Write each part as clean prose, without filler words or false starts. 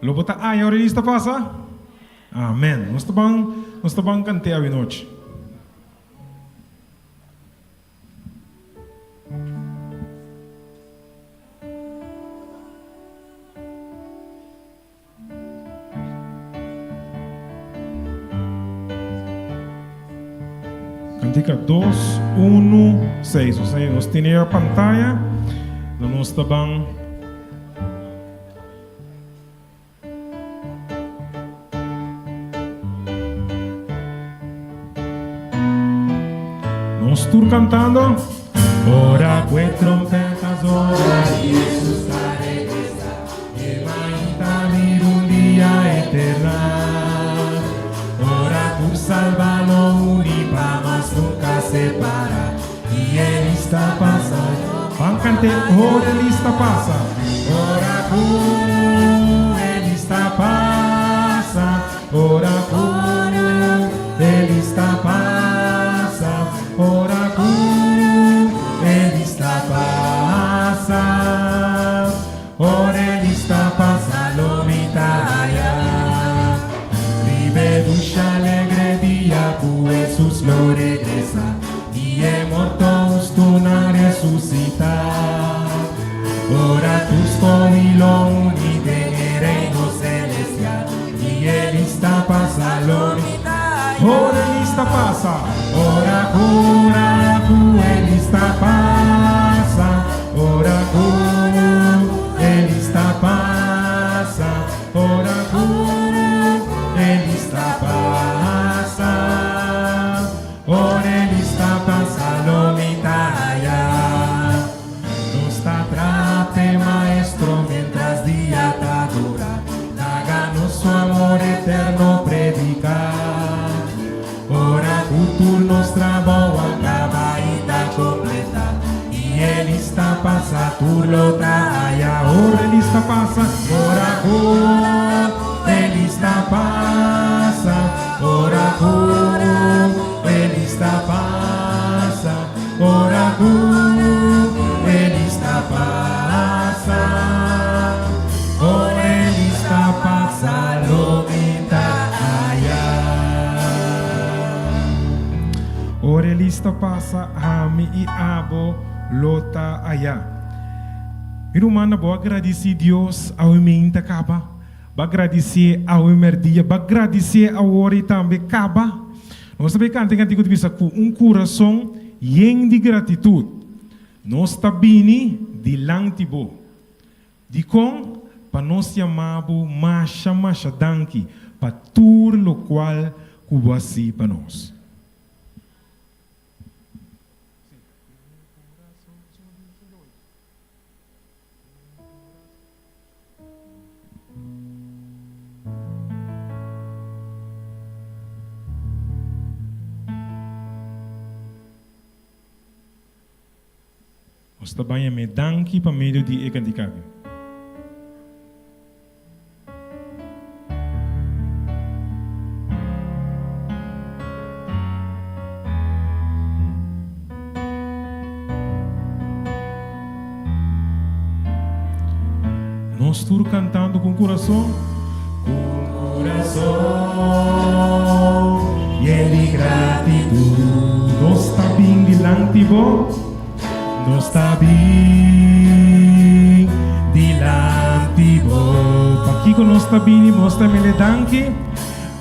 Lo bo ta aya ora e lista pasa? Amen. Nos ta ban, nos ta ban kant'é awinochi. Kantika dos, unu, seis. Nos nos tene e pantaya. Nos ta ban. Nos tur cantando. Ora cu e trompeta zona Jesus ta regresa E mainta mira un dia eternal Ora tur salba lo uni pa mas nunca separa Y e lista pasa Ban cante ora e lista pasa Ora cu e lista pasa Ora cu e lista pasa Ora cu e lista pasa Ora e lista pasa lo mi ta haya Riba e dushi alegre dia cu Jesus lo regresa Y e morto hustunan resucita Ora tur scohi lo uni den e reino celestial Y e lista pasa lo mi ta haya Ora e lista pasa Ora ora cu e lista pasa Ora cu e lista pasa Ora cu e lista pasa Ora e lista pasa lo mi ta haya Nos ta traha p'e Maestro mientras dia ta dura Laga nos su amor eterno predica Ora cu tur nos trabou a caba y ta completa Y e lista pasa tur lo ta haya Ora e lista pasa Ora cu e lista pasa Ora cu e lista pasa Ora cu e lista pasa Ora e lista pasa lo mi ta aya. Ora e lista pasa ami i abo lo ta aya. Mi rumannan bo a gradisi Dios awe meinta kaba? Bo a gradisié awe merdia? Bo a gradisié awor i tambe kaba? Nos ta bay canta e cantico di bisa cu un curason yen di gratitud nos ta bini dilanti bo. Dicon? Pa nos yama bo masha masha danki pa tur locual cu bo a haci pa nos. Nos ta baña me danki pa medio di e kantika aki. Nos tur cantando cu un curason. Cu un curason yen di gratitud. Nos ta bin dilanti bo. Nos ta bin dilanti bo. Pakico nos ta bini? Nos ta mele danki.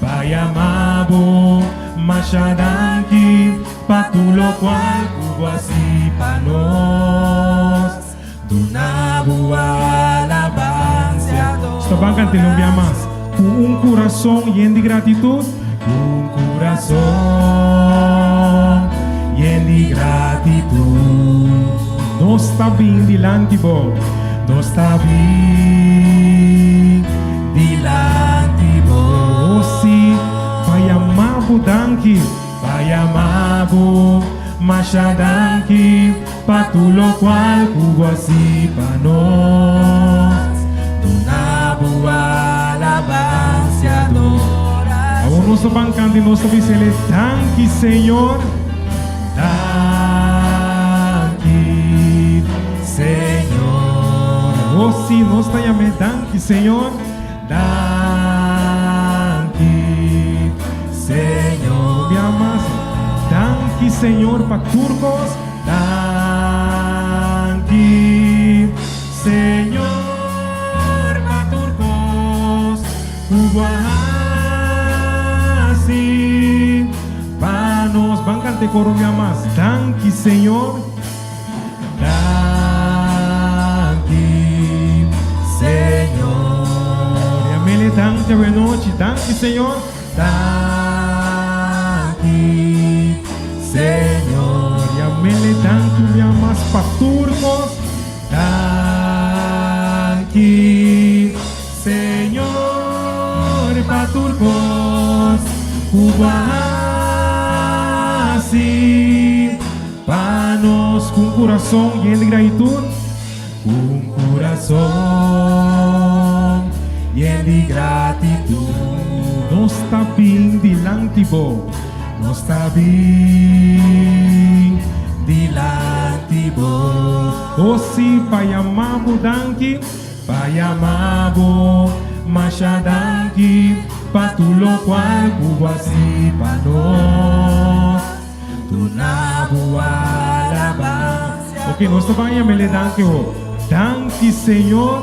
Pa yama bo masha danki pa tur locual cu bo haci pa nos. Duna bo alabansia Sta ban canta un bia mas. Cu un curason yen di gratitud. Cu un curason yen di gratitud. Nos ta bin dilanti bo. Nos ta bin dilanti bo. Oh si, pa yama bo danki. Pa yama bo masha danki pa tur lokual ku bo hasi pa nos. Duna bo alabansia, adoracion. Awor nos ta ban kanta i nos ta bisa el danki Señor. Danki Señor. Oh si, nos ta yam'é danki Señor. Danki, Señor. Bia mas. Danki, Señor, pa tur kos. Danki, Señor, pa tur kos ku bo a hasi pa nos. Ban kanta e koro bia mas. Danki, Señor. Danki, Señor. Y amele danki awe nochi. Danki, Señor. Danki, Señor. Y amele danki un bia mas pa tur kos. Danki, Señor, pa tur kos ku bo a hasi. Pa nos ku un kurason yen di gratitud. Ku un kurason yen di gratitud. Nos ta bin dilanti bo. Nos ta bin dilanti bo. O si, pa yama bo danki. Pa yama bo masha danki. Pa tur lokual ku bo hasi pa nos. Duna bo alabansa. Ok, nos ta ban yam'e danki ho. Danki Señor.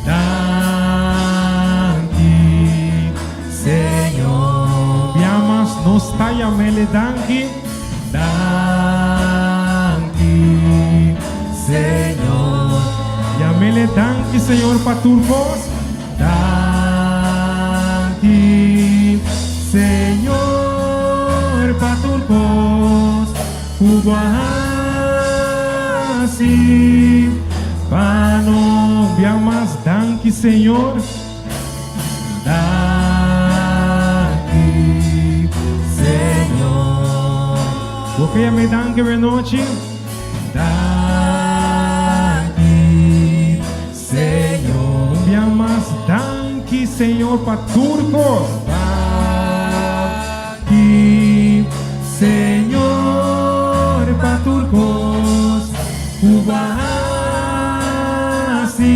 Danki Señor. Bia mas nos ta yam'e danki. Danki Señor. Yam'e danki Señor pa tur kos. Danki Señor pa tur kos ku bo a hasi pa nos. Bia mas danki Señor. Danki Señor. Bo ke yam'e danki awe nochi? Danki. Señor. Un bia mas danki Señor pa tur kos. Danki Señor pa tur kos ku bo a hasi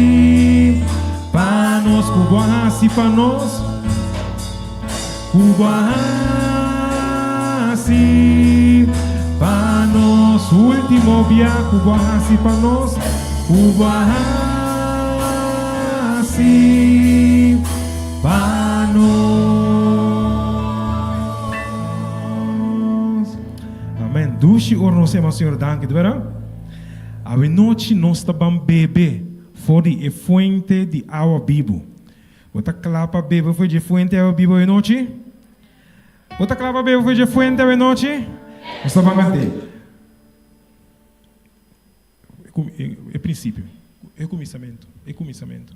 pa nos, ku bo a hasi pa nos, ku bo a hasi pa nos. Ultimo bia ku bo a hasi pa nos, ku bo a hasi pa nos. Amen. Dushi ora nos yama Señor danki, ta bera? Awe nochi nos ta ban bebe for di e fuente di awa bibu. Bo ta kla pa bebe for dje fuente awe bibu awe nochi? Bo ta kla pa bebe for dje fuente awe nochi? Nos ta ban kant'é. E prinsipio, e kuminsamentu, e kuminsamentu.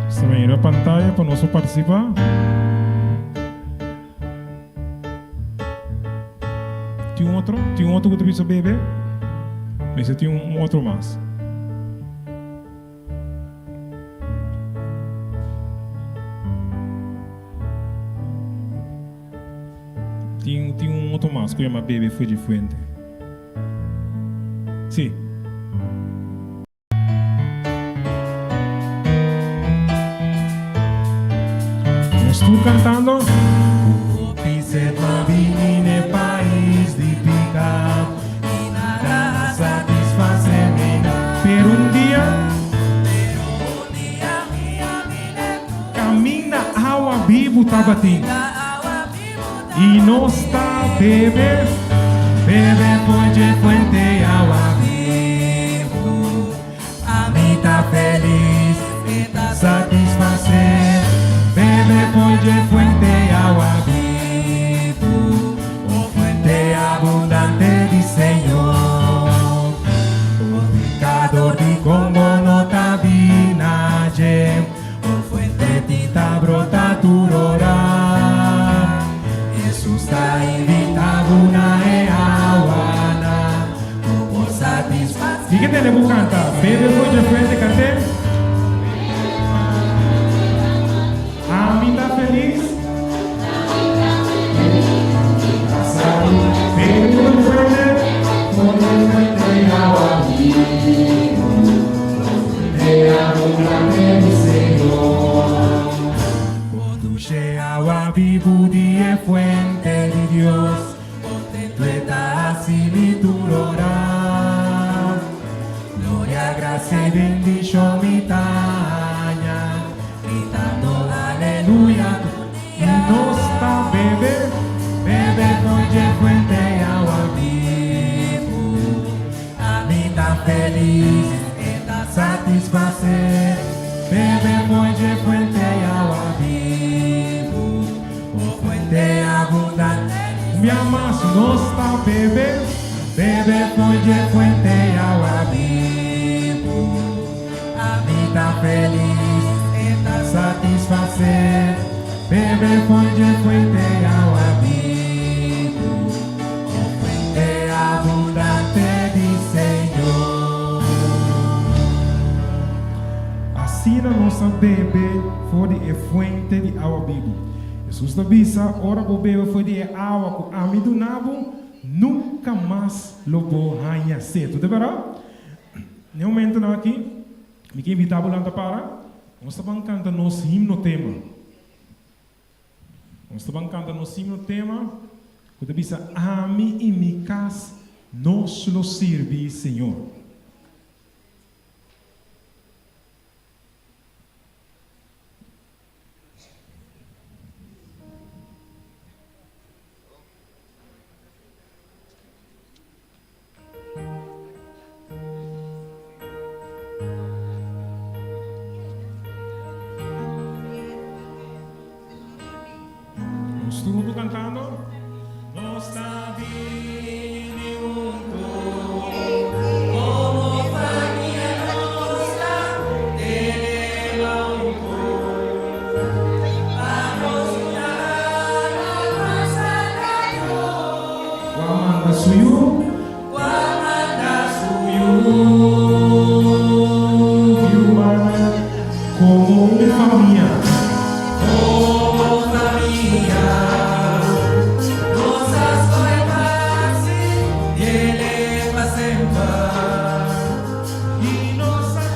Nos ta ban riba pantaya pa nos por partisipá. Tin un otro? Tin un otro ku ta bisa bebe? Mester tin un otro mas. Tin tin un otro mas ku yama bebe for di fuente. Si. Nos tur cantando. Ku hopi sed m'a bini n'e pais di pica I nada a satisface mi na. Pero un dia. Caminda awa bibu tabatin. I nos ta bebe. Bebe for dje fuente awa bibu. Ami ta felis, mi ta satisfasé. Bebe for dje fuente awa bibu, o fuente abundante di Señor. O pecador dikon bo no ta bina dje, o fuente ti ta brota tur ora. Hesus ta invita bo na e awanan. Di ke tene bo kanta? Bebe for dje fuente kant'é. Ami ta felis. Gracia y bendición mi taña, gritando aleluya. I nos ta bebe, Bebe fo'i dje fuente awa bibu. Ami ta felis, e ta satisfasé. Bebe fo'i dje fuente awa bibu. O fuente abundante. Mi mas nos ta bebe, Bebe fo'i dje fuente awa bibu. Ami ta felis, e ta satisfasé. Bebe fo'i dje fuente awa bibu. O fuente abundante di Señor. Asina nos ta bebe for di e fuente di awa bibu. Jesus ta bisa, ora bo bebe for di e awa ku ami duna bo, nunka mas lo bo haña set. Ta bèrdat? Na e momentonan aki, mi ke invitá bo lanta para. Nos ta ban kanta nos himno tema. Nos ta ban kanta nos himno tema ku ta bisa, Ami i mi kas, nos lo sirbi Señor. Nos tur huntu kantando. Nos ta bini huntu komo famia nos ta tene man huntu pa nos yuda alabansa na Dios. Ku a manda su yu. Ku a manda su yu. Humana komo un famia. Komo famia nos a skohe pa sirbié pa semper. I nos a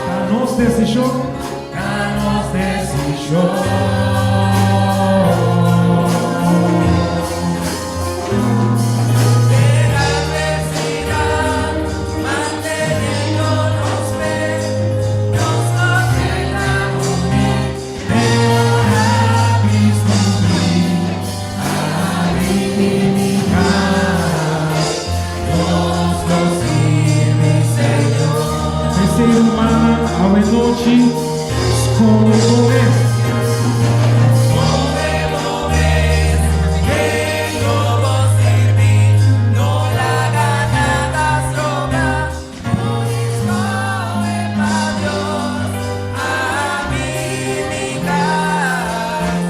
Ta nos desishon. Ta nos desishon. Den atversidat, manteniendo nos fe, nos keda uní. Ora Kristu bin, ami i mi kas, nos lo sirbi Señor. P'esei rumannan, awe nochi, skohe bo mes. Skohe bo mes, ken lo bo sirbi, no laga nada stroba, skohe pa Dios, ami i mi kas,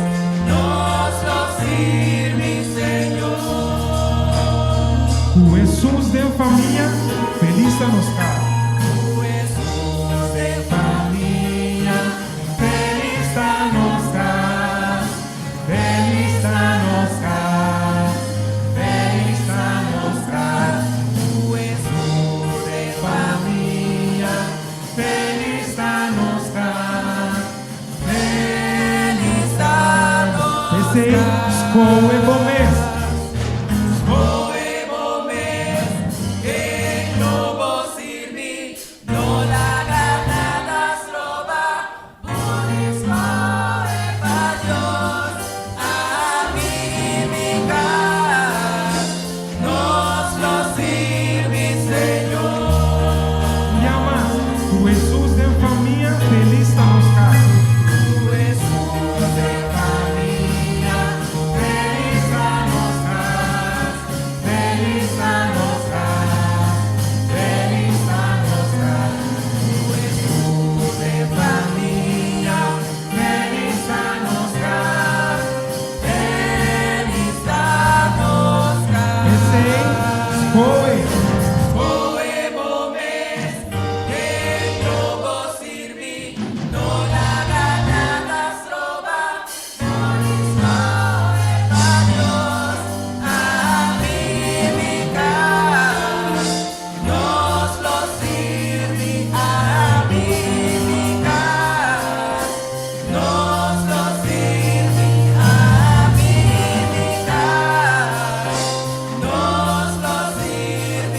nos lo sirbi Señor. Ku Jesus den famia, felis ta nos kas. Ku Jesus den famia, felis ta nos kas, felis ta nos kas, felis ta nos kas. Ku Jesus den famia, felis ta nos kas, felis ta nos P'esei, kas. skohe bo mes. Skohe bo mes, ken lo bo sirbi, no laga nada stroba, skohe pa Dios, ami i mi kas, nos lo sirbi Señor. Yama, ku Jesus den famia, felis ta nos kas. Ku Jesus den famia, felis ta nos kas, felis ta nos kas, felis ta nos kas. Ku Jesus den famia, felis ta nos kas, felis ta nos kas. P'esei, skohe. Skohe bo mes, ken lo bo sirbi, no laga nada stroba, skohe pa Dios, ami i mi kas, nos lo sirbi, ami i mi kas, nos lo sirbi, ami i mi kas, nos lo sirbi.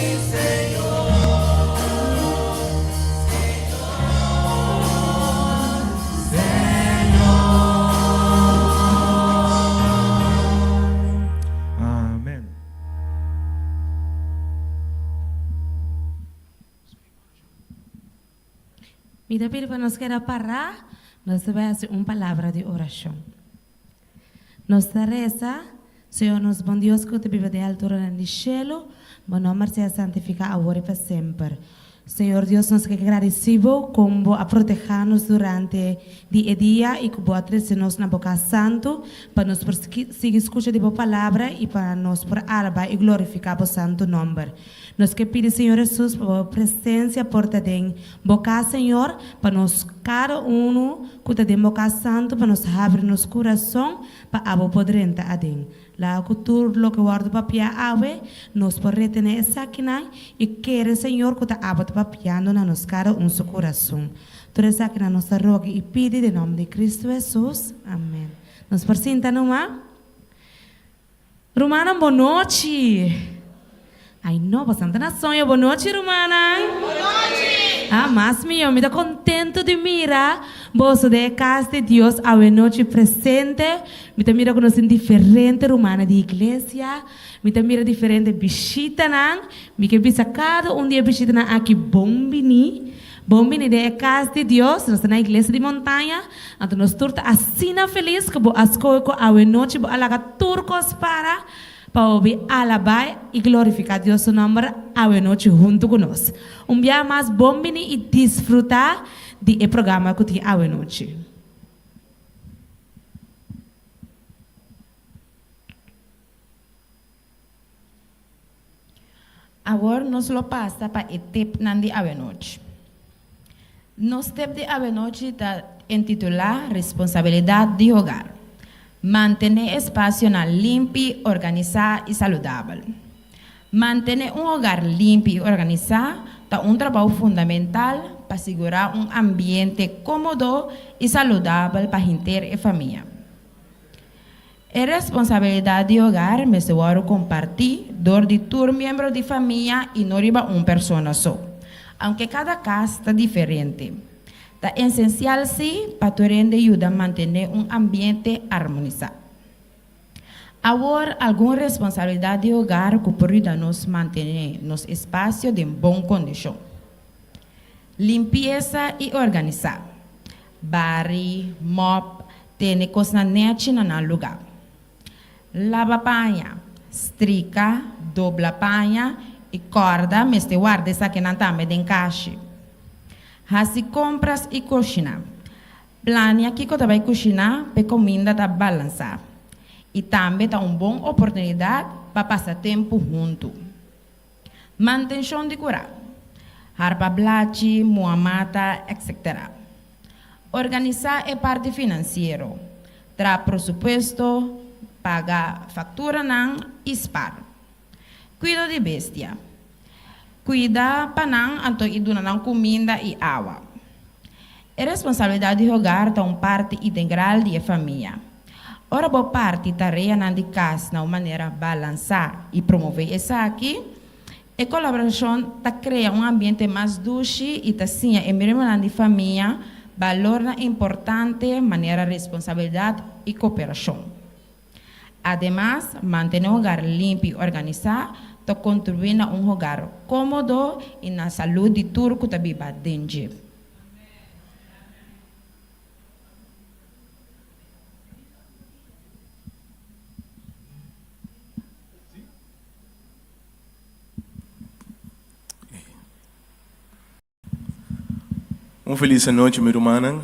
Mi ta pidi pa nos keda pará, nos ta bai hasi un palabra di orashon. Nos ta resa, Señor nos bon Dios ku ta biba den alturanan di shelu, bo nòmber sea santifiká awor i pa semper. Señor Dios nos ke gradisí bo kon bo a protehá nos durante di e dia i ku bo a trese nos na bo kas santu pa nos por sigui skucha di bo palabra i pa nos por alabá i glorifiká bo santu nòmber. Nos ke pidi Señor Hesus pa bo presensia por ta den bo kas Señor, pa nos kada unu ku ta den bo kas santu pa nos habri nos kurason pa abo por drenta aden. Laga ku tur loke wòrdu papiá awe, nos por retené esakinan i kere Señor ku ta abo ta papiando na nos kada un su kurason. Tur esakinan nos ta roga i pidi den nòmber di Kristu Hesus. Amen. Nos por sinta numa. Rumannan bo nochi. Ai no, bosan ta na soño. Bo nochi rumannan. Bo nochi. Ah, mas mihó. Mi ta contento di mira boso den e cas di Dios awe nochi presente. Mi ta mira cu nos tin diferente rumannan di iglesia. Mi ta mira diferente bishitanan. Mi ke bisa cada un di e bishitanan aki bon bini. Bon bini den e kas di Dios, nos ta na Iglesia di Montaña, anto nos tur ta asina felis ku bo a skohe ku awenochi bo a laga tur kos para pa bo bin alabá i glorifiká Dios su nòmber awenochi huntu ku nos. Un biaha mas bon bini i disfrutá di e programa ku tin awenochi. Awor nos lo pasa pa e tepnan di awenochi. Nos tep di awenochi ta entitulá Responsabilidat di Hogar. Mantené espasionan limpi, organisá i saludabel. Mantené un hogar limpi i organisá ta un trabou fundamental pa sigurá un ambiente kómodo i saludabel pa henter e famia. E responsabilidat di hogar mester wòrdu kompartí dor di tur miembro di famia i no riba un persona so. Aunke kada kas ta diferente, ta esensial sí pa tur hende yuda mantené un ambiente armonisá. Awor, algun responsabilidat di hogar ku por yuda nos mantené nos espasio den bon kondishon. Limpiesa i organisá. Bari, mòp, tene kosnan nèchi na nan lugá. Laba paña, strika, dobla paña i kòrda mester warda esakinan tambe den kashi. Hasi kompras i kushiná. Plania kiko ta bai kushiná p'e kuminda ta balansá. I tambe ta un bon oportunidat pa pasa tempu huntu. Mantenshon di kurá, harpa blachi, mua mata, etc. Organisá e parti finansiero, traha prosupuesto, paga fakturanan i spar. Kuido di bestia, kuida pa nan anto i duna nan kuminda i awa. E responsabilidat di hogar ta un parti integral di e famia. Ora bo parti tareanan di kas na un manera balansá i promové esaki, e kolaborashon ta krea un ambiente mas dushi i ta siña e miembronan di famia balornan importante manera responsabilidat i koperashon. Ademas, mantené un hogar limpi i organisá ta kontribuí na un hogar kómodo i na salú di tur ku ta biba den dje. Un felis anochi mi rumannan,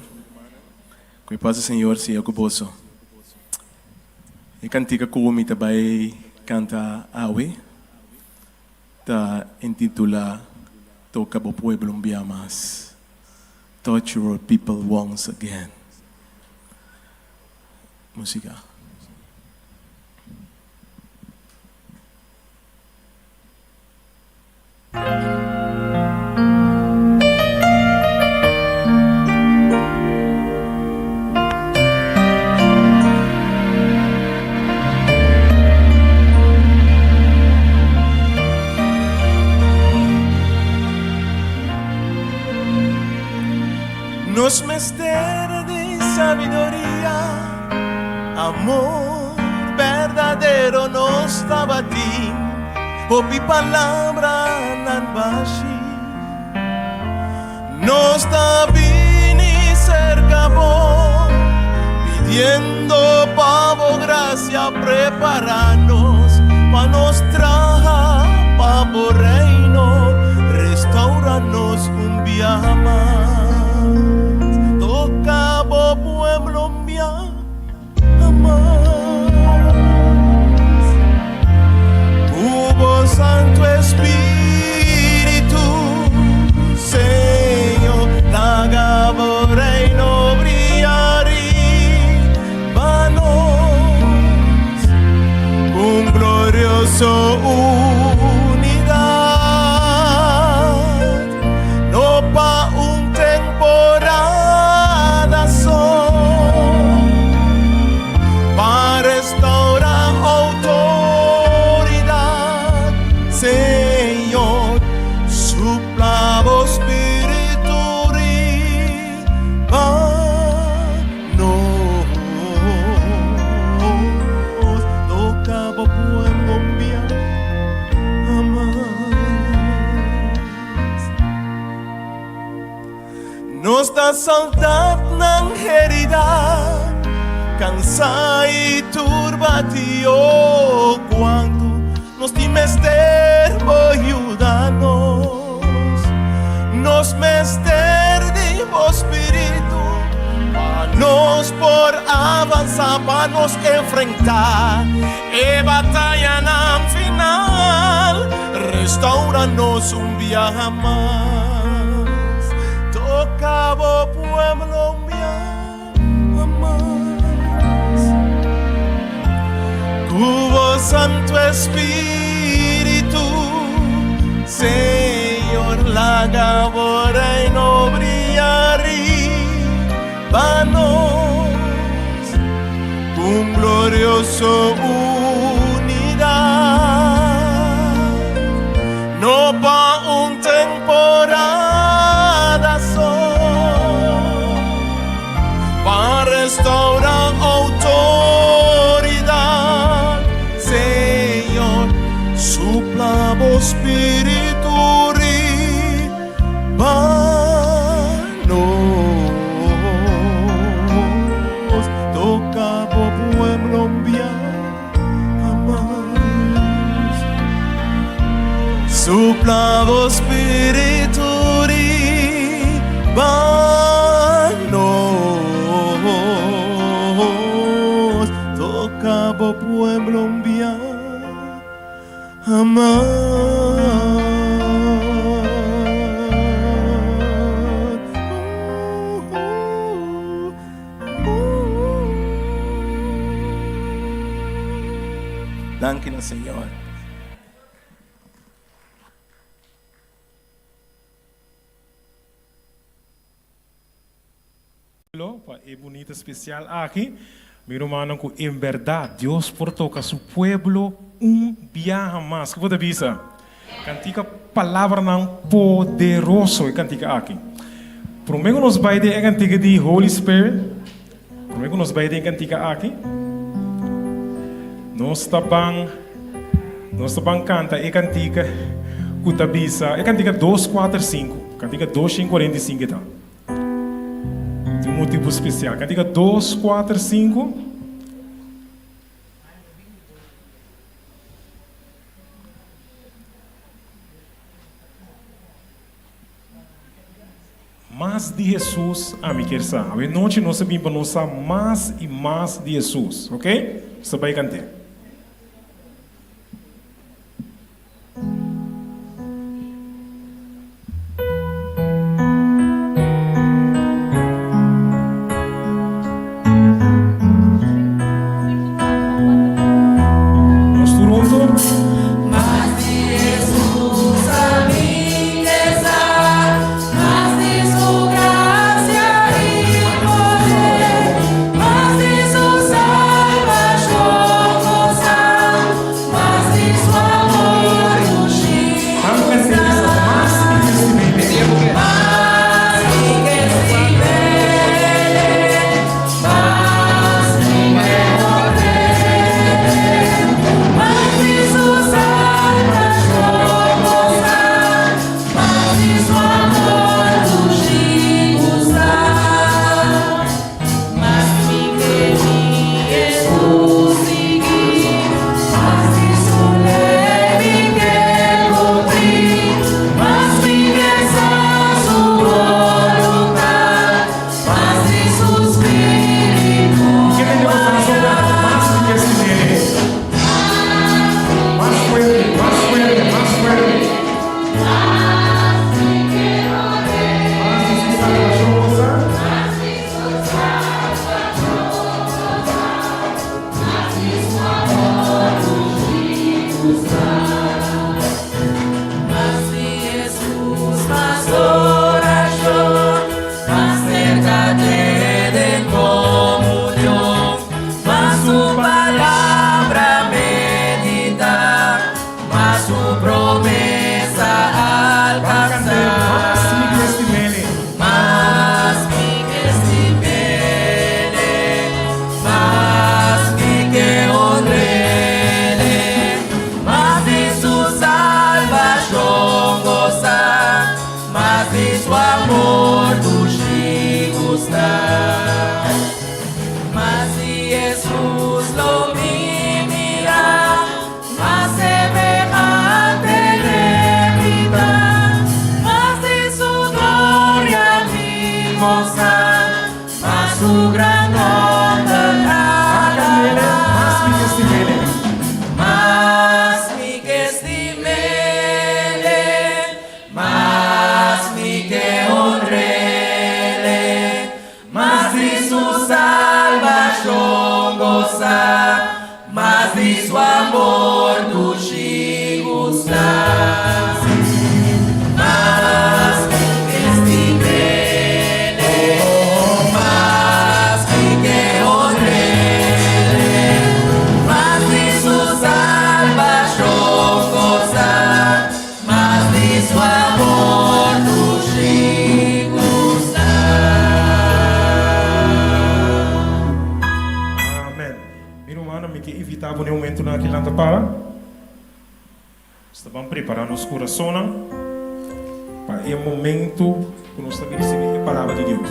ku e pas di Señor sea ku boso. E kantika ku mi ta bai kanta awe ta intitulá Toka bo pueblo un bia mas, Touch your people once again. Músika. Nos mester di sabiduria, amor berdadero nos tabatin, hopi palabranan bashi. Nos ta bini serka bo, pidiendo pa bo grasia prepara nos pa nos traha pa bo reino, restaura nos un biaha mas, toka bo pueblo un biaha mas. Ku bo Santu Espíritu, Señor, laga bo reino bria riba nos, un glorioso unidat, no pa un temporada so, pa restaura outoridat, Señor, supla bo Spiritu riba nos, toka bo pueblo un biaha mas. Nos ta soldatnan heridá, kansá i turbá, oh, kuantu nos tin mester bo yuda nos. Nos mester di bo Spiritu pa nos por avansá, pa nos enfrentá e batayanan final. Restaura nos un biaha mas. Toka bo pueblo un biaha mas. Ku bo Santu Espíritu, Señor, laga bo reino bria riba nos, un glorioso unidat, no pa un temporada so, pa restaura outoridat, Señor, supla bo Spiritu riba nos, toka bo pueblo un biaha mas. Supla bo Spiritu riba nos, toka bo pueblo un biaha mas. Danki na Señor. Pa e bunita spesial aki, mi rumannan, ku en bèrdat Dios por toka su pueblo un biaha mas. Ku bo ta bisa? Kantika palabranan poderoso e kantika aki. Promé ku nos bai den e kantika di Holy Spirit, promé ku nos bai den e kantika aki, nos ta ban nos ta ban kanta e kantika ku ta bisa, e kantika dos kuater sinku, kantika dos shen kuarenta i sinku e ta. Tin un motibu spesial. Kantika dos, kuater, sinku. Mas di Hesus ami kier sa. Awe nochi nos a bin pa nos sa mas i mas di Hesus. Ok? Nos ta bai kant'é. Nos tur huntu. Mas di Hesus ami ke sa, mas di su grasia i poder, mas di su salbashon. Amen. Mi rumannan, mi ke invitá bo na e momentunan aki lanta para. Nos ta ban prepará nos kurasonnan pa e momentu ku nos ta bin risibí e Palabra di Dios.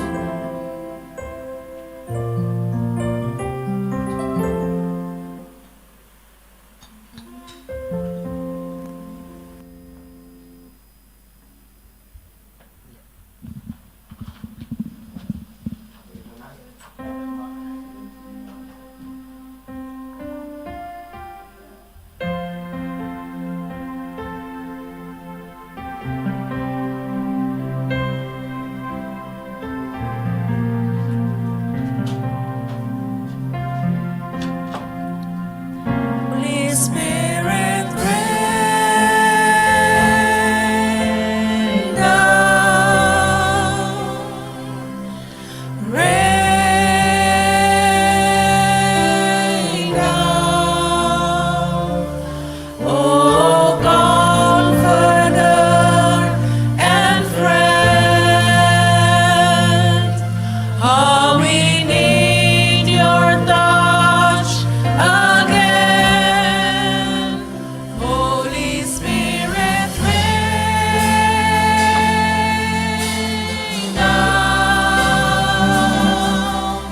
Holy Spirit, rain down, rain down. Oh, Comforter and friend, how we need your touch again. Holy Spirit, rain down,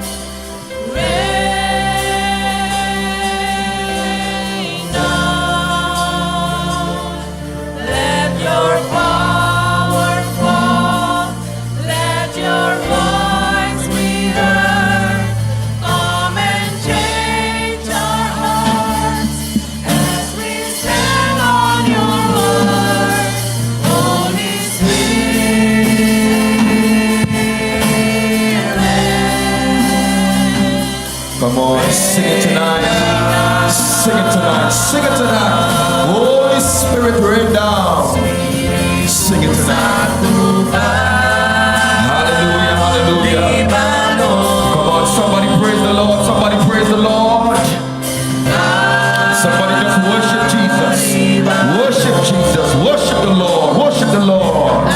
rain down. Let your power fall, let your voice be heard. Come and change our hearts as we stand on your word. Holy Spirit. Come on, sing it tonight. Sing it tonight. Sing it tonight. Holy Spirit, rain down. Sing it tonight. Hallelujah, hallelujah. Come on, somebody praise the Lord. Somebody praise the Lord. Somebody just worship Jesus. Worship Jesus. Worship the Lord. Worship the Lord.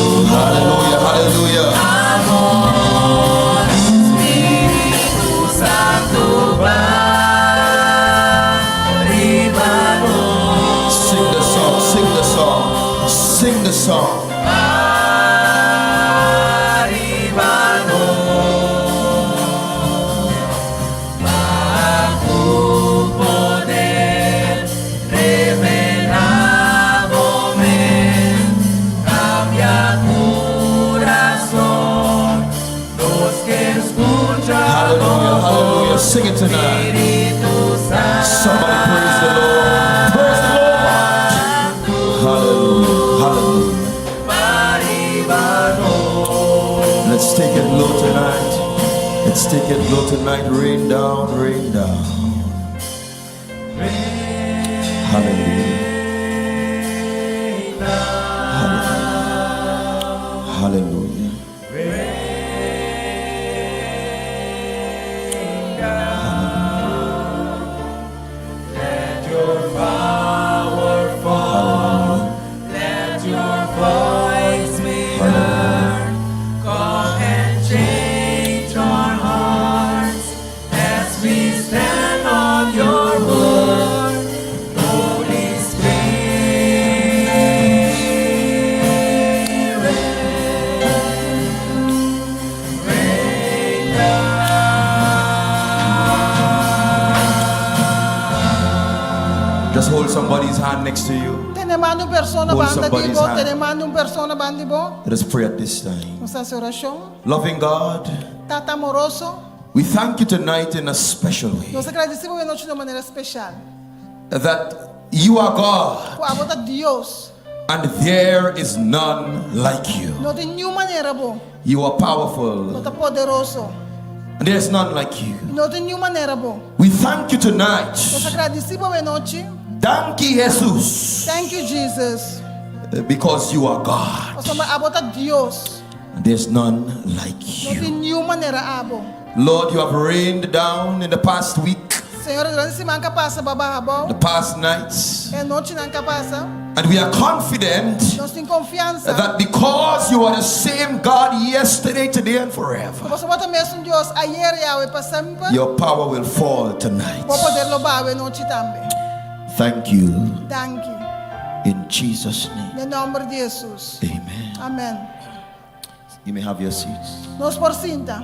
Hallelujah, hallelujah. Sing the song, sing the song, sing the song. Hallelujah, hallelujah. Sing it tonight. Somebody praise the Lord. Praise the Lord. Hallelujah, hallelujah. Let's take it low tonight. Let's take it low tonight. Rain down, rain down. Hallelujah. Hallelujah. Hallelujah. Let your voice be heard. Come and change our hearts as we stand on your word. Holy Spirit, rain Just hold somebody's hand next to you. Tene man di un persona Hold banda di somebody's bo, hand. tene man di un persona banda di bo. Let us pray at this time. Nos ta hasi orashon. Loving God, Tata amoroso, we thank you tonight in a special way nos ta gradisí bo awe nochi di un manera spesial. that you are God Ku abo ta Dios. And there is none like you. No tin niun manera bo. You are Bo powerful. ta poderoso. And there is none like you. No tin niun manera bo. We thank you tonight. Nos ta gradisí bo awe nochi. Thank you, Jesus. Thank you, Jesus. Because you are God. Pasobra abo ta Dios. And there's none like No you. tin niun manera abo. Lord, you have rained down in the past week, Señor, durante siman ku a pasa, bo a baha abou. the past nights. E nochinan ku a pasa. And we are confident Nos tin konfiansa. that because you are the same God yesterday, today, and forever, Pasobra bo ta mesun Dios ayera, awe, pa semper. your power will fall tonight. Bo poder lo baha awe nochi tambe. Thank you. Danki. In Jesus' name. Den nòmber di Hesus. Amen. Amèn. You may have your seats. Nos por sinta.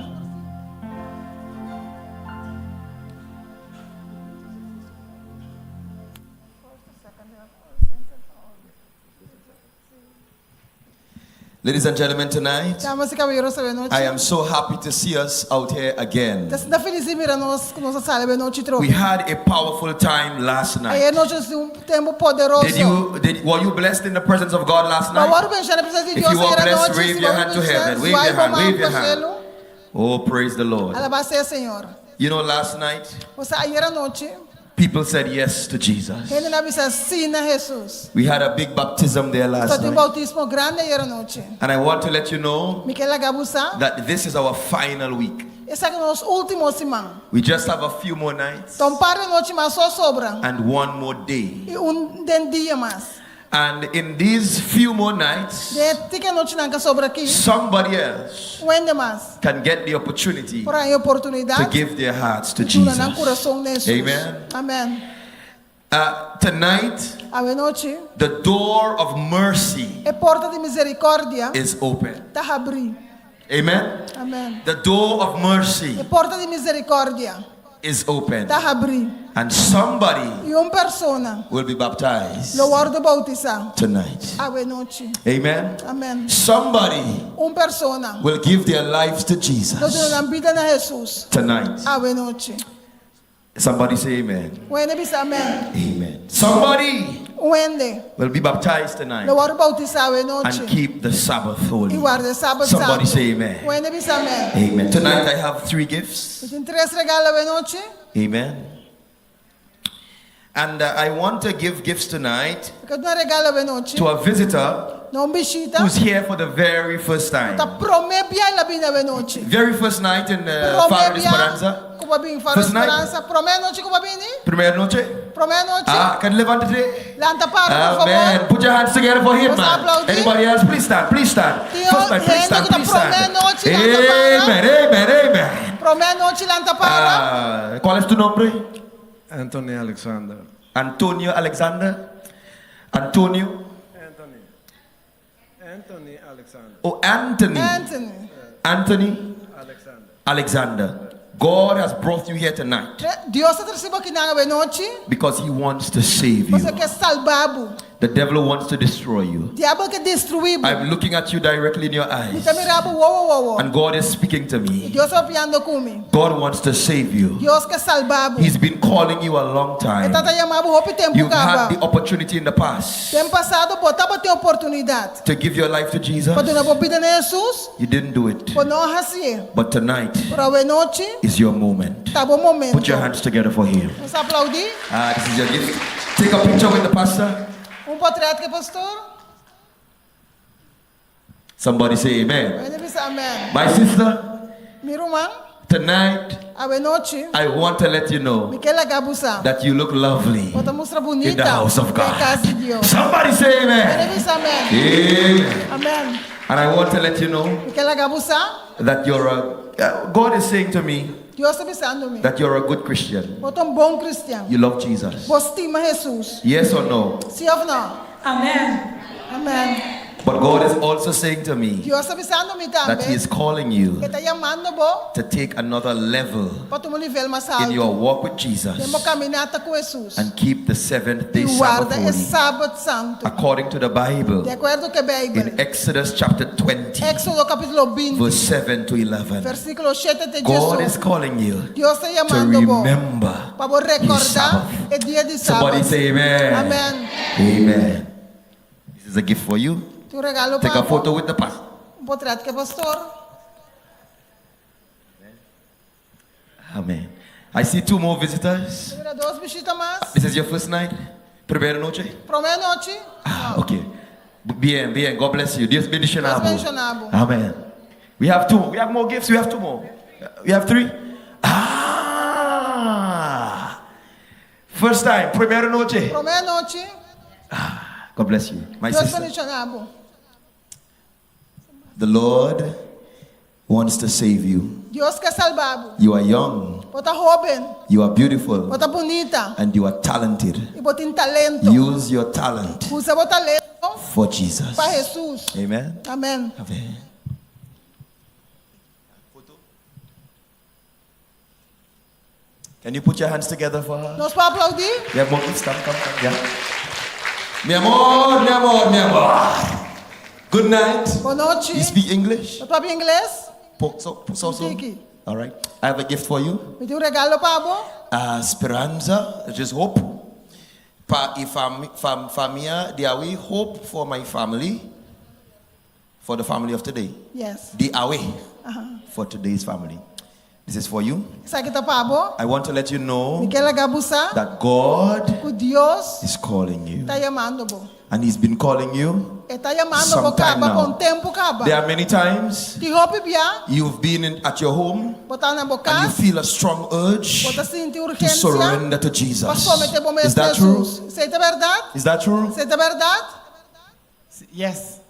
Ladies and gentlemen, tonight Damas i kabayeronan, awe nochi. I am so happy to see us out here again. Ta felis di mira nos ku nos a sali awe nochi We trobe. had a powerful time last night. Ayera nochi nos tin un tempu poderoso. Did you did were you blessed in the presence of God last Bo night? a wòrdu bendishoná den presensia di If Dios you were ayera blessed, nochi, wave si your bo hand to bendishoná, heaven. Wave zwaai your bo hand, man wave your pa hand. shelu. Oh, praise the Lord. Alabá sea Señor. You know, last night Bo sa ayera nochi, people said yes to Jesus. hendenan a bisa sí na Hesus. We had a big baptism there last Tabatin night. boutismo grandi ayera nochi. And I want to let you know Mi ke laga bo sa, that this is our final week. esaki ta nos último siman. We just have a few more nights Ta un par di nochi mas so a sobra. and one more day. I un den dia mas. And in these few more nights, Den e tiki anochinan ku a sobra aki, somebody else un hende mas can get the opportunity por haña to oportunidat give their hearts to di duna nan Jesus. kurason na Hesus. Amen. Amèn. Uh, tonight, Awe nochi, the door of mercy e porta di miserikòrdia is open. ta habrí. Amen. Amèn. The door of mercy E porta di miserikòrdia is open. ta habrí. And somebody I un persona will be baptized lo wòrdu boutisá tonight. awe nochi. Amen. Amèn. Somebody Un persona will give their lives to lo duna Jesus nan bida na Hesus tonight. awe nochi. Somebody say amen. Un hende bisa amèn. Amen. Somebody Un hende will be baptized tonight lo wòrdu boutisá awe and nochi keep the Sabbath holy. i warda e sabat Somebody santu. say amen. Un hende bisa amèn. Amen. Tonight I have three gifts. Mi tin tres regalo awe nochi. Amen. And uh, I want to give gifts tonight Mi ke duna regalo awe nochi to a visitor na un bishita who's here for the very first time. Ta promé bia el a bini awe nochi. Very first night in uh, Promé Faro de bia Esperanza. ku bo a bini Faro First night. Esperanza. Promé nochi ku bo a bini? Primera noche. Promé nochi? Ah, can levántate. Lanta para, por Amen. fabor. Put your hands together for him, Vamos man. aplaudir. Anybody else? Please stand. Please stand. Tin First night, please hende stand. ku ta Please promé stand. nochi, lanta para. Amen. Amen. Amen. Promé nochi, lanta para. Ah, ¿Cuál es tu nombre? Anthony Alexander. Antonio Alexander. Antonio. Anthony. Anthony Alexander. Oh, Anthony. Anthony. Anthony Alexander. Alexander. God has brought you here tonight Dios a trese bo akinan awe nochi because he wants to save pasobra you. e ke salba bo. The devil wants to destroy you. Diabel ke destruí bo. I'm looking at you directly in your Mi eyes. ta mira bo wowo wowo. And God is speaking to I me. Dios ta papiando ku mi. God wants to save you. Dios ke salba bo. He's been calling you a long E time. tabata yama bo hopi tempu You've had kaba. the opportunity in the past Den pasado bo tabatin oportunidat to give your life to Jesus. pa duna bo bida na Hesus, You didn't do it. bo no a hasié. But tonight Pero awe nochi is your moment. ta bo momento. Put your hands together for him. Nos aplaudí. Ah, this is your gift. Take a picture with the pastor. Un potrèt ku e pastor. Somebody say amen. Hende bisa amèn. My sister, Mi ruman, tonight awe nochi, I want to let you know mi ke laga bo sa. that you look lovely Bo ta mustra in the bunita house of den kas God. di Dios. Somebody say amen. Hende bisa amèn. Amen. Amèn. And I want to let you know Mi ke laga bo sa. that you're a uh, God is saying to me Dios ta bisando mi. that you're a good Christian. Bo ta un bon kristian. You love Jesus. Bo stima Hesus. Yes or no? Si òf no? Amèn. Amèn. But God is also saying to me Dios ta bisando mi that tambe He is calling you ku e ta yamando bo to take another level pa tuma un nivel mas in altu your walk with den Jesus bo kaminata ku Hesus and keep the seventh day i Sabbath warda e holy Sabat santu. according to the Bible Di akuerdo ku e Beibel, in Exodus chapter 20, Éxodo kapítulo 20, verse 7 to 11. versíkulo shete te God is diesun. calling you Dios ta to yamando bo remember pa bo His rekordá Sabbath. e dia di Somebody Sabat. say amen. Amèn. Amen. This is a gift for you. Tin un regalo Take pa a bo. photo with the pastor. Un potret ku e pastor. Amen. I see two more visitors. Mi mira dos bishita mas. This is your first night? Primera noche? Promé anochi? Ah, okay. Bien, bien. God bless you. Dios bendiciona Dios bo. bendiciona bo. Amen. We have two. We have more gifts. We have two more. We have three. Ah! First time, primera noche. Promé anochi. Ah, God bless you. My Dios sister. bendiciona bo. The Lord wants to save you. Dios ke salba bo. You are young. Bo ta hóben. You are beautiful. Bo ta bunita. And you are talented. I bo tin talento. Use your talent. Usa bo talento. For Jesus. Pa Jesus. Amen. Amen. Amen. Can you put your hands together for her? Nos por aplaudí? Yeah, more gifts. Come, come, come. Yeah. Mi amor, mi amor, mi amor. Good night. Bon nochi. You speak English? Bo ta papia ingles? Po, so, so, so. Tiki. All right. I have a gift for you. Mi tin un regalo pa bo. Uh, speranza, which is hope. Pa e fam, fam, famia di awe, hope for my family. For the family of today. Yes. Di awe. For today's family. This is for you. Esaki ta pa bo. I want to let you know Mi ke laga bo sa that God ku Dios is calling you. ta yamando bo. And He's been calling you E ta yamando bo some time kaba pa now. un tempu kaba. There are many times Tin hopi bia you've been in, at your home bo ta na bo and you kas, feel a strong urge bo ta sinti to urgensia surrender to pa Jesus. someté bo mes Is na that true? Jesus. Esei ta bèrdat? Is that true? Esei ta bèrdat? Yes.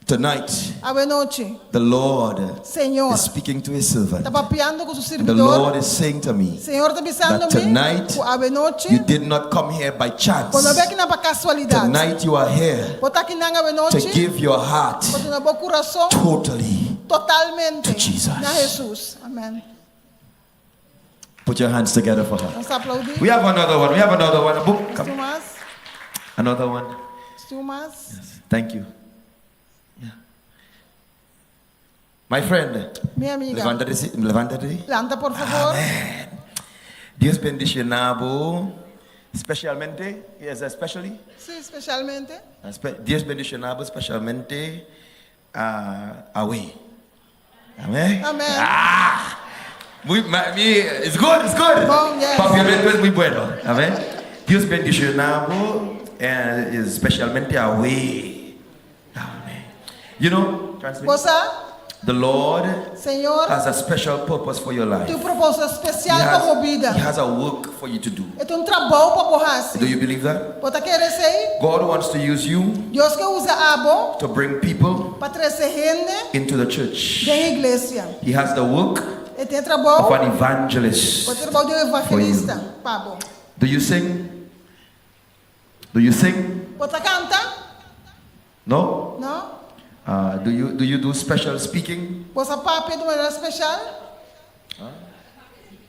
Tonight, Awe nochi, the Lord Señor is speaking to his servant. ta papiando ku su The Lord sirbidor. is saying to me Señor ta bisando that mi tonight ku awe nochi you did not come here by chance. bo no bin akinan pa kasualidat. Tonight you are here Bo ta akinan awe to nochi give your heart pa duna bo kurason totally totalmente to Jesus. na Jesus. Amen. Put your hands together for her. Nos ta aplaudí. We have another one. We have another one. Book. Nos tin Come. mas. Another one. Nos tin mas. Yes. Thank you. Yeah. My friend. Mi amiga. Levántate, levántate. Lanta, por favor. Amen. Dios bendiciona bo. Specialmente, yes, especially. Sí, specialmente. Dios bendiciona bo specialmente uh, awe. Amén. Amén. Ah, muy, mi, it's good, it's good. Bon, yes. Papiamento es muy bueno. Amén. Dios bendiciona bo, eh, especialmente awe. Amén. You know, translate. Bo sa? The Lord Señor has a special purpose for your life. tin un propósito He spesial pa bo has, bida. he has a work for you to do. E tin un trabou pa bo hasi. Do you believe that? Bo ta kere esei? God wants to use you Dios ke usa abo to bring people pa trese hende into the church. den iglesia. He has the work E tin e trabou of an evangelist. Bo tin trabou di un evangelista pa bo. Do you sing? Do you sing? Bo ta kanta? No? No? Uh, do you do you do special speaking? Bo sa papia di manera spesial?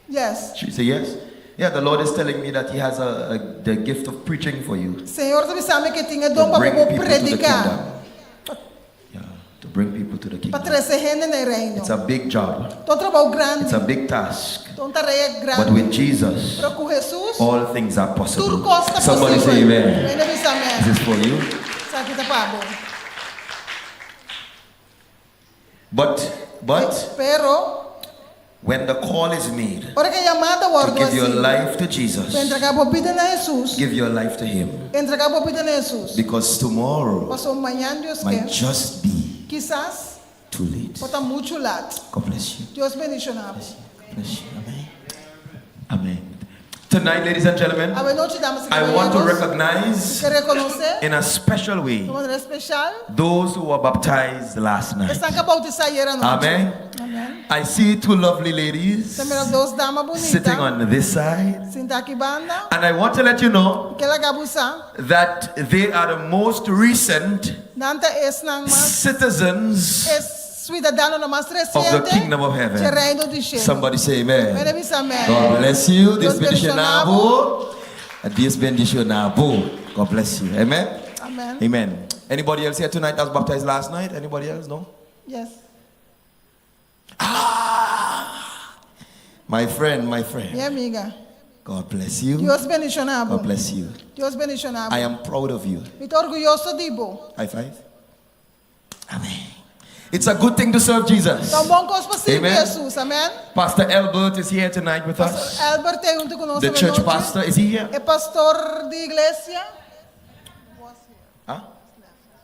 Yes. She say yes. Yeah, the Lord is telling me that He has a, a the gift of preaching for you. Señor ta bisa mi ku e tin e don To pa bring bo people to the prediká. kingdom. Yeah, to bring people to the Pa kingdom. trese hende na e reino. It's a big job. Ta un trabou grandi. It's a big task. Ta un tarea But grandi. with Jesus, Pero ku Hesus, all things are tur possible. kos ta Somebody posibel. say amen. Hende bisa amen. This is for you. Esaki ta pa bo. But but Pero when the call is made ora ku e yamada to wòrdu give your hasí, life to pa Jesus, entregá bo bida na Hesus, give your life to Him. entregá bo bida na Hesus. Because tomorrow Pasobra mañan Dios might ke, just be kisas too late. por ta muchu lat. God bless you. Dios bendishoná bo. God bless you. Amen. Amen. Tonight, ladies and gentlemen, Awe nochi, damas i I want to kabayeros, recognize ke rekonosé in a special way di manera spesial those who were baptized last night. esnan ku a boutisá ayera anochi. Amen. Amen. I see two lovely ladies Ta mira dos dama sitting bunita on this side. sintá aki banda. And I want to let you know Ke laga bo sa that they are the most recent nan ta esnan mas citizens e suidadanonan mas of the resiente kingdom of dje heaven. Reino di Shelu. Somebody say amen. Mene bisa amen. God bless you. Dios Dios bendiciona bendiciona bo. Dios bendiciona bo. God bless you. Amen. Amen. Amen. Anybody else here tonight that was baptized last night? Anybody else? No? Yes. Ah! My friend, my friend. Mi amiga. God bless you. Dios bendishoná bo. God bless you. Dios bendishoná bo. I am proud of you. Mi ta orguyoso di bo. High five. Amen. It's a good thing to serve Jesus. Ta un bon kos pa sirbi Amen. Hesus. Amen. Pastor Albert is here tonight with Pastor us. Albert ta huntu ku nos The church anochi. pastor, is he here? E pastor di iglesia. Huh?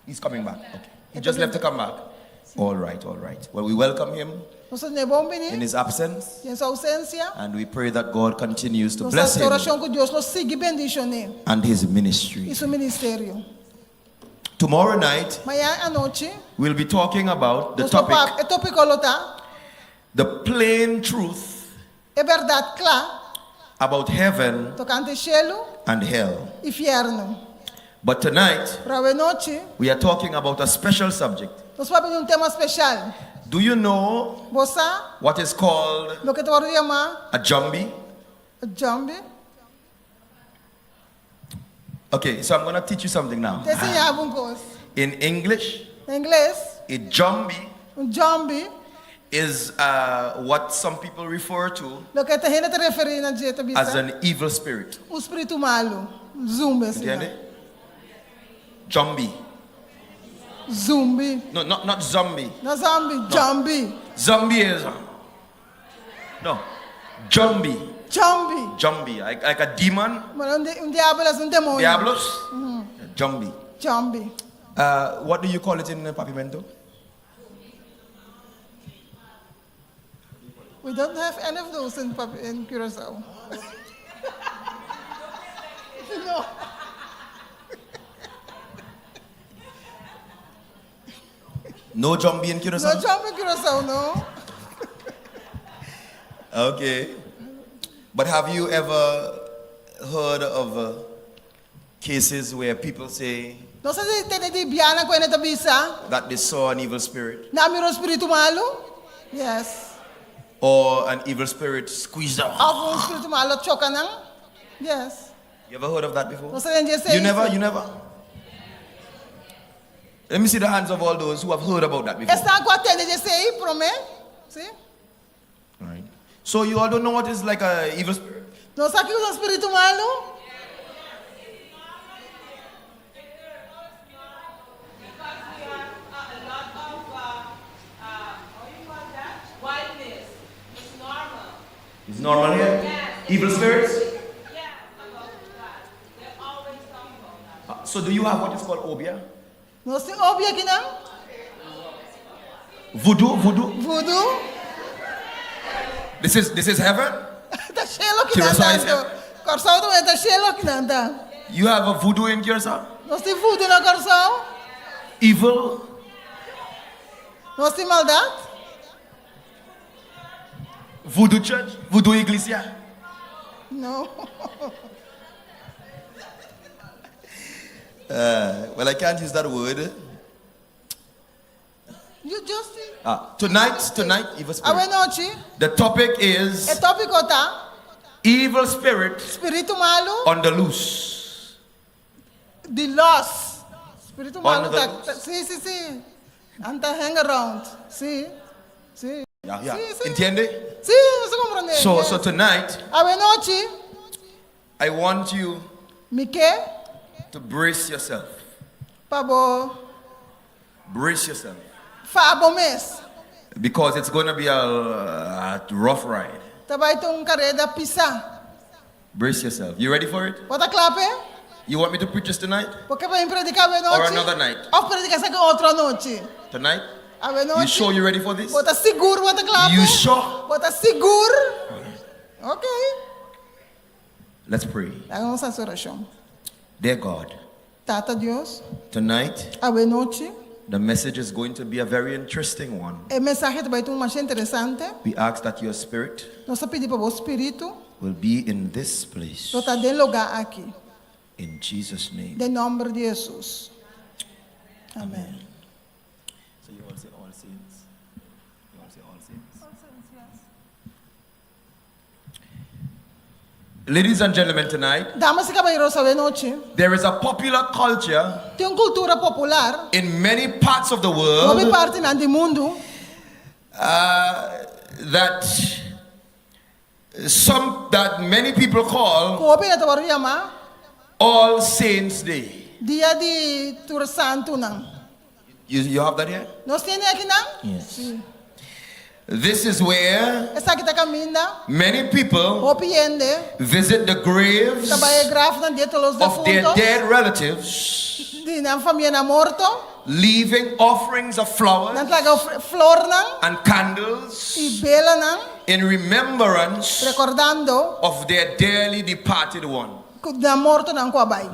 He's coming back. Okay. He just left to come back. All right, all right. Well, we welcome him Nos ta dun'é bon bini in his absence den su ousensia. and we pray that God continues to Nos bless ta him orashon ku Dios lo sigui bendishon'é and his i ministry. su ministerio. Tomorrow night, Mañan anochi, we'll be talking about the nos lo topic, pap e tópiko lo ta the plain truth E bèrdat kla about heaven tokante shelu and hell. i fièrnu. But tonight, Pero awenochi, we are talking about a special subject. nos papia di un tema speshal. Do you know Bo sa what is called loke ta wòrdu yamá a jumbie? djòmbi? Okay, so I'm going to teach you something now. Te siña bo un kos. In English, Na ingles, a jumbie un djòmbi, is uh, what some people refer to loke ta hende ta referí na dje ta as bisa an evil spirit. un spiritu malu, un zumbi asina. Entiende? Jumbie. Zumbi. No, not, not zombie. No zombi, djòmbi. Zombie is. No. Jumbie. Djòmbi. Jumbie. Like, like a demon. Bueno, un, di- un diabel es un demonio. Diablos. Jumbie. Djòmbi. Uh, what do you call it in Papimento? We don't have any of those in, Pap- in Curacao. no. No jumbie in Curacao? No jumbie in Curacao, no. Okay. But have you ever heard of uh, cases where people say Nos a tende di bianan ku hende ta bisa. that they saw an evil spirit? Nan a mira un spiritu malu? Yes. Or an evil spirit squeezed out? Òf un spiritu malu a choka nan? Yes. You ever heard of that before? Nos a tende esei. You never, you never? Let me see the hands of all those who have heard about that before. Esnan ku a tende di esei, promé? Si? All right. So you all don't know what is like a evil spirit? No sa kiko ta un spiritu malu? It's normal here? Evil spirits? Uh, so do you have what is called obia? Nos tin obia akinan? Voodoo, voodoo. Voodoo. This is this is heaven. Ta shelo kinan Curaçao is tanto. Kòrsou tambe ta shelo kinan ta. You have a voodoo in Curaçao? Nos tin voodoo na Kòrsou? Evil. Nos tin maldat? Voodoo church? Voodoo iglesia? No. Uh, well, I can't use that word. You just Ah, tonight, tonight, evil spirit. Awe nochi. The topic is E tópiko ta evil spirit spiritu malu on the loose. di los. Spiritu On malu the ta, loose. ta si si si. Anta hang around. Si. Si. Yeah, yeah. Si, si. Entiende? Si, nos a komprondé. So, yes. so tonight, Awe nochi, I want you mi ke to brace yourself. pa bo Brace yourself. fa bo mes. Because it's going to be a, a rough ride. Ta bai ta un kareda pisá. Brace yourself. You ready for it? Bo ta kla p'e? You want me to preach this tonight? Bo ke pa mi prediká awe nochi? Or another night? Òf prediká esaki otro anochi? Tonight? Awe nochi? You sure you're ready for this? Bo ta sigur bo ta kla p'e? You sure? Bo ta sigur? Ok. Let's pray. Laga nos hasi orashon. Dear God. Tata Dios. Tonight. Awe nochi. The message is going to be a very interesting one. E mensahe ta bai ta un masha interesante. We ask that your spirit. Nos ta pidi pa bo spiritu. Will be in this place. Lo ta den lugá aki. In Jesus name. Den nòmber di Hesus. Amen. So you all say all saints. You all say all saints. All saints, yes. Ladies and gentlemen, tonight. Damas i kabayeros, awe nochi. There is a popular culture. Tin un kultura popular. In many parts of the world. Hopi partinan di mundu. Uh, that. some that many people call Ku hopi hende ta wòrdu yamá All Saints Day. Dia di Tur Santunan. You, you have that here? Nos tene akinan? Yes. Sí. This is where Esaki ta kaminda many people hopi hende visit the graves ta bai e grafnan di e tolos of their defunto, dead relatives, di nan famianan morto. leaving offerings of flowers Nan ta laga flornan and candles i belanan in remembrance rekordando of their dearly departed one. ku nan mortonan ku a bai.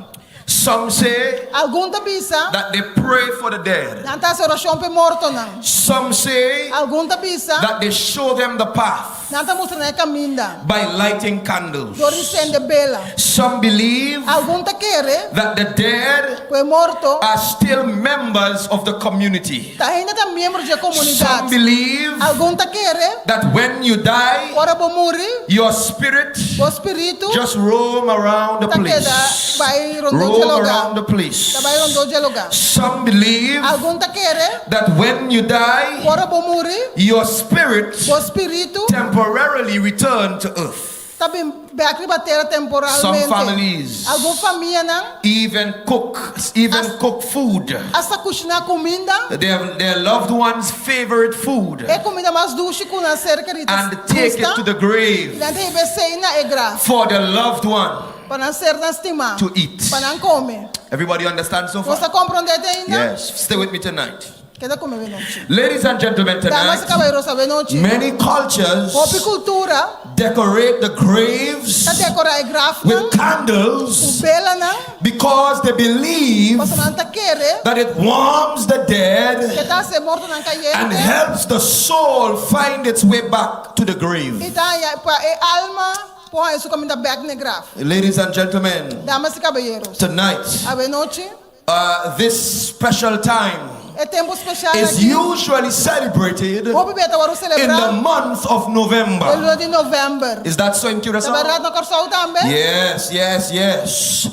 Some say Algun ta bisa that they pray for the dead. nan ta hasi orashon pa e mortonan. Some say Algun ta bisa that they show them the path nan ta mustra nan e kaminda by lighting candles. dor di sende bela. Some believe Algun ta kere that the dead ku e morto are still members of the community. ta ainda ta miembro dje Some komunidat. believe Algun ta kere that when you die, ora bo muri, your spirit bo spiritu just roam around the ta keda place. bai rondó dje Roam lugá. around the place. Ta bai rondó dje lugá. Some believe Algun ta kere that when you die, ora bo muri, your spirit bo spiritu temporarily return to earth. Ta bin bek riba tera temporalmente. Some families. Algun famianan. Even cook, even cook food. Asta kushiná kuminda. Their, their loved one's favorite food. E kuminda mas dushi ku nan ser kerí ta And take it to the grave. I nan ta hiba esei na e graf. For the loved one. Pa nan sernan stimá. To eat. Pa nan kome. Everybody understand so far? Nos ta komprondé te ainda? Yes. Stay with me tonight. Keda ku mi awenochi. Ladies and gentlemen, Damas i tonight, kabayeros, awenochi. many cultures Hopi kultura decorate the graves ta dekorá e grafnan with candles ku belanan because they believe pasobra nan ta kere that it warms the dead ke ta hasi e mortonan and kayente helps the soul find its way back to the grave. i ta haña pa e alma por haña su kaminda bèk na e graf. Ladies and gentlemen, Damas i kabayeros, tonight, awenochi Uh, this special time E tempu special is aki usually celebrated hopi bia ta wòrdu in the selebrá month of den November. luna di novèmber. Is that so in Ta Curacao? bèrdat na Kòrsou tambe? Yes, yes, yes.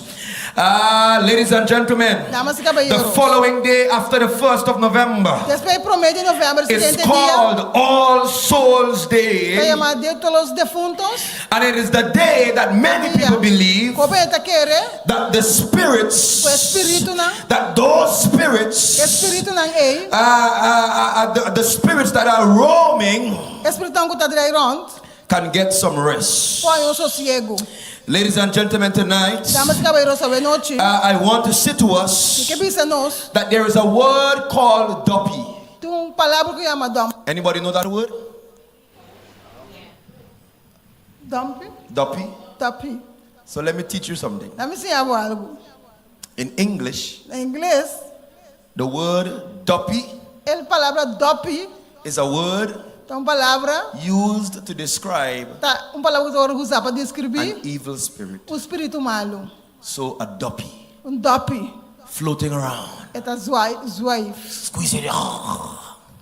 Ah, ladies and gentlemen, Damas i the kabayeros, following day after the 1st of November despues e promé di novèmber, is siguiente dia, called All Souls ta Day. yamá Dia de los Defuntos. And it is the day that many people believe Ku hopi hende ta kere that the spirits, ku e spiritunan, that those spirits, e spiritunan ei, uh, uh, uh, the, the spirits that are roaming, e spiritunan ku ta drai rònt, can get some rest. por haña un sosiegu. Ladies and gentlemen, tonight, Damas i kabayeros, awenochi, uh, I want to say to mi us ke bisa nos, that there is a word called duppy. tin un palabra ku yama dòmpi. Anybody know that word? Dumpy? Duppy. Duppy. So let me teach you something. Laat me siña bo algu. In English, Na ingles, the word duppy e palabra duppy is a word ta un palabra used to describe ta un palabra ku ta wòrdu usá pa deskribí an evil spirit. un spiritu malu. So a duppy. Un duppy. Floating around. E ta zwai, zwaif. Squeezing.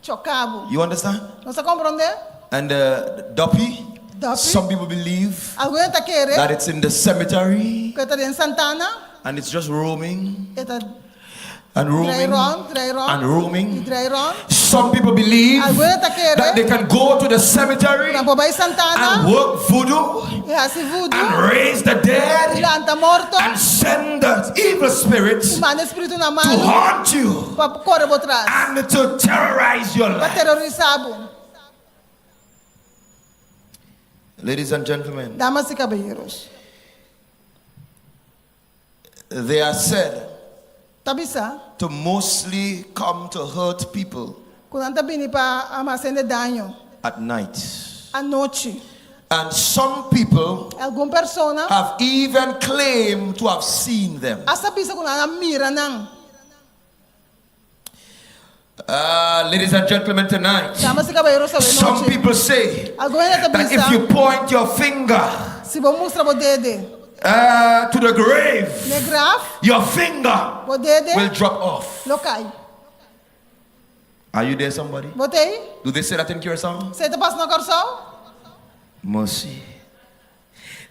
Choká bo. You understand? Nos ta komprondé? And the duppy, Duppy? some people believe Algun ta kere that it's in the cemetery ku e ta den santana, and it's just roaming e ta and drai roaming rònt, drai rònt, and roaming. i drai rònt. Some people believe Algun ta kere that they can go to the cemetery ku nan por bai santana and work voodoo i hasi voodoo and raise the i dead lanta morto and send the evil spirits i manda e spiritunan to malu haunt you pa kore bo tras, and to terrorize your pa life. terorisá bo. Ladies and gentlemen, Damas i kabayeros, they are said ta bisa to mostly come to hurt people ku nan ta bini pa hasi hende daño at night. anochi. And some people Algun persona have even claimed to have seen them. asta bisa ku nan a mira nan. Uh, ladies and gentlemen, tonight, Damas i kabayeros, awe some nochi. people say Algun hende ta that if bisa, you point your finger si bo mustra bo dede uh, to the grave, n'e graf, your finger bo dede will drop off. lo kai. Are you there, somebody? Bo t'ei? Do they say that in Curacao? Esei ta pasa na Kòrsou? Mercy.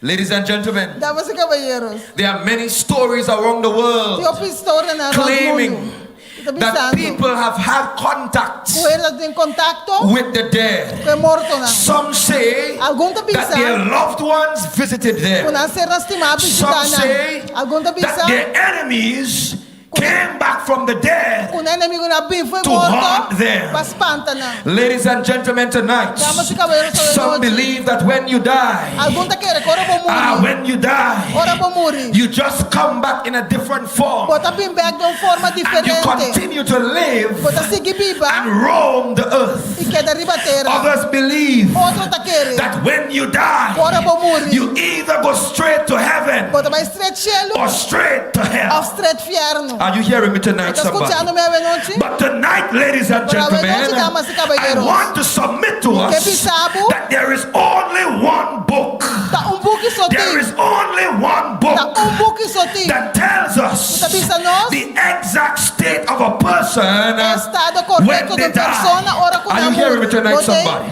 Ladies and gentlemen, Damas i kabayeros, there are many stories around the world tin hopi historianan rònt claiming mundu. Ta that bisando. people have had contact Ku hende ta tin kontakto with the dead. ku e mortonan. Some say Algun ta that bisa their loved ones visited ku them. nan sernan stimá a Some bishitá nan. say Algun ta that bisa their enemies came back from the dead ku nan enemigunan a bin for e to morto haunt them. pa spanta nan. Ladies and gentlemen, tonight, Damas i kabayeros, awe some nochi. believe that when you die, Algun ta kere ku ora bo ah, muri, when you die, ora bo muri, you just come back in a different form bo ta bin bèk den un forma and you diferente. continue to live Bo ta sigui biba and roam the earth. i keda riba tera. Others believe Otro ta kere that when you die, ku ora bo muri, you either go straight to heaven bo ta bai stret shelu or straight to hell. òf stret fièrnu. Are you hearing me tonight, Ta somebody? skuchando mi awe nochi? But tonight, ladies and Pero awe gentlemen, nochi, damas i I kabayeros, want to submit to ke us bisa bo that there is only one book. ta un buki so There tin. is only one Ta book un buki so tin. that tells us Ku ta bisa nos the exact state of a person e estado when korekto di they un persona die. ora ku Are nan you hearing me muri. tonight, Bo t'ei? somebody?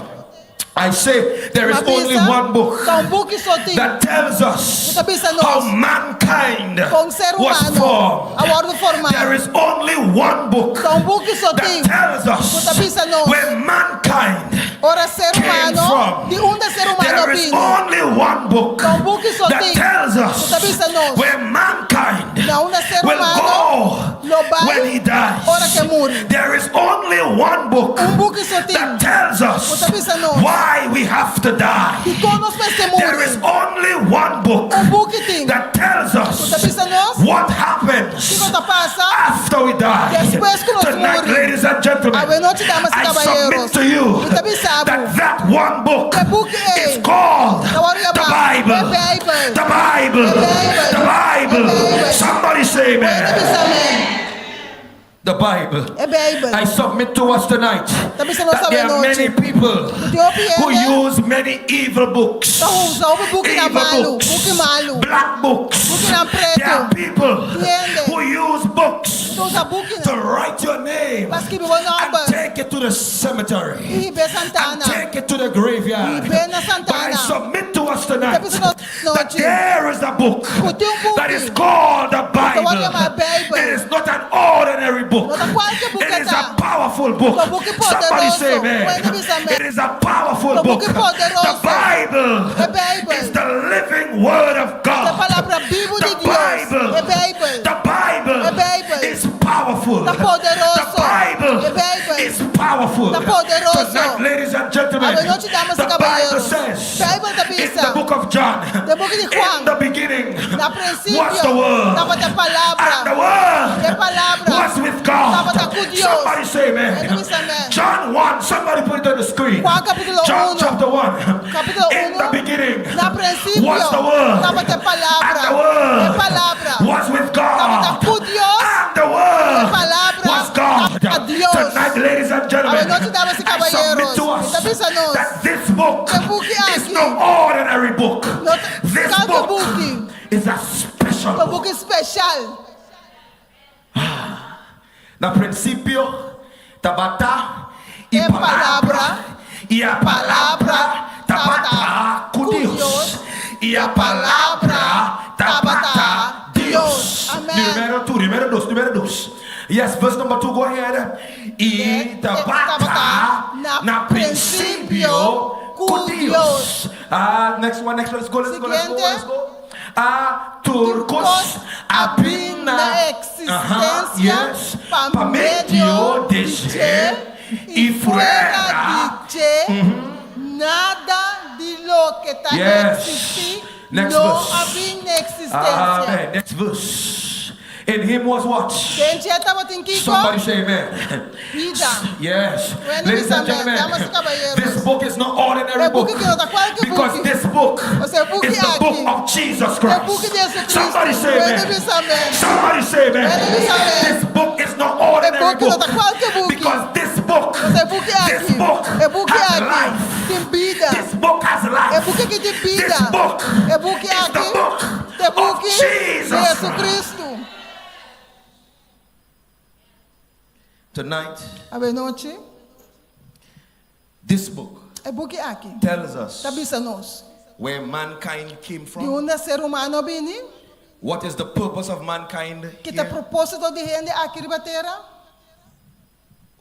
I say there is M'a only bisa, one book ta un buki so tin that tells us ku ta bisa how nos mankind kon ser was humano formed. a wòrdu formá. There is only one book Ta un buki so that tin tells ku us ta bisa nos where mankind ora ser came humano from. di unda ser humano There is bini. only one book Ta un buki so that tin tells ku us ta bisa nos where mankind na unda ser will humano go lo bai when he dies. ora ku e muri. There is only one book Un buki so tin that tells ku us ta bisa nos why we have to die. dikon nos mester There is muri. only one book Un buki tin that tells ku us ta bisa nos what happens kiko ta pasa after we die. despues ku nos Tonight, muri. ladies and gentlemen, Awe nochi, damas i I submit kabayeros, to you mi ta bisa bo that that one book ku e buki is ei called ta wòrdu the yamá e Bible. Beibel. The Bible. E Beibel. The Bible. E Beibel. Somebody say Bo amen. ta bisa amèn. The Bible. E Beibel. I submit to us tonight Ta bisa nos that there are awe many nochi. people Ku tin hopi who hende use many evil books. ta usa hopi bukinan Evil malu, books. buki malu, Black books. bukinan There are pretu. people Tin hende who use books ku ta usa to bukinan write your name pa skibi bo and nòmber take it to the cemetery i hib'é and santana. take it to the graveyard. I hib'é na But I santana. submit to us Ta tonight bisa nos that nochi there is a book ku tin un that is buki called the ku ta wòrdu Bible. yamá Beibel. It is not an ordinary book. No ta kualke It buki is ta. a powerful book. Ta un buki Somebody say poderoso. amen. Bo hende bisa amèn. It is a powerful Ta un book. buki The poderoso. Bible E Beibel. is the living word of Ta God. palabra bibu The di Dios. Bible. E Beibel. The Bible E Beibel. is powerful. Ta poderoso. The Bible E Beibel. is powerful. Ta poderoso. Tonight, ladies and gentlemen, Awe nochi, damas i the Bible kabayeros. says Beibel ta in bisa. the book of John, Den buki di Juan. in the beginning Na prinsipio was the Word. tabata e palabra. And the Word E palabra was with God. tabata ku Dios. Somebody say amen. Hende bisa amèn. John 1, somebody put it on the screen. Juan kapítulo John uno. chapter 1. Kapítulo In uno. the beginning Na prinsipio was the Word. tabata e palabra. And the Word E palabra was with God. tabata ku Dios. And the Word E palabra was God. tabata Dios. Tonight, ladies and gentlemen, Awe nochi, damas i I submit kabayeros, to us mi ta bisa nos that this book ku e buki is aki no ordinary book. no ta This kualke book buki. is a special Ta un book. buki spesial. Na prinsipio tabata e E palabra, palabra, e a palabra tabata ku ku Dios, Dios, e a palabra tabata Dios. Dios. Amèn. Numero 2, numero 2, numero 2. Yes, verse number 2, go ahead. E tabata tabata na na prinsipio prinsipio ku ku Dios. Dios. Ah, next one, next one, let's go, let's go, let's go, Siguiente. let's go. Ah, tur kos a bin na na eksistensia yes, pa pa medio medio di di dje dje i i fuera fuera di dje nada di loke ta Yes. eksistí Next no verse. a bin na eksistensia. Amen. Next verse. In him was what? Den dje tabatin kiko? Somebody say amen. Bida. Yes. Bueno, Ladies and mis amén. gentlemen, Damas y caballeros. this book is not ordinary E book. buki aki no ta kualke Because buki. this book Pasobra e buki is the aki. book of Jesus E Christ. buki di Jesucristo. Somebody say Bueno, amen. mis amén. Somebody say amen. Bueno, mis amén. This book is not ordinary E buki no book. ta kualke buki. Because this book, Pasobra e buki this aki. book E buki has aki. life. Tin bida. This book has life. E buki aki tin bida. This book E buki is the aki. book E of buki Jesus di Christ. Jesucristo. Tonight, Awe nochi, this book e buki aki tells us ta bisa nos where mankind came di from, unda ser humano a bini, what is the purpose of mankind ki ta here, propósito di hende aki riba tera.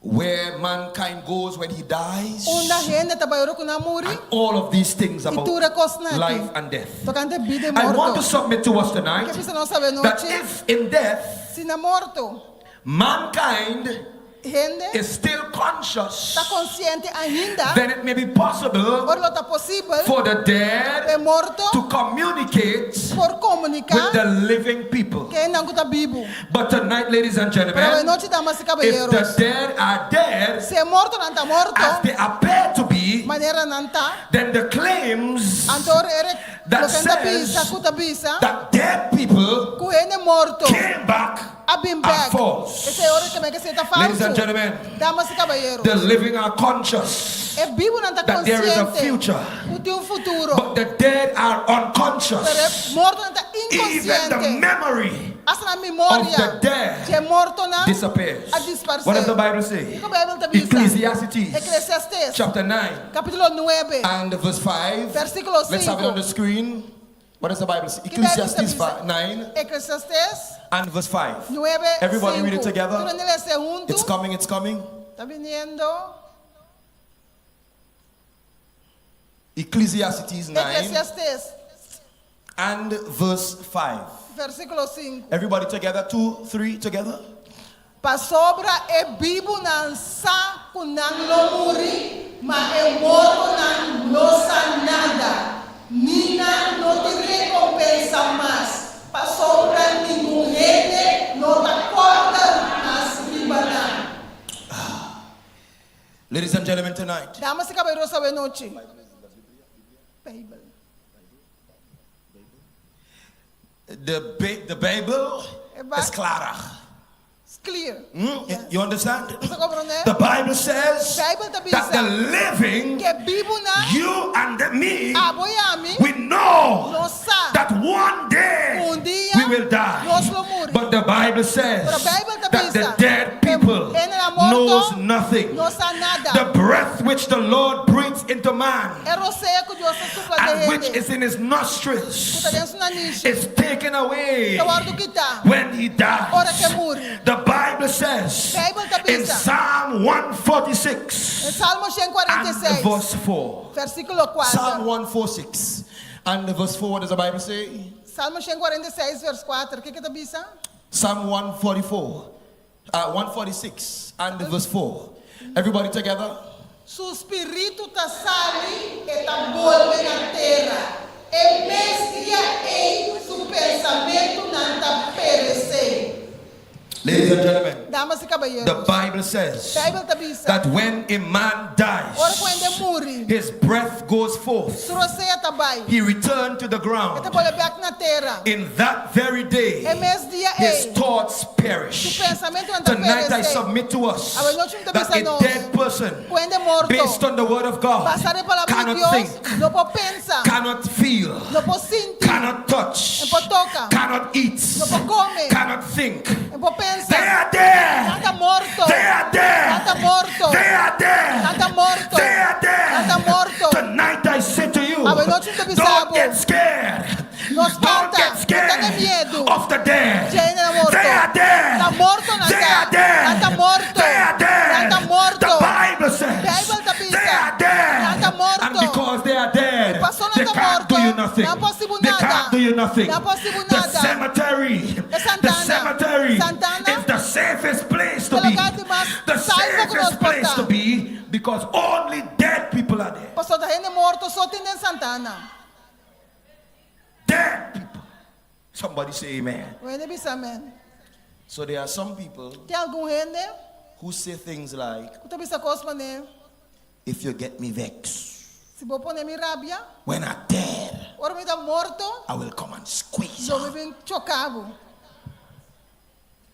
Where mankind goes when he dies. Unda hende ta bai ora ku nan muri. And all of these things I about tur e kosnan aki life and death. tokante bida i I want morto. to submit to us tonight Ke bisa nos awe that nochi, if in death si na morto mankind hende is still conscious, ta konsiente ainda, then it may be possible ora lo ta posibel for the pa e dead morto to communicate por komuniká with the living people. ku esnan ku ta bibu. But tonight, ladies and Pero awe gentlemen, nochi, damas i if the kabayeros, dead are dead, si e mortonan ta morto, as they appear to be, manera nan ta, then the claims anto ora e that loke nan ta says bisa ku ta bisa that dead people ku hende morto came back a bin are bèk, false. esei ora ke men ke si ta Ladies and falsu. gentlemen, Damas i kabayeros, the living are conscious e bibunan ta that there is a konsiente future, ku tin un futuro, but the dead are pero e unconscious. mortonan ta Even the inkonsiente. memory Asta nan of the memoria dead dje mortonan disappears. a disparsé. What does the Bible say? Kiko Beibel ta bisa? Ecclesiastes Eklesiastés, chapter 9 kapítulo 9, And verse 5. versíkulo Let's have it on 5. the screen. What does the Bible say? Ki Beibel ta Ecclesiastes bisa? 9 Eklesiastés and verse 5. 9, Everybody read it 5. together. Tur hende lesa huntu. It's coming, it's coming. Ta biniendo. Ecclesiastes 9 Eklesiastés, and verse 5. versíkulo 5. Everybody together, two, three together. Pasobra e bibunan sa ku nan lo muri, ma e mortonan no sa nada, ni nan no tin rekompensa mas, pasobra ningun hende no ta kòrda mas riba nan. Ladies and gentlemen, tonight, Damas i kabayeros awe nochi. Beibel. the, Bi- the Bible is clara. It's clear. Hmm? You understand? Bo ta komprondé? The Bible says Beibel ta that the bisa living, ku e bibunan, you and me, abo i ami, we know nos sa that one day un dia we will die. nos lo muri. But the Bible says Pero Beibel ta that the bisa dead people ku hendenan morto knows nothing. no sa nada. The breath which the Lord breathes into man E rosea ku Dios ta supla den and which hende, is in his ku nostrils ta den su nanishi, is taken away ta wòrdu kitá when he dies. ora ku e muri. The Bible says Beibel ta in bisa Psalm 146 den Salmo and 146, verse 4. versíkulo Psalm 4. 146 and verse 4. What does the Bible say? Salmo 146, vers 4. Kiko ta bisa? Psalm 144, uh, 146 and verse 4. Everybody together. Su spiritu ta sali, e ta bolbe na tera. E mes dia ei su pensamentunan ta peresé. Ladies and gentlemen, Damas i the kabayeros, Bible says Beibel ta bisa, that when a man ora ku dies, hende muri, his breath goes forth. su rosea ta bai, He returned to the e ground. ta bolbe bèk na tera. In that very day, E mes dia his ei, thoughts su perish. pensamentunan ta Tonight I peresé. submit to us Awe nochi mi ta that bisa a nos, dead person, ku hende morto, based on the word of God, basá den Palabra di cannot Dios, think, no por pensa, cannot feel, no por sinti, cannot touch, no por toka, cannot eat, no por kome, cannot think. no por pensa. They are dead. Nan ta morto. They are dead. Nan ta morto. They are dead. Nan ta morto. They are dead. Nan ta morto. Tonight I say to you, Awe nochi mi ta bisa don't bo. get scared. No Don't spanta. get No scared tene miedu. of the dead. Dje hendenan morto. They are dead. Ta morto nan They ta. are dead. Nan ta morto. They are dead. Nan ta morto. The Bible says Beibel ta bisa. they are dead. Nan ta morto. And because they are dead, I pasobra they nan ta can't do morto, you nothing. nan por hasi bo They nada. can't do you nothing. Nan por hasi bo The nada. cemetery, E the santana. cemetery Santana. is the safest place to E be. lugá di mas The salvo ku nos safest por place ta. to be because only dead people are there. Pasobra ta hende morto so tin den santana. Dead people. Somebody say amen. Un hende bisa amen. So there are some people Tin algun hende who say things like, ku ta bisa kos manera, if you get me vexed, Si bo pone mi rabia, when I'm dead, ora mi ta morto, I will come and squeeze lo you. mi bin choka bo.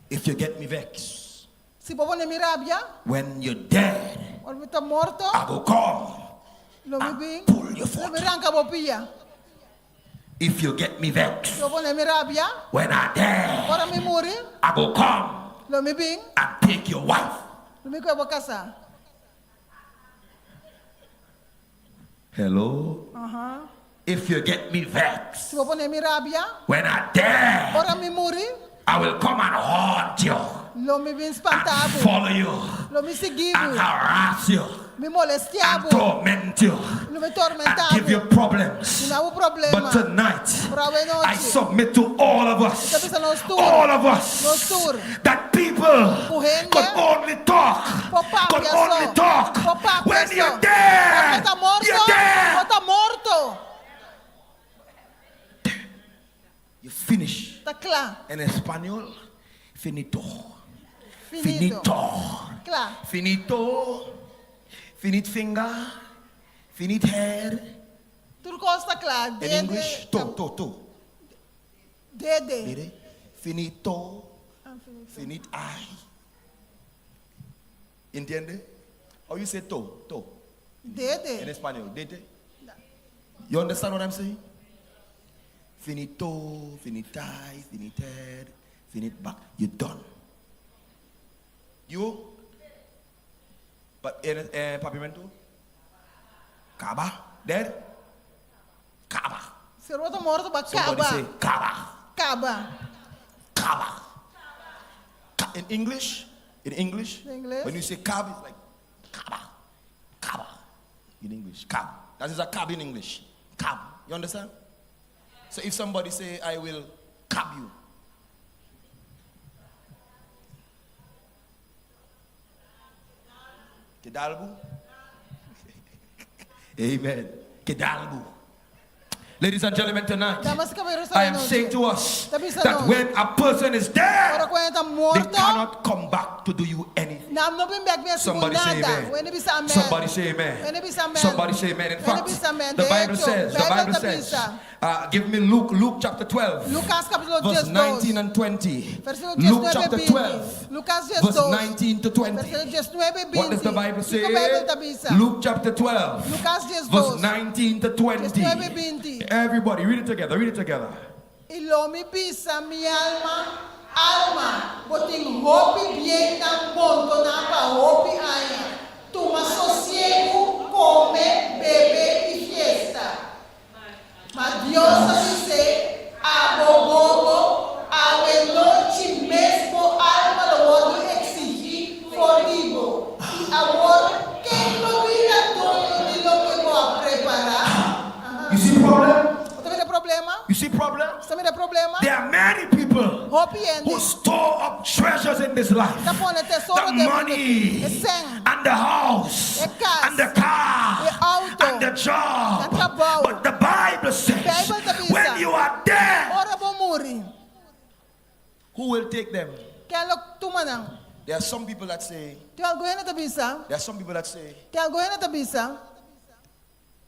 If you get me vexed, Si bo pone mi rabia, when you're dead, ora mi ta morto, I will come lo mi bin, pull your lo mi foot. ranka bo pia. If you get me vexed, Si bo pone mi rabia, when I dead, ora mi muri, I will come lo mi bin, and take your wife. lo mi kue bo kasá. Hello? Aha. If you get me vexed, Si bo pone mi rabia, when I dead, ora mi muri, I will come and haunt you lo mi bin spanta and bo. follow you. Lo mi sigui bo. And harass you. Mi molestiá And bo. torment you. Lo mi And tormentá give you bo. problems. Duna bo problema. But tonight, Pero awe I nochi. submit to all of Mi ta us, bisa nos tur. all of us, Nos tur. that people Ku hende could only talk, por could papia only so. talk. Por papia When so. you're dead, Ora bo ta morto, you're dead. bo ta morto. You finish. Ta kla. En español, finito. Finito. Finito. Kla. Finito. Finit finger. Finit hair. Tur kos ta kla. In Dede. English, to, to, to. Dede. Dede. Finito. Ah, finito. Finit eye. Entiende? How you say to? To. Dede. In español, dede. You understand what I'm saying? Finito, finite, finited, finite back. You're done. You? But in eh, Papiamento? Kaba? Dead? Kaba. Si bo ta morto, b'a Somebody kaba. say kaba. Kaba. Kaba. In English, in English, In English. when you say cab, it's like kaba. Kaba. In English, cab. That is a cab in English. Cab. You understand? So if somebody say, I will cab you. Kedalbu? Amen. Kedalbu. Ladies and gentlemen, tonight, Damas i kabayeronan, I am saying to us Ta bisa that nos. when a person is dead, Ora ku hende ta they morto, cannot come back to do you anything. nan no por bin bèk bin hasi bo Somebody say nada. amen. Hende bisa amen. Somebody say amen. Hende bisa amen. Somebody say amen. In Hende fact, bisa amen. the De Bible echo, says, the Bijbel Bible ta says, bisa. uh, give me Luke, Luke chapter 12, Lucas kapítulo verse 12. 19 and 20. Versíkulo Luke 19 chapter 20. 12, Lucas verse 12. 19 to 20. Versíkulo 19 20. What does the Bible say? Kiko Bijbel ta bisa? Luke chapter 12, Lucas verse 12. 19 to 20. 19 20. Everybody, read it together, read it together. I lo mi bisa mi alma, Alma, bo tin hopi biennan montoná pa hopi aña. Tuma sosiegu, kome, bebe i fiesta. Ma Dios a bis'é, Abo bobo, awe nochi mes bo alma lo wòrdu eksigí for di bo. I awor, ken lo bira doño di loke bo a prepará? You see problem? Bo ta mira problema? You see problem? Bo ta mira problema? There are many people Hopi hende who store up treasures in this life. ta pone tesoro The den mundu. money E sèn, and the house e kas, and the car e outo, and the job. e trabou. But the Bible says Bijbel ta bisa, when you are dead, Ora bo muri, who will take them? ken lo tuma nan? There are some people that say, Tin algun hende ta bisa, there are some people that say, tin algun hende ta bisa,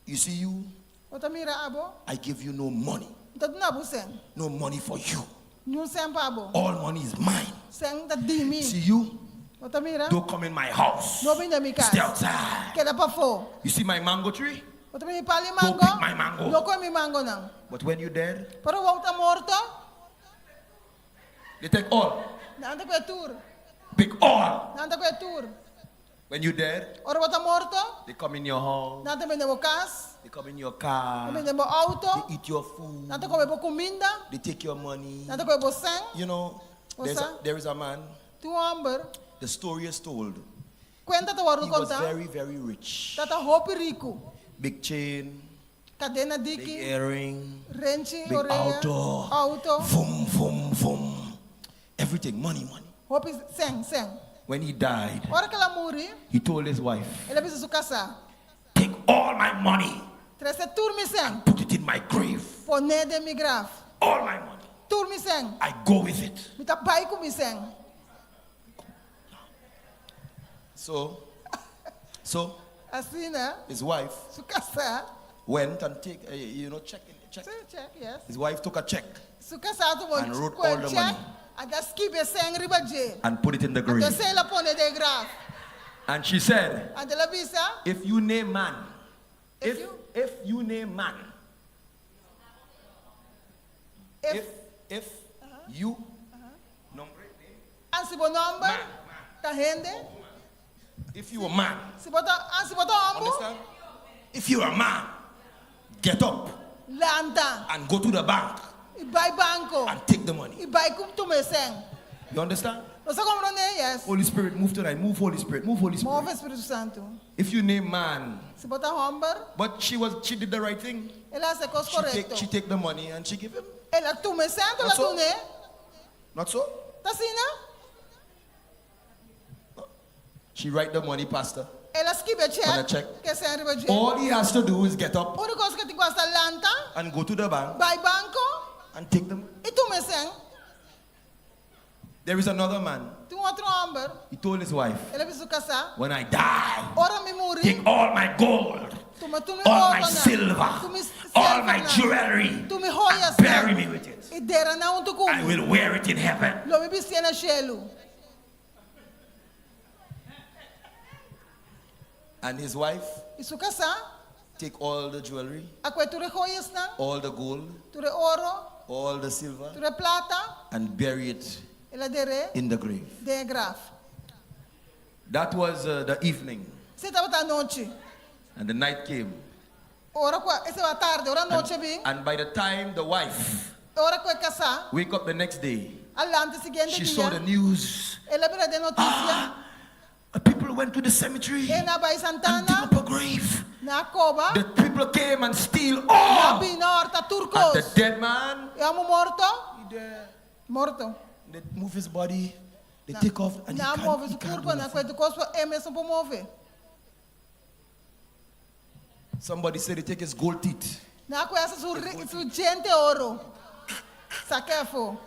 you see you, Bo ta mira abo, I give you no money. N ta duna bo sèn. No money for you. Niun sèn pa bo. All money is mine. Sèn ta di mi. See you, Bo ta mira, don't come in my house. no bin den mi kas. Stay outside. Keda pafó. You see my mango tree? Bo ta mira mi pal'i Don't mango? pick my mango. No kohe mi mangonan. But when you dead, Pero ora bo ta morto, they take all. nan ta kohe tur. Pick all. Nan ta kohe tur. When you dead, Ora bo ta morto, they come in your house. nan ta bin den bo kas, They come in your car. nan bin den bo auto, They eat your food. nan ta kome bo kuminda, They take your money. nan ta kohe bo sèn. You know, there's a, Bo sa? there is a man. Tin un hòmber. The story is told. Kuenta ta wòrdu He was kontá. very, very rich. Tabata hopi riku. Big chain. Kadena Big diki. earring. Renchi, Big orea. auto. Auto. Vum, vum, vum. Everything, money, money. Hopi sèn, sèn. When he died, Ora ku el a muri, he told his wife, el a bisa su kasá. Take all my money. Trese tur mi sèn. Put it in my grave. Pon'é den mi graf. All my money. Tur mi sèn. I go with it. Mi ta bai ku mi sèn. So, so Asina, his wife su kasá. went and take, eh, you know, check, check. Sí, check, yes. His wife took a check Su kasá a tuma And wrote un all the check, money. anto a skibi e sèn riba dje. And put it in the Anto grave. e sèn el a pone den graf. And she said, Anto el a bisa, If you name man, If if, you- if you name man, if, if, if you nombre, Anto si bo nòmber ta hende. If you a man. Si bo ta, anto si bo ta hòmber. Understand? If you a man, get up. Lanta. And go to the bank. I bai banko. And take the money. I bai ku tuma e sèn. You understand? Bo ta komprondé? Yes. Holy Spirit, move tonight. Move, Holy Spirit. Move, Holy Spirit. Move Spiritu Santu. If you name man, Si bo ta hòmber, but she was she did the right thing. el a hasi e kos She take korekto. she take the money and she give him. El a tuma e sèn, el a Not so? dun'é. Not so? Ta asina? She write the money, pastor. El a skibi e On a chèk check. ku e sèn riba dje. All he has to do is get up Úniko kos ku e tin ku hasi ta lanta, and go to the bank bai banko and take the money. i tuma e sèn. There is another man. Tin un otro hòmber, He told his wife, el a bisa su kasá, When I die, Ora mi muri, take all my gold, tuma tur mi all my oronan, silver, tur mi all my selvernan, jewelry, tur mi hoyasnan, bury me with it. i dera nan huntu ku I mi. will wear it in heaven. Lo mi bistié na shelu. And his wife I su kasá take all the jewelry, a kue tur e hoyasnan, all the gold, tur e oro, all the silver, tur e plata, and bury it el a der'é in the grave. den e graf. That was uh, the evening, Esei tabata anochi. and the night came. Ora ku esei tabata tardi, ora anochi a bin, And by the time the wife ora ku e kasá wake up the next day, a lanta e siguiente she saw the dia, news. el a mira den notisia, Ah, people went to the cemetery e nan a bai and dig Santana, up a grave. nan a koba, The people came and steal nan a all. bin nan a horta tur And the kos. dead man, E hòmber morto, he there. morto. They move his body, they take off, and he Nan a can't, move he su can't kurpa, do nan a nothing. kue tur kos, pero e mes no por move. Somebody said they take his gold teeth. Nan a kue hasta su, su djente oro. Sak'é afó.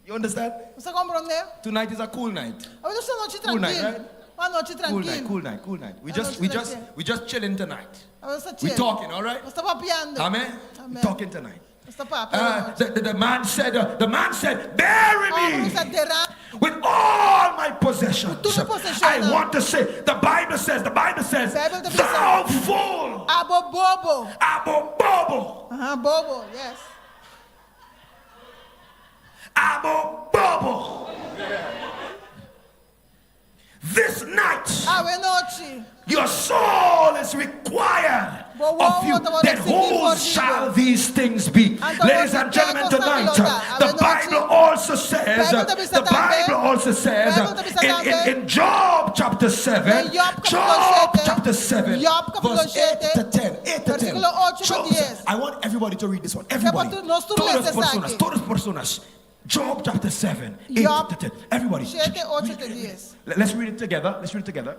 You understand? Bo ta komprondé? Tonight is a cool night. Awe ta un anochi Cool night, trankil. right? Un anochi Cool night, trankil. cool night, cool night. We Un just, anochi we just, trankil. we just chilling tonight. Awe ta We chill. talking, all right? Nos ta papiando. Amen. We Amen. talking tonight. Nos ta papia. Uh, the, the, the man said, uh, the man said, bury Hòmber me bisa dera with all my possessions. Ku tur mi poseshonnan. I want to say, the Bible says, the Bible says, Bijbel ta bisa. thou fool, Abo bobo. abo bobo, Aha, bobo, yes. abo bobo. This night, Awe nochi. your soul is required Bo of you. wowo ta Then wòrdu eksigí for whose di shall bo. these things be? Anto Ladies wòrdu and gentlemen, kiko sa tonight, bilota. the Awe nochi. Bible also says, Bijbel ta bisa the tambe. Bible also says, Bijbel ta bisa in, in, tambe. in Job chapter 7, Den Job kapítulo Job shete. chapter 7, Job kapítulo verse 8 shete. to 10, 8 to 10. Versíkulo ocho pa Job, dies. I want everybody to read this one. Everybody. Ke pa tur- nos tur Todas lesa personas, esaki. todas personas. Job chapter 7, 8 Job to 10. Everybody. shete, ocho te dies. Let's read it together. Let's read it together.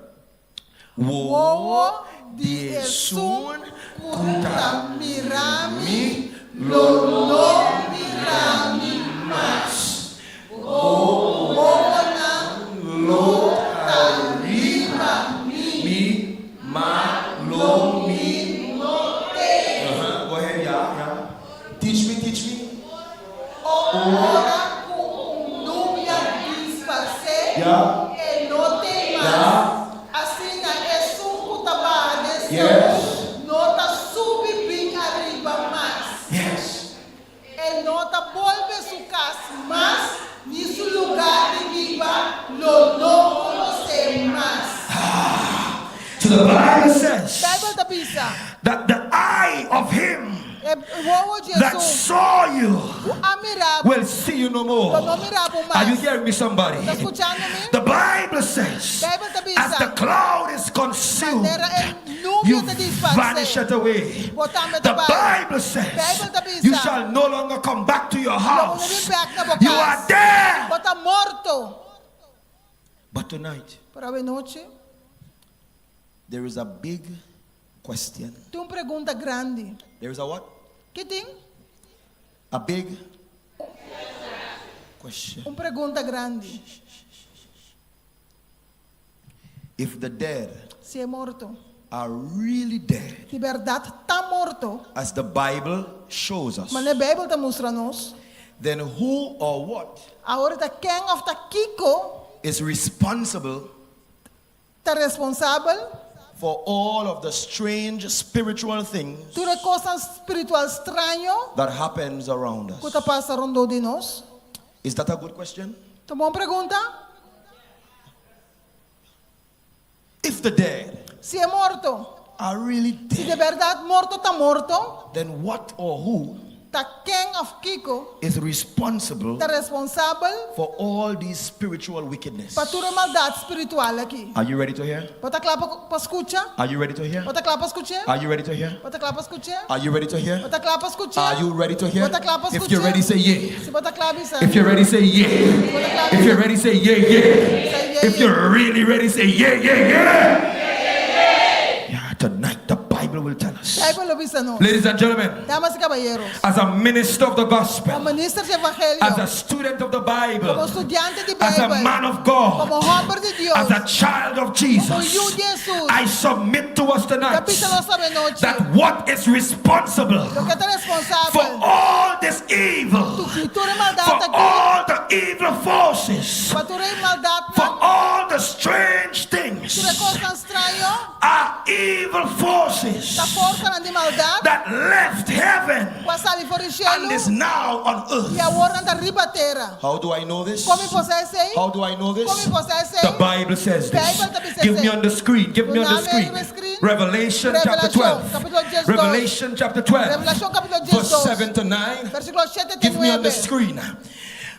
Wowo di esun ku ta mira mi lo no mira mi mas. Bo wowonan lo ta riba mi. Mi ma lo mi no te. Uh-huh. Go ahead, yeah, yeah. Teach me, teach me. Ora ku un nubia disparsé, e no t'ei mas. Asina esun ku ta baha den Seol no ta subi bin ariba mas. E no ta bolbe su kas mas, ni su lugá di biba lo no konosé mas. So the Bible says Beibel ta bisa. that the eye of him E wowo di that esun saw you ku a mira bo will see you no more. lo no mira bo Are you mas. hearing me, somebody? Bo ta skuchando mi? The Bible says, Beibel ta as the bisa, cloud is consumed, manera e nubia you ta disparsé, vanish it away. bo tambe The ta bai. Bible says, Beibel ta bisa, you shall no longer come back to your lo bo no house. bin bèk na bo You are kas. dead. Bo ta morto. But tonight, Pero awenochi, there is a big question. tin un pregunta grandi. There is a what? Ki tin? A big question. Un pregunta grandi. If the dead Si e morto are really dead, di bèrdat ta morto, as the Bible shows us, manera Beibel ta mustra nos, then who or what awor ta ken òf ta kiko is responsible ta responsabel for all of the strange spiritual things tur e kosnan spiritual straño that happens around ku us? ta pasa rondó di nos? Is that a good question? Ta un bon pregunta? If the dead Si e morto, are really si dead, di bèrdat morto ta morto, then what or who? Ta ken òf kiko is responsible ta responsabel for all these spiritual wickedness? pa tur e maldat spiritual aki? Are you ready to hear? Bo ta kla pa pa skucha? Are you ready to hear? Bo ta kla pa skuch'é? Are you ready to hear? Bo ta kla pa skuch'é? Are you ready to hear? Bo ta kla pa skuch'é? Are you ready to hear? Bo ta kla pa If skuch'é? you're ready, say yeah. Si bo ta kla bisa. If you're ready, say yeah. Bo ta kla If you're ready, say yeah, yeah. Say yeah, If you're really ready, say yeah, yeah, yeah. Yeah, tonight the Bible will tell us. Beibel lo bisa nos. Ladies and gentlemen, Damas i kabayeros, as a minister of the komo gospel, minister di evangelio, as a student of the komo Bible, studiante di as a Beibel, man of God, komo hòmber di Dios, as a child of komo Jesus, yu di Hesus, I submit to us ta tonight bisa nos awe nochi, that what is responsible loke ta for responsabel all this evil, di tur e maldat for aki, all the evil forces, pa tur e maldatnan, for all the strange things, tur e kosnan straño, are evil forces ta forsanan di maldat that left heaven ku a sali for di and shelu is now on i earth. awor nan ta riba tera. How do I know this? Kon mi por sa esei? How do I know Kon this? mi por sa esei? The Bible says this. Beibel ta bisa Give me esei. on the screen. Give me on the Dunami screen. riba screen. Revelation chapter Revelashon, 12. kapítulo 12. Revelation chapter 12. Revelashon kapítulo Verse 12. 7 to 9. Versíkulo 7 te Give me on the 9. screen.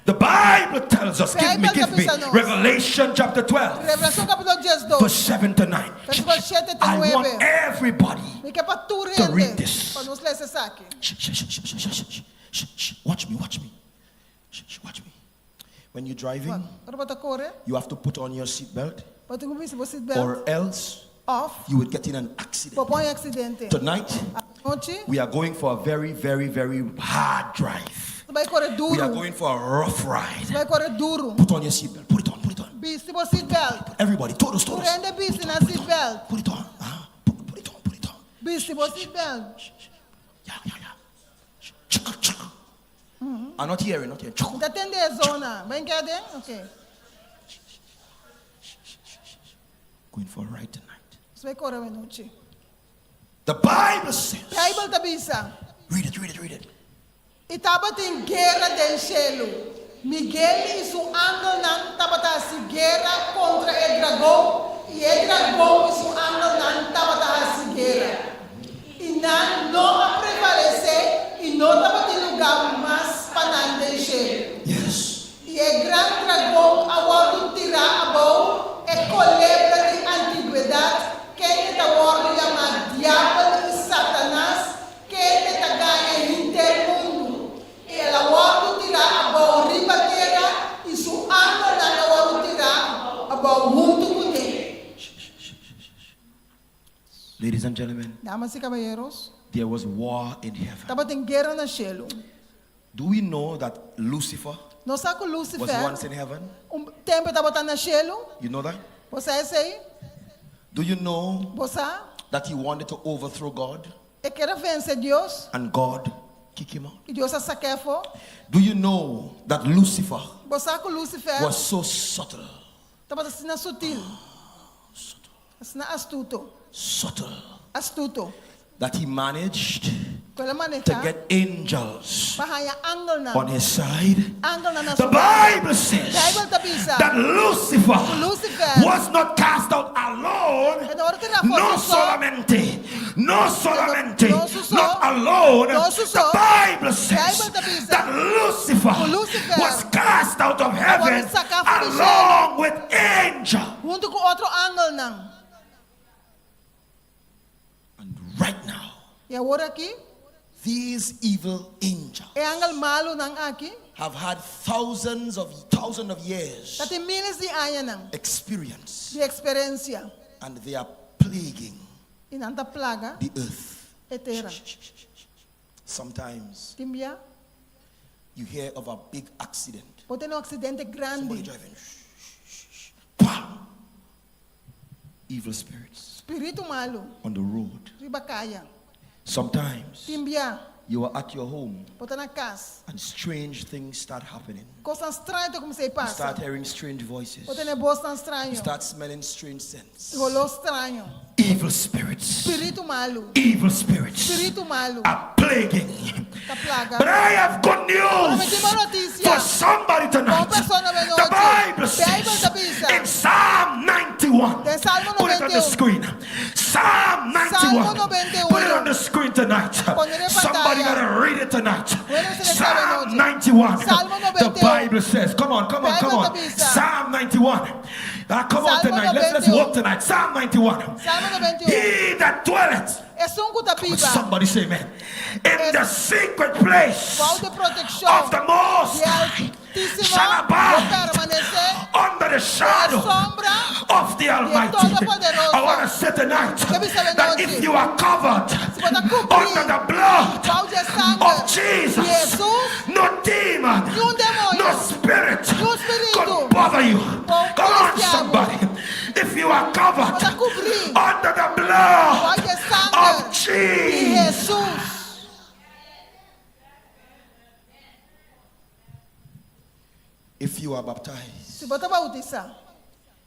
The Bible tells us, give me, Beibel ta give me. bisa nos. Revelation chapter 12, Revelashon kapítulo 12. verse 7 to 9. Versíkulo 7 te I want 9. everybody Mi ke pa tur to read hende this. pa nos lesa esaki. Shh, shh, shh, shh, shh, shh, shh, shh. Watch me, watch me. Shh, shh, watch me. When you're driving, Ora bo ta kore, you have to put on your seatbelt bo tin ku bisti bo seatbelt or else òf you would get in an accident. bo por haña aksidente. Tonight, Anochi, we are going for a very, very, very hard drive. nos ta bai kore We are duru. going for a rough ride. Nos ta bai kore duru. Put on your seatbelt. Put it on, put it on. Bisti bo seatbelt. Everybody, todos, Tur todos. hende bisti nan seatbelt. Put it on. Ah, put, put it on, put it on. Bisti bo seatbelt. Yeah, yeah, yeah. Chuk, chuk. I'm not hearing, not hearing. Chuk. Mi ta tende e zona. Bo a keda? Ok. Going for a ride tonight. Nos ta bai kore anochi. The Bible says. Beibel ta bisa. Read it, read it, read it. I tabatin guera den shelu. Miguel i su angelnan tabata hasi guera kontra e dragon, i e dragon i su angelnan tabata hasi guera. I nan no a prevalesé, i no tabatin lugá mas pa nan den shelu. Yes. I e gran dragon a wòrdu tirá abou, e kolebra di antigwedat, kende ta wòrdu yamá Diabel i Satanas, kende ta gaña henter mundu. I el a wòrdu tirá abou riba tera, i su angelnan a wòrdu tirá abou huntu kuné. Ladies and gentlemen, Damas i kabayeros, there was war in heaven. tabatin guera na shelu. Do we know that Lucifer Nos sa ku was Lucifer once in heaven? un tempu tabata na shelu? You know that? Bo sa esei? Do you know Bo sa? that he wanted to overthrow God E ker a vense Dios and God kick him out? i Dios a sak'é afó. Do you know that Lucifer Bo sa ku Lucifer was so subtle? tabata asina sutil, asina astuto, Subtle. astuto, That he managed ku el a to manehá get angels pa haña angelnan, on his side. angelnan na The su banda. Bible says Beibel ta bisa that Lucifer ku Lucifer was not cast out alone. e no a wòrdu tirá for No su so, solamente, no solamente, no su so, not alone. no su The so. Bible says Beibel ta bisa that Lucifer ku Lucifer was cast out of a heaven wòrdu saká for di shelu along with angels. huntu ku otro angelnan. And right now, I awor aki, these evil angels e angel malunan aki have had thousands of thousands of years ta tin míles di añanan experience di eksperensia and they are plaguing i nan ta plaga the earth. e tera. Sometimes Tin bia, you hear of a big accident. bo tende un aksidente Somebody grandi. driving. Shh, shh, shh, Bam! Evil spirits Spiritu malu on the road. riba kaya. Sometimes Tin bia, you are at your home bo ta na kas. and strange things start happening. Kosnan straño ta kuminsá You pasa. start hearing strange voices. Bo tende bosnan You straño. start smelling strange scents. Holó straño. Evil spirits, Spiritu malu. evil spirits Spiritu malu are plaguing. ta plaga. But I have good Pero mi news tin bon notisia for somebody pa un tonight. persona The awe nochi. Bible Beibel says ta bisa in Psalm 91, den Salmo put it on the 91. screen. Psalm Salmo 91. 91. Put it on the screen tonight. Ponelo en Somebody pantalla. gotta read it tonight. Bueno, se le sabe Psalm anoche. 91. Salmo The 91. Bible says, come on, come on, Bible come on. te bisa. Psalm 91. Ah, come on Salmo tonight. Let's, let's 91. walk tonight. Psalm 91. Salmo 91. He that dwelleth, Esun ku ta biba. somebody say amen, in the secret place Bou di protekshon of the Most di High Altísimo shall lo abide permanesé under the shadow sombra of the Almighty. Todopoderoso. I want to say tonight Ke bisa that anochi. if you are covered Si bo ta kubrí under the blood bou di sanger of Jesus, Jesus, no demon, Ni un demoño, no spirit ni un spiritu could bother you. Por Come on, molestiá bo. somebody. If you are covered Bo ta kubrí under the blood bou di sanger of di Jesus. Jesus. If you are baptized Si bo ta boutisá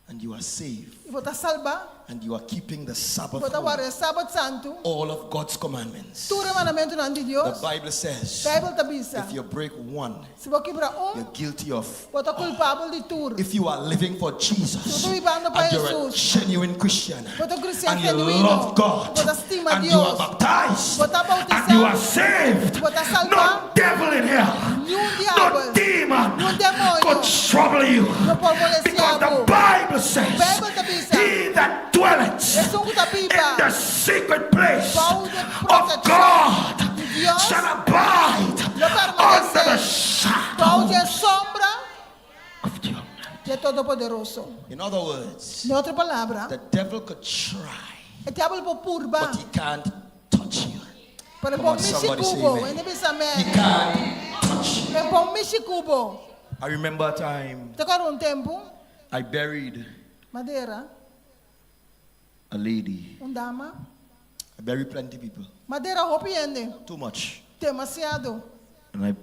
and you are saved i bo ta salbá, and you are keeping the Sabbath, bo ta holy, warda Sabat santu, all of God's commandments. tur e mandamentunan di The Dios, Bible says Beibel ta bisa, if you break one, si bo kibra un, you're guilty of. bo ta kulpabel di tur. If you are living for Jesus Si bo ta bibando pa and you're a Jesus, genuine Christian bo ta un kristian and you genuino, love God bo ta stima and you are Dios, baptized bo ta boutisá, and you are saved, bo ta salbá, no devil in hell, Ni un no diabel, demon ni un demoño could trouble you. no por Because molestiá the bo. Bible says, Beibel ta bisa, He that dwelleth Esun ku ta in biba the secret place bou di of protekshon God di Dios shall abide lo under the permanesé shadow bou di sombra of the Almighty. di Todopoderoso. In other words, Den otro palabra, the devil could try, e diabel por purba, but he can't touch you. pero Come por on, somebody say mishi ku bo, amen. hende bisa He amen. can't touch you. E por mishi ku bo. I remember a time Ta kòrda un tempu, I buried m'a dera a lady. un dama. I buried plenty people. M'a dera hopi hende. Too much. Demasiado. And I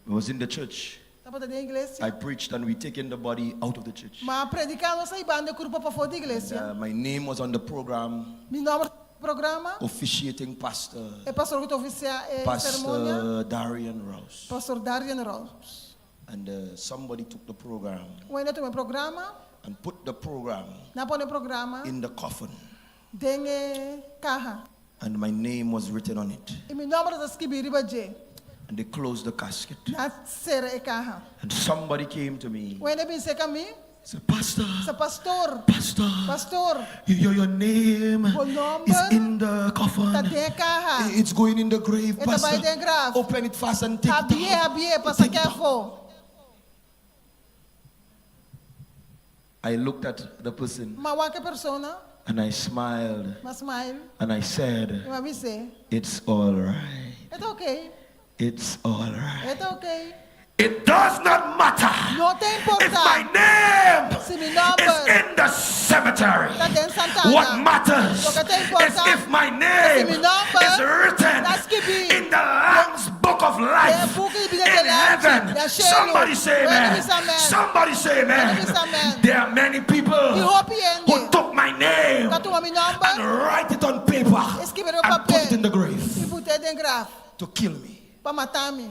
was in the church. Tabata den iglesia. I preached and we taken the body out of the church. M'a prediká nos a hibando e kurpa pafó di iglesia. Uh, my name was on the program. Mi nòmber programa. Officiating pastor. E pastor ku ta ofisiá e seremonia. Pastor Darian Rouse. Pastor Darian Rouse. And uh, somebody took the program. Un hende a tuma e programa. And put the program. Nan a pone e programa. In the coffin. Den e kaha. And my name was written on it. I mi nòmber ta skibí riba dje. And they closed the casket. Nan a sera e kaha. And somebody came to me. Un hende a bin serka mi. Said, Pastor. Bisa pastor. Pastor. Pastor. Your, your name Bo nòmber is in the coffin. Ta den e kaha. It's going in the grave, E ta bai Pastor. den graf. Open it fast and take it Habrié, out. habrié, pa Take it sak'é out. afó. I looked at the person. M'a wak e persona. And I smiled. M'a smile. And I said, I m'a bis'é. It's all right. E ta ok. It's all right. E ta ok. It does not matter No ta if importá my name si mi nòmber is in the cemetery. ta den santana. What matters Loke ta is importá if my si name mi nòmber is written ta skibí in the Lamb's book of life Den buki di bida in di Lamchi, heaven. den shelu. Somebody say Hende amen. bisa amen. Somebody say amen. Hende bisa amen. There are many people Tin hopi hende who took my name ku a tuma mi nòmber and write it on paper i skirbi riba and put it papel in the grave i bot'é den graf to kill me. pa mata mi.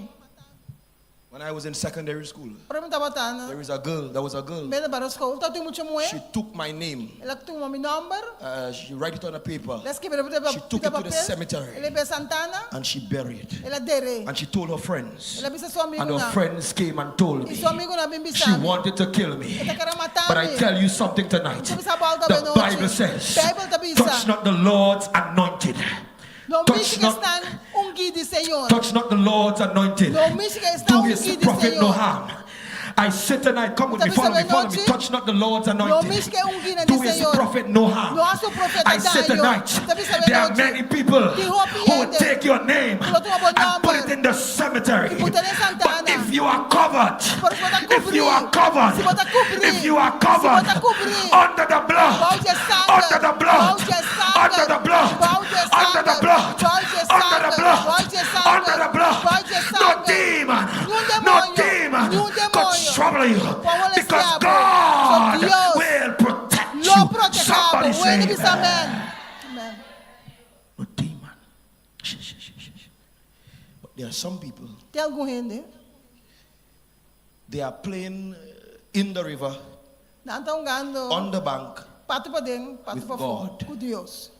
When I was in secondary school, Ora mi tabata na there is a girl, there was a girl. middelbare school, tabatin un mucha muhé. She took my name. El a tuma mi nòmber. Uh, she write it on a paper. El a skirbi riba She took it to the papel. cemetery. El a hib'é santana. And she buried it. El a der'é. And she told her friends. El a bisa su And her amigunan. friends came and told I me su amigunan a bin she bisa mi. wanted to kill me. E tabata ke mata But I mi. tell you something tonight. Mi ta bisa bo algu The anochi. Bible says, Beibel ta bisa. touch not the Lord's anointed. No Touch mishi not, esnan ungí di Señor. touch not the Lord's anointed. No mishi esnan Do his ungí di prophet no Señor. harm. I say tonight, come with me, follow me, follow me. Touch not the Lord's anointed. Do his prophet no harm. I say tonight, there are many people who will take your name and put it in the cemetery. But if you are covered, if you are covered, if you are covered under the blood, under the blood, under the blood, under the blood, under the blood, under the blood, no demon, no demon could trouble you because God will protect you. Somebody say amen. No demon. Shh, shh, shh, shh, shh. But there are some people. Tin algun hende. They are playing in the river. Nan ta hungando. On the bank. Patu paden, patu With pafó. God. Ku Dios.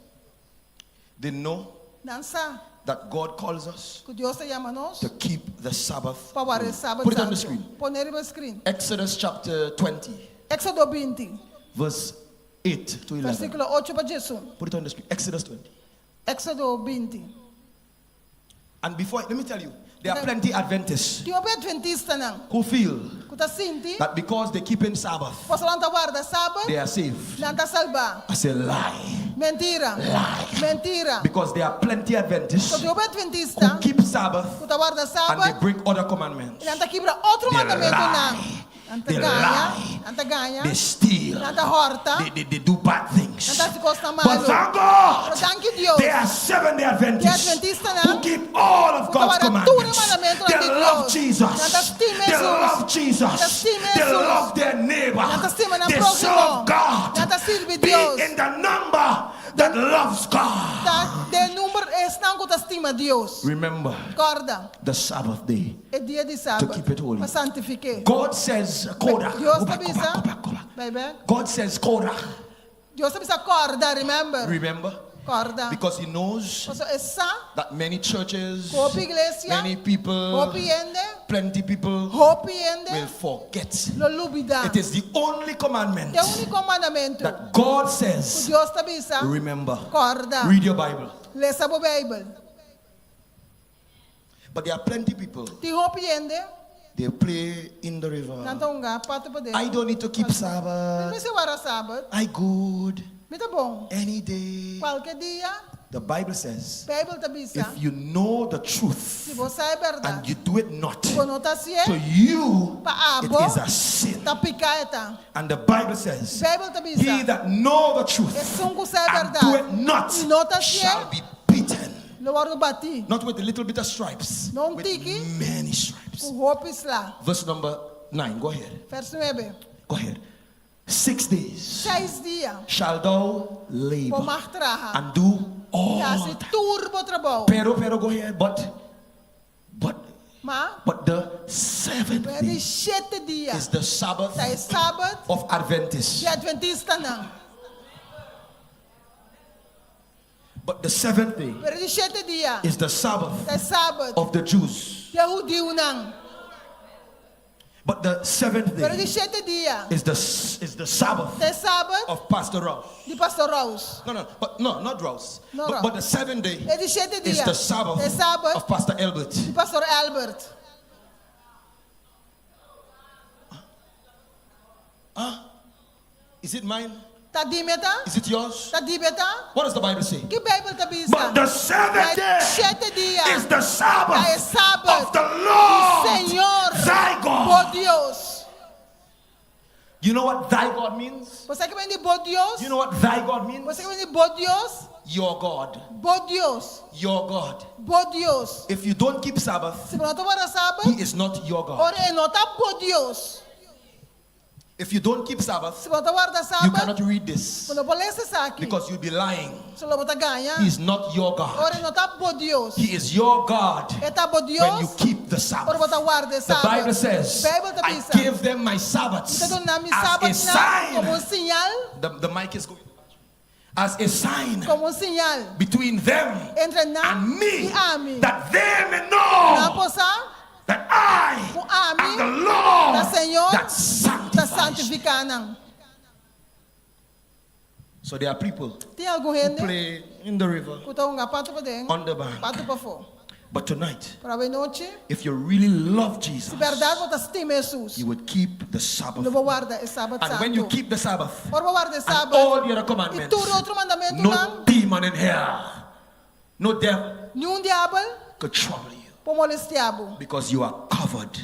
They know Nan sa that God calls us ku Dios ta yama nos to keep the Sabbath. pa warda holy. e Sabat Put it on the santu. screen. Pon'é riba screen. Exodus chapter 20, Éxodo 20, verse 8 to 11. versíkulo ocho pa diesun. Put it on the screen. Exodus 20. Éxodo 20. And before, let me tell you, there are plenty Adventists Tin hopi Adventistanan who feel ku ta sinti that because they keep in Sabbath, pasobra nan ta warda Sabat, they are saved. nan ta salbá. I say lie. Mentira. Lie. Mentira. Because there are plenty Adventists Pasobra tin hopi Adventista who keep Sabbath ku ta warda and they Sabat break other commandments. i nan ta kibra otro They mandamentunan. lie. Nan ta They gaña, lie. nan ta gaña, They steal. nan ta hòrta, They, they, they do bad things. nan ta hasi kosnan But malu. thank God, Pero danki Dios, there are Seventh day Adventists Tin Adventistanan who keep all of ku ta God's warda tur e commandments. mandamentunan They di love Dios. Jesus. Nan ta stima They Jesus. love Jesus. Nan ta stima They Jesus. love their neighbor. Nan ta stima nan They próhimo. serve God. Nan ta sirbi Be Dios. in the number that loves God. Ta den number esnan ku ta stima Dios. Remember Kòrda the Sabbath day. e dia di To Sabat keep it holy. pa santifik'é. God says, Korah. Dios Go ta back, go bisa, back, go back, go back. Bai bèk. God says, Korah. Dios ta bisa kòrda, remember. Remember? Kòrda. Because he knows Pasobra e sa that many churches, ku hopi iglesia, many people, hopi hende, plenty people hopi hende will forget. lo lubidá. It is the only commandment Ta e úniko mandamentu that God ku says, Dios ta bisa, remember. kòrda. Read your Bible. Lesa bo Beibel. But there are plenty people, Tin hopi hende, they play in the river. nan ta hunga patu paden. I don't need to keep Mi Sabbath. mester warda Sabat. I good Mi ta bon. any day. Kualke dia, The Bible says, Beibel ta bisa, if you know the truth si bo sa e bèrdat, and you do it not, bo no ta hasié, to you pa it abo is a sin. ta piká e ta. And the Bible says, Beibel ta bisa, he that know the truth esun ku sa e and do bèrdat it not i no ta hasié, shall be beaten. lo wòrdu batí. Not with a little bit of stripes, No un with tiki. many stripes. Ku hopi sla. Verse number 9, go ahead. Verso nuebe. Go ahead. Six days Seis dia shall thou bo labor mag traha. and do all. I hasi thy- tur bo trabou. Pero, pero, go ahead. But, but, Ma, but the seventh pero di day shete dia is the Sabbath ta e Sabat of Adventists. di Adventistanan. But the seventh day Pero di shete dia is the Sabbath ta e Sabat of the Jews. di e hudiunan. But the seventh Pero di day shete dia is the is the Sabbath ta e Sabat of Pastor Rouse. di Pastor Rouse. No, no, but no, not Rouse. No, but, Rouse. but the seventh day E di shete is dia the Sabbath ta e Sabat of Pastor Albert. di Pastor Albert. Huh? Is it mine? Ta di mi ta? Is it yours? Ta di bo ta? What does the Bible say? Ki Beibel ta bisa? But the seventh day Shete dia is the Sabbath ta e Sabat of the Lord, di Señor, thy God. bo Dios. You know what thy God means? Bo sa ki meen di bo Dios? You know what thy God means? Bo sa ki meen di bo Dios? Your God. Bo Dios. Your God. Bo Dios. If you don't keep Sabbath, Si bo no ta warda Sabat, he is not your God. ora e no ta bo Dios. If you don't keep Sabbath, Si bo no ta warda you Sabat, cannot read this. bo no por lesa esaki. Because you'll be lying. So lo bo ta gaña. He is not your God. Ora e no ta bo Dios. He is your God. E ta bo When you Dios. keep the Sabbath. Ora bo ta warda e The Sabat. Bible says, Bijbel ta I bisa. give them my Sabbaths Mi ta duna mi as a Sabatnan komo un sign. señal. The, the mic is going. As a sign. Komo un señal. Between them Entre nan and me. i ami. That they may know. Nan por sa. That I Ku ami am the Lord ta Señor that ta sanctifies. santifiká nan. So there are people Tin algun who hende play in the river, ku ta hunga patu paden, on the bank. patu pafó. But tonight, Pero awe nochi, if you really love Jesus, si bèrdat bo ta stima Hesus, you would keep the Sabbath. lo bo warda e Sabat And when you santu. keep the Sabbath, Ora bo warda e and Sabat all the other i commandments, tur otro mandamentunan, no demon in hell, no devil niun diabel could trouble you. por molestiá bo. Because you are covered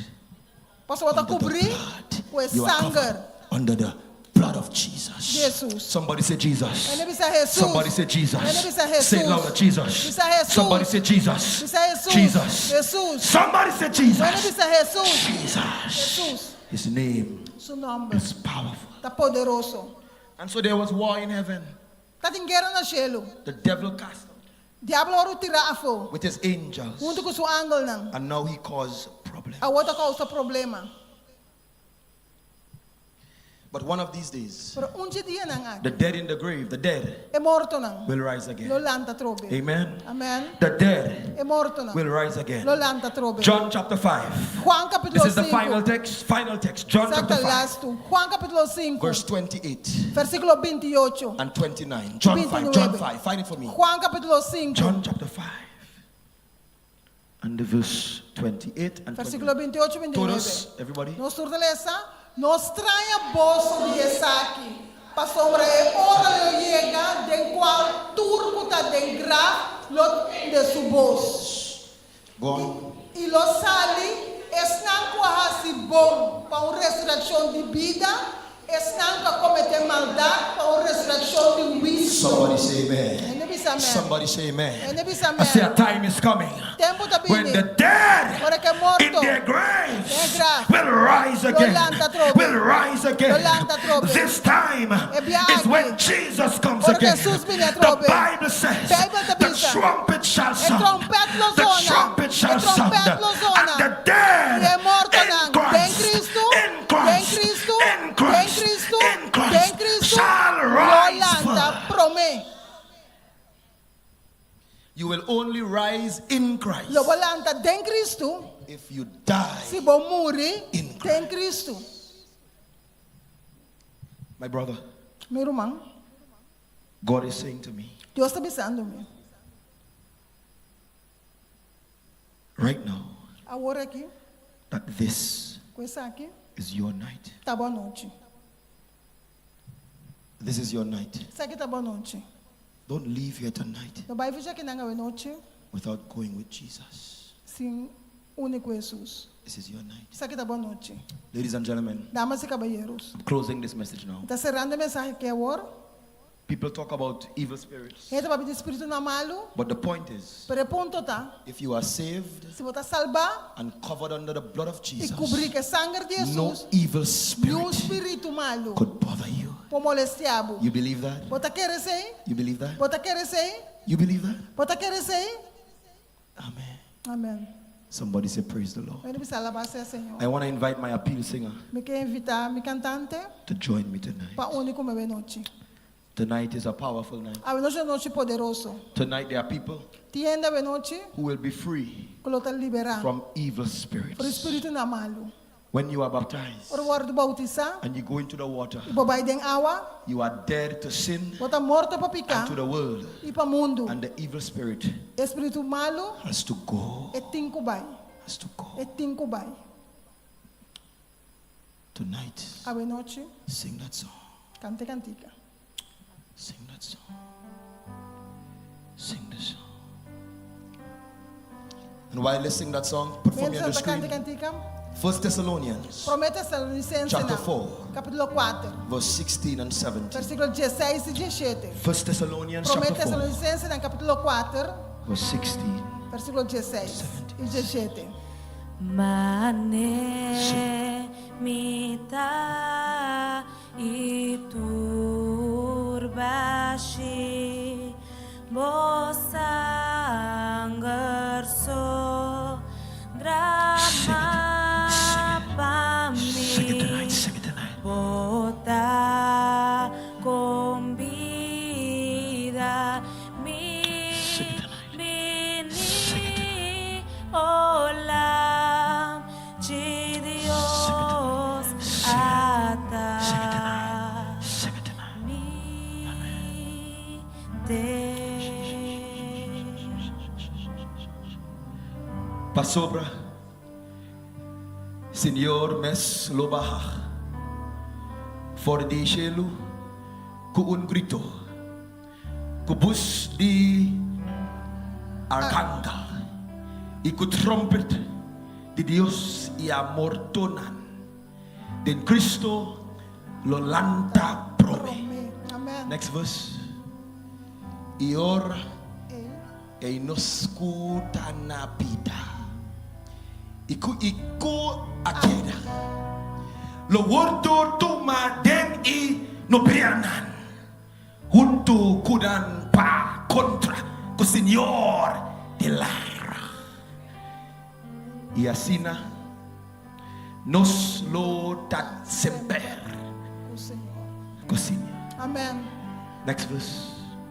Pasobra bo ta under the kubrí blood. ku e You are sanger covered under the blood of Jesus. di Hesus. Somebody say Jesus. Hende bisa Hesus. Somebody say Jesus. Hende bisa Hesus. Say it louder, Jesus. Bisa Hesus. Somebody say Jesus. Bisa Hesus. Jesus. Hesus. Somebody say Jesus. Hende bisa Hesus. Jesus. Hesus. His name Su nòmber is powerful. ta poderoso. And so there was war in heaven. Tatin guera na shelu. The devil cast out. Diablo a wòrdu tirá afó. With his angels. Huntu ku su angelnan. And now he caused problems. Awor ta kousa problema. But one of these days, Pero un di e dianan aki. the dead in the grave, the dead E mortonan. will rise again. Lo lanta atrobe. Amen. Amen. The dead E mortonan. will rise again. Lo lanta atrobe. John chapter 5. Juan kapítulo This is the 5. final text. Final text. John Esaki chapter 5, lastu. Juan kapítulo 5. Verse 28 Versíkulo 28. and 29. John 5. John 5. Find it for me. Juan kapítulo 5. John chapter 5. And the verse 28 and Versíkulo 29. 28 i 29. Todos, everybody. Nos tur ta lesa, No straña boso di esaki, pasobra e ora lo yega den kual tur ku ta den graf lo tende su bos. Go on. I lo sali esnan ku a hasi bon pa un resurekshon di bida, Esnan ku a kometé maldat pa un resurekshon di huisio. Somebody say amen. Hende bisa amèn. Somebody say amen. Hende bisa I say a amèn. time is coming Tempu ta when bini the dead ora ku e in morto their den e graves graf will rise lo again. lanta atrobe. Will rise Lo again. lanta atrobe. This time E bia is when aki. Jesus comes Ora ku again. Hesus bini The atrobe. Bible says Beibel ta the bisa. trumpet shall E sound. tròmpèt lo The zona. trumpet E shall sound. tròmpèt lo zona. And the dead I e in mortonan den Christ, Kristu, in den Christ, Kristu, in den Christ, Kristu, in den Christ Kristu shall lo rise lanta first. promé. You will only rise in Christ Lo bo lanta den Kristu if you die. si bo muri In den Kristu. My brother, Mi ruman, God is saying to me Dios ta bisando mi right now awor aki that this ku esaki is your night. ta bo anochi. This is your night. Esaki ta bo anochi. Don't leave here tonight No bai for di akinan awe nochi without going with Jesus. sin uni ku Hesus. This is your night. Esaki ta bo anochi. Ladies and gentlemen, Damas i kabayeros, I'm closing this message now. mi ta serando e mensahe aki awor. People talk about evil spirits. Hende ta papia di spiritunan malu. But the point is, Pero e punto ta, if you are saved si bo ta salbá and covered under the blood of i Jesus, kubrí ku e sanger di no Hesus, evil niun spirit spiritu malu could bother you. por molestiá bo. You believe that? Bo ta kere esei? You believe that? Bo ta kere esei? You believe that? Bo ta kere esei? Amen. Amen. Somebody say, Praise the Lord. Hende bisa alabá sea Señor. I want to invite my appeal singer Mi ke invitá mi kantante to join me tonight. pa uni ku mi awe nochi. Tonight is a powerful night. Awe nochi ta un nochi poderoso. Tonight there are people Tin hende awe nochi who will be free ku lo ta liberá from evil for spirits. spiritunan malu. When you are baptized Ora wòrdu boutisá and you go into the water, i bo bai den awa, you are dead to sin bo ta morto pa piká and to the world. i pa mundu. And the evil spirit E spiritu malu has to go. e tin ku bai. Has to go. E tin ku bai. Tonight, Awe nochi, sing that song. kanta e kantika. Sing that song. Sing the song. And while they sing that song, put for me on the Mientras ta kanta screen. e kantika, First Thessalonians, Promé Tesalonicensenan, Chapter 4. kapítulo 4, verse 16 and 17. versíkulo diesseis i diesshete. First Thessalonians Promé chapter 4, Tesalonicensenan, kapítulo 4, verse 16. versíkulo diesseis i diesshete. Mane mi ta i tur bashi bo sanger so drama pa mi. Sing it tonight, sing it tonight. Bo ta kon bida mi bini olam chi Dios ata mi te. Pasobra Señor mes lo baha for di shelu ku un grito, ku bus di arkangel i ku trompet di Dios i a mortonan den Cristo lo lanta prome. Next verse. I ora ei nos ku ta na bida i ku i ku a keda lo wordo tuma den e nubianan huntu ku nan pa kontra ku Señor di lara. I asina nos lo ta semper. Kosiña. Amen. Next verse.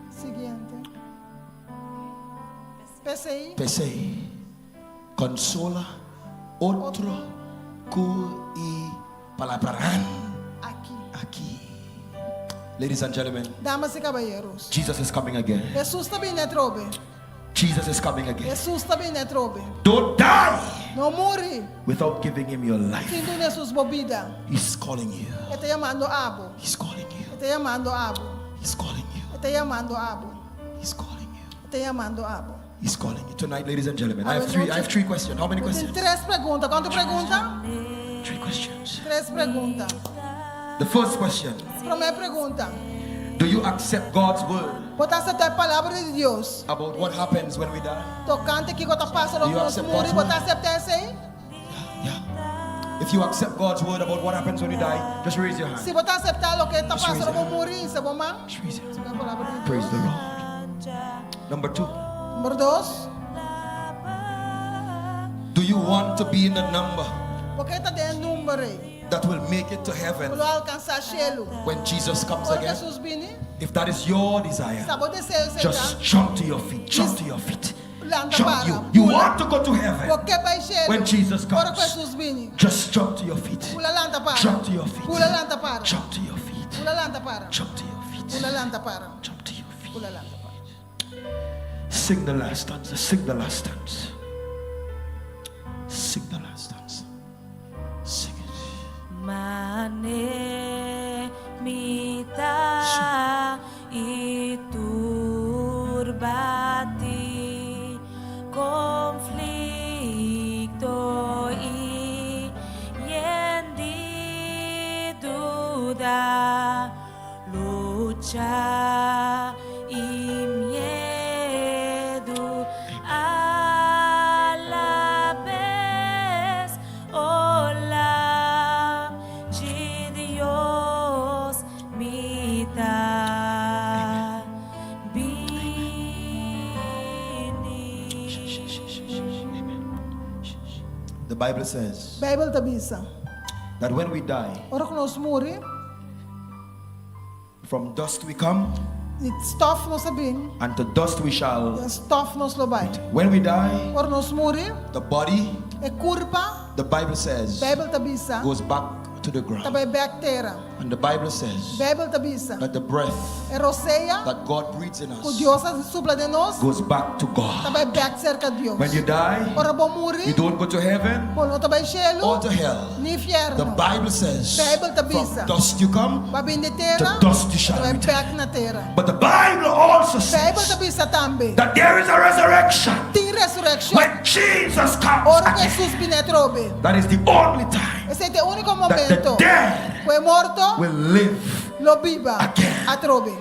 Siguiente. P'esei. P'esei, konsola otro ku e palabranan Aki. aki. Ladies and gentlemen. Damas i kabayeros. Jesus is coming again. Hesus ta bini atrobe. Jesus is coming again. Hesus ta bini atrobe. Don't die No muri without giving him your life. sin duna Hesus bo bida. He's calling you. E ta yamando abo. He's calling you. E ta yamando abo. He's calling you. E ta yamando abo. He's calling you. E ta yamando abo. He's calling you tonight, ladies and gentlemen. I have three. I have three questions. How many Tin questions? tres pregunta. Kuantu pregunta? Three questions. Tres pregunta. The first question: Promé pregunta. Do you accept God's word Bo ta aseptá e palabra di Dios about what happens when we die? tokante kiko ta pasa ora Do you ku nos accept muri? God's Bo word? ta aseptá esei? Yeah. If you accept God's word about what happens when we die, just raise your hand. Si bo ta aseptá loke ta Just pasa raise ora bo your hand. muri, hisa bo man. Just raise your hand. Aseptá e palabra di Praise Dios. the Lord. Number two. Number dos. Do you want to be in the number Bo ke ta den e number ei that will make it to heaven ku lo alkansá shelu when Jesus comes ora again? Hesus bini? If that is your desire, Sa bo deseo esei ta, just jump to your feet. Jump to your feet. lanta Jump. para. You, you Bula. want to go to heaven Bo ke bai shelu when Jesus ora ku comes. Hesus bini? Just jump to your feet. Bula lanta para. Jump to your feet. Bula lanta para. Jump to your feet. Bula lanta para. Jump to your feet. Bula lanta para. Jump to your feet. Bula lanta para. Sing the last stanza. Sing the last stanza. Sing the last stanza. Sing it. Mane mi ta i tur bati konflikto i yen di duda lucha i miedu a la bes o lamchi Dios mi ta bini. The Bible says Bijbel ta bisa. that when we die, Ora ku nos muri, From dust we come, Di stof nos a bin, and to dust we shall. den stof nos lo bai. When we die, Ora nos muri, the body, e kurpa, the Bible says, Bijbel ta bisa, goes back to the ta ground. bai bèk tera. And the Bible says Bijbel ta bisa, that the breath e rosea that God breathes in ku us Dios a supla den nos, goes back to ta God. bai bèk serka Dios. When you die, Ora bo muri, you don't go to heaven bo no ta bai shelu or to hell. ni The fièrnu. Bible says, Bijbel ta from bisa. dust you come, Bo a bin di tera, to dust you shall bo ta bai return. bèk na tera. But the Bible also Bijbel ta says bisa tambe, that there is a resurrection tin resurekshon. when Jesus comes Ora ku again. Hesus bini atrobe. That is the only time Esei ta e úniko that the momento dead ku e morto will live lo biba again. atrobe.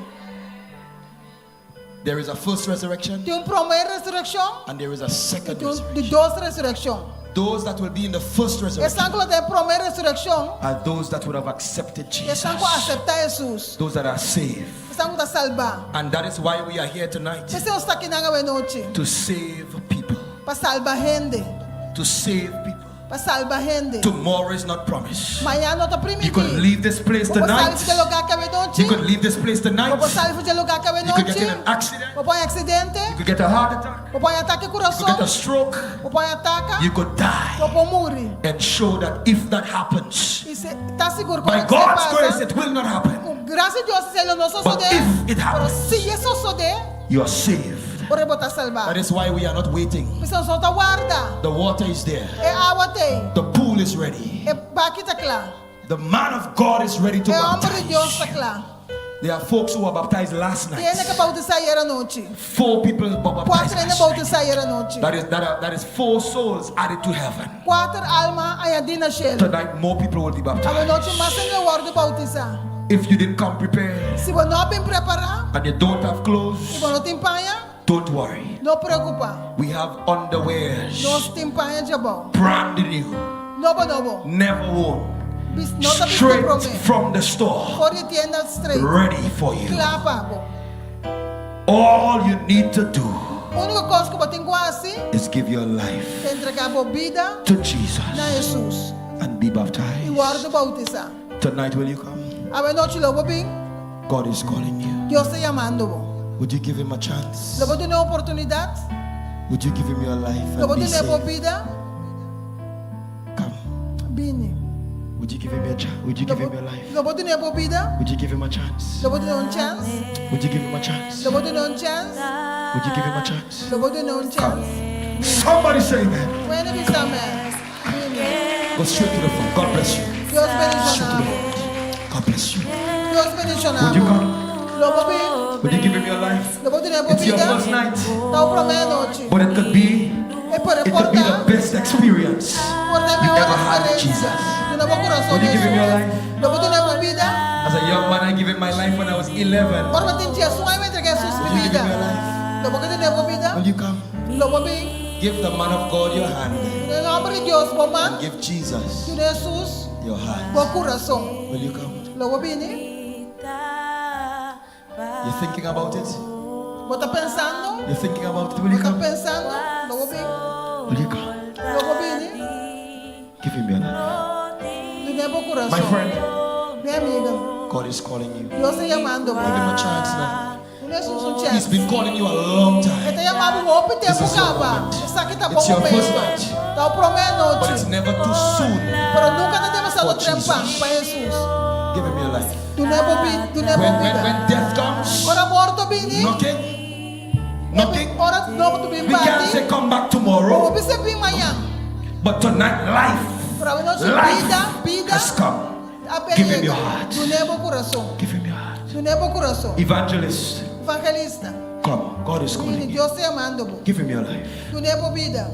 There is a first resurrection Tin un promé resurekshon and there is a i second tin un resurrection. di dos resurekshon. Those that will be in the first resurrection Esnan ku lo ta den promé resurekshon are those that would have accepted Jesus. esnan ku a aseptá Hesus, Those that are saved. esnan ku ta salbá. And that is why we are here tonight P'esei nos ta akinan awenochi, to save people. pa salba hende. To save people. Pa salba hende. Tomorrow is not promised. Mañan no ta You could primintí. leave this place Bo por sali tonight. for di e lugá aki awenochi. You could leave this place tonight. Bo por sali for di e lugá aki You could get awenochi. in an accident. Bo por haña aksidente. You could get a heart attack. Bo por haña atake You could get kurason. a stroke. Bo por haña ataka. You could die. Bo por muri. And show that if that happens, I si ta sigur ku by ora ku esei God's pasa, grace, it will not happen. ku grasia di Dios esei lo no But sosodé. if it Pero happens, si e sosodé, you are saved. Ora bo ta salbá. That is why we are not waiting. P'esei nos no ta warda. The water is there. E awa t'ei. The pool is ready. E baki ta kla. The man of God is ready to E hòmber di Dios baptize. ta kla. There are folks who were baptized last Tin hende night. ku a boutisá ayera nochi. Four people were baptized Kuater hende last night. boutisá ayera nochi. That is, that, are, that is four souls added to heaven. Kuater alma añadí na shelu. Tonight, more people will be Awe baptized. nochi mas hende lo wòrdu boutisá. If you didn't come prepared Si bo no a bin prepará and you don't have i clothes, bo no tin paña, don't worry. no preokupá. We have underwears, Nos tin paña djabou. brand new, Nobo nobo. never worn, Bis, no ta bisti straight promé. from the store, For di tienda straight. ready for you. Kla pa bo. All you need to do Úniko kos ku bo tin ku hasi is give your life ta entregá bo bida to Jesus na Hesus and be i baptized. wòrdu boutisá. Tonight, will you come? Awe nochi lo bo bin? God is calling you. Dios ta yamando bo. Would you give him a chance? Lo bo dun'é un oportunidat? Would you give him your life Lo bo and be dun'é bo saved? bida? Come. Bini. Would you give him your chance? Would you Lo give bo, him your life? lo bo dun'é bo bida? Would you give him a chance? Lo bo dun'é un chèns? Would you give him a chance? Lo bo dun'é un chèns? Would you give him a chance? Lo bo dun'é un chèns? Somebody say amen. Un hende bisa amèn. Bini. Go straight to the front. God bless you. Dios bendishoná Straight to the bo. front. God bless you. Dios bendishoná Would you bo. come? Lo bo bin? Would you give him your life? Lo bo dun'é bo It's your bida? first night, Ta bo promé anochi. but it could be E por it could be the por ta best experience por ta e you mehor ever had with eksperensia Jesus. Duna bo kurason Would you give him your Hesus. life? Lo bo dun'é bo bida? As a young man, I give him my life when I was 11. Ora mi tin diesun aña mi a entrega Hesus mi Would you give bida. him your life? Lo bo ke dun'é bo bida? Will you come? Lo bo bin? Give the man of God your hand Duna e hòmber di Dios bo man. and give Jesus Duna Hesus your heart. bo kurason. Will you come? Lo bo bini? You're thinking about it? Bo ta pensando? You're thinking about it? Will you Bo ta come? pensando? Lo bo bin? Will you come? Lo bo bini? Give him your life. Dun'é bo My kurason. friend, Mi amiga, God is calling you. Dios ta yamando bo. Give him a chance now. Dun'é Hesus un He's chèns. been calling you a long E time, ta yama bo hopi This tempu is your kaba. moment. Esaki ta bo It's your first momento. night. Ta bo promé but it's anochi. never too soon. Pero nunka ta demasiado For trempan Jesus. pa Hesus. Give him your life. Dun'é bo bida, dun'é bo When, when, bida. when death comes, Ora morto bini, knocking, knocking, ora morto bin we can't bati, say come back bo tomorrow, bisa bin mañan. but tonight life, Pero awanochi life bida, bida has come. a Give him yega. your heart. Dun'é bo kurason. Give him your heart. Dun'é bo kurason. Evangelist, Evangelista, come. God is bini, calling you. Dios ta yamando bo. Give him your life. Dun'é bo bida.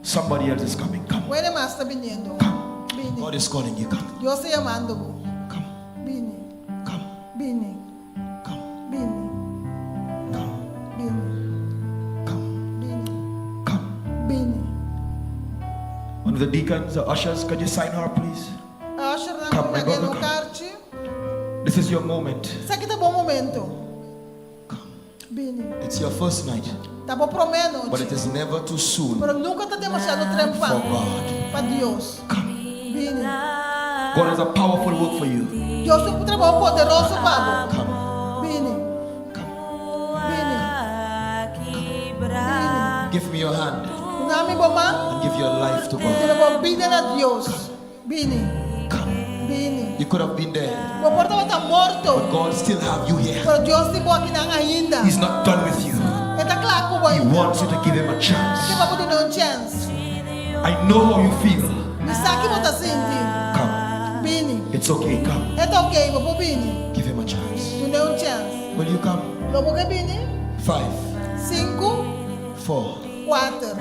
Somebody else is coming. Come. Un hende mas ta biniendo. Come. Bini. God is calling you. Come. Dios ta yamando bo. Come. Bini. Come. Bini. Come. Bini. Come. Bini. Come. Bini. Come. Bini. One of the deacons, the ushers, could you sign her, please? Usher nan Come, my lag'é brother, un come. karchi. This is your moment. Esaki ta bo momento. Bini. It's your first night, Ta bo promé but it anochi. is never too soon Pero nunka ta demasiado trempan for God. pa Dios. Bini. God has a powerful work for you. Dios tin un trabou poderoso pa bo. Come. Bini. Come. Bini. Bini. Give me your hand Duna mi bo man. and give your life to God. Duna bo bida na Dios. Bini. Come. Bini. You could have been dead, Bo por tabata morto. but God still have you here. Pero Dios tin bo akinan ainda. He's not done with you. E ta kla ku bo He ainda. wants you to give him a Ke chance. pa bo dun'é un chèns. I know how you feel. Mi sa ki bo ta sinti. Come. Bini. It's okay. Come. E ta okay, bo por bini. Give him a chance. Dun'é un chèns. Will you come? Lo bo ke bini? Five, Sinku, four, kuater,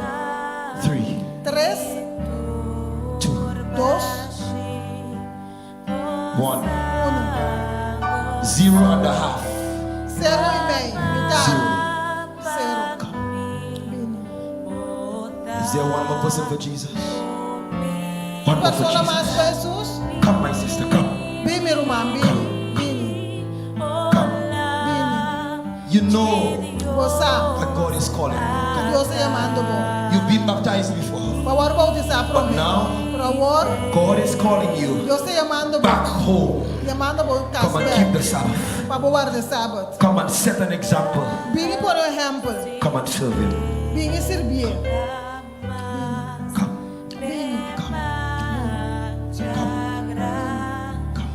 three, tres, two, dos, one, unu. Zero and a half. Sero i mei, mitar. Zero. Sero. Bini. Is there one more person for Jesus? One more for Persona mas Jesus. pa Hesus? Come, my sister. Come. Bin mi ruman, bini. Bini. Come. Bini. You know Bo sa, that God is calling you. ku Dios ta yamando bo. You've been baptized before. Bo a wòrdu boutisá But promé. now, Pero awor, God is calling you Dios ta yamando bo. back home. Yamando bo kas Come and keep bèk. the Sabbath. Pa bo warda sabat. Come and set an example. Bini pone un ehèmpel. Come and serve him. Bini sirbié. Come. Bini. Come. Come. Come.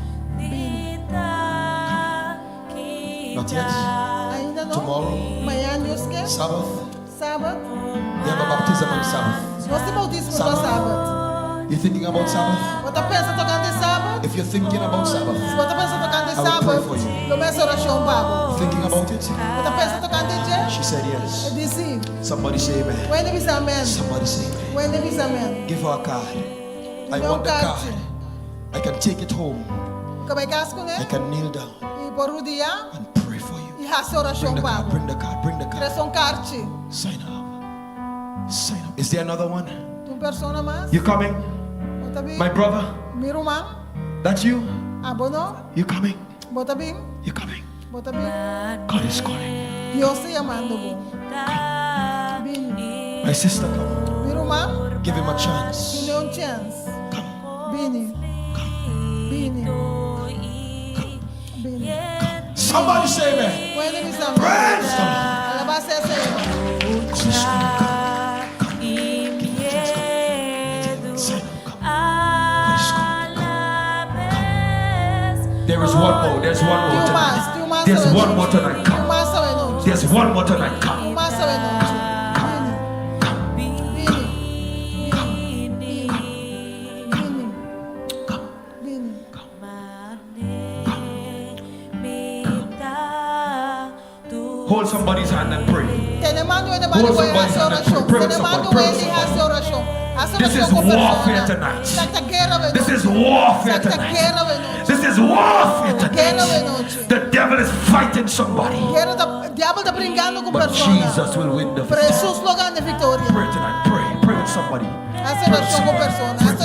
Bini. Not yet. Ainda no. Tomorrow. Mañan Dios ke. Sabbath. Sabat. You have a baptism on Sabbath. Nos tin boutismo Sabat. sabat. You thinking about Sabbath? Bo ta pensa tokante sabat? If you're thinking about Sabbath, Si bo ta pensa tokante I will pray sabat, for you. lo mi hasi orashon pa bo. you thinking about it? Bo ta pensa tokante dje? She said yes. E di si. Somebody say amen. Un hende bisa amèn. Somebody say amen. Un hende bisa amèn. Give her a card. I Dun'é un want the karchi. card. I can take it home. Ku bai kas kuné I can kneel down i por rudia and pray for you. i hasi orashon Bring the pa card, bo. bring the card, bring the card. Trese un karchi. Sign up. Sign up. Is there another one? Un persona mas? You coming? Bo ta bin? My brother? Mi ruman? That's you? Abo no? You coming? Bo ta bin? You coming? Bo ta bin? God is calling. Dios ta yamando bo. Bini. My sister, come. Mi ruman? Give him a chance. Dun'é un chèns. Come. Bini. Come. Bini. Come. Bini. Come. Somebody say amen. Puede bisa amèn. Praise the Lord. Alabá sea Señor. Lucha y miedo a la vez. There is one more. There's one more Tin un mas, tonight. tin un mas There's awe one nochi. more tonight. Tin un Come. mas awe nochi. There's one more tonight. Un Come. mas awe nochi. Bini. Bini. Bini. Bini. Hold somebody's hand and pray. Tene man di hende banda Hold ku somebody's hasi hand and orashon. pray. Pray with Tene man somebody. di Pray with hende hasi somebody. orashon. Hasi This orashon is ku warfare persona. tonight. Esaki ta guera awe This nochi. is warfare Esaki ta tonight. guera awe nochi. This is warfare Guera awe tonight. nochi. The devil is fighting somebody. Guera ta, diabel ta bringando ku But persona. Jesus will win the Pero victory. Hesus lo gana e viktoria. Pray tonight. Pray. Pray with somebody. Hasi orashon ku persona. Hasi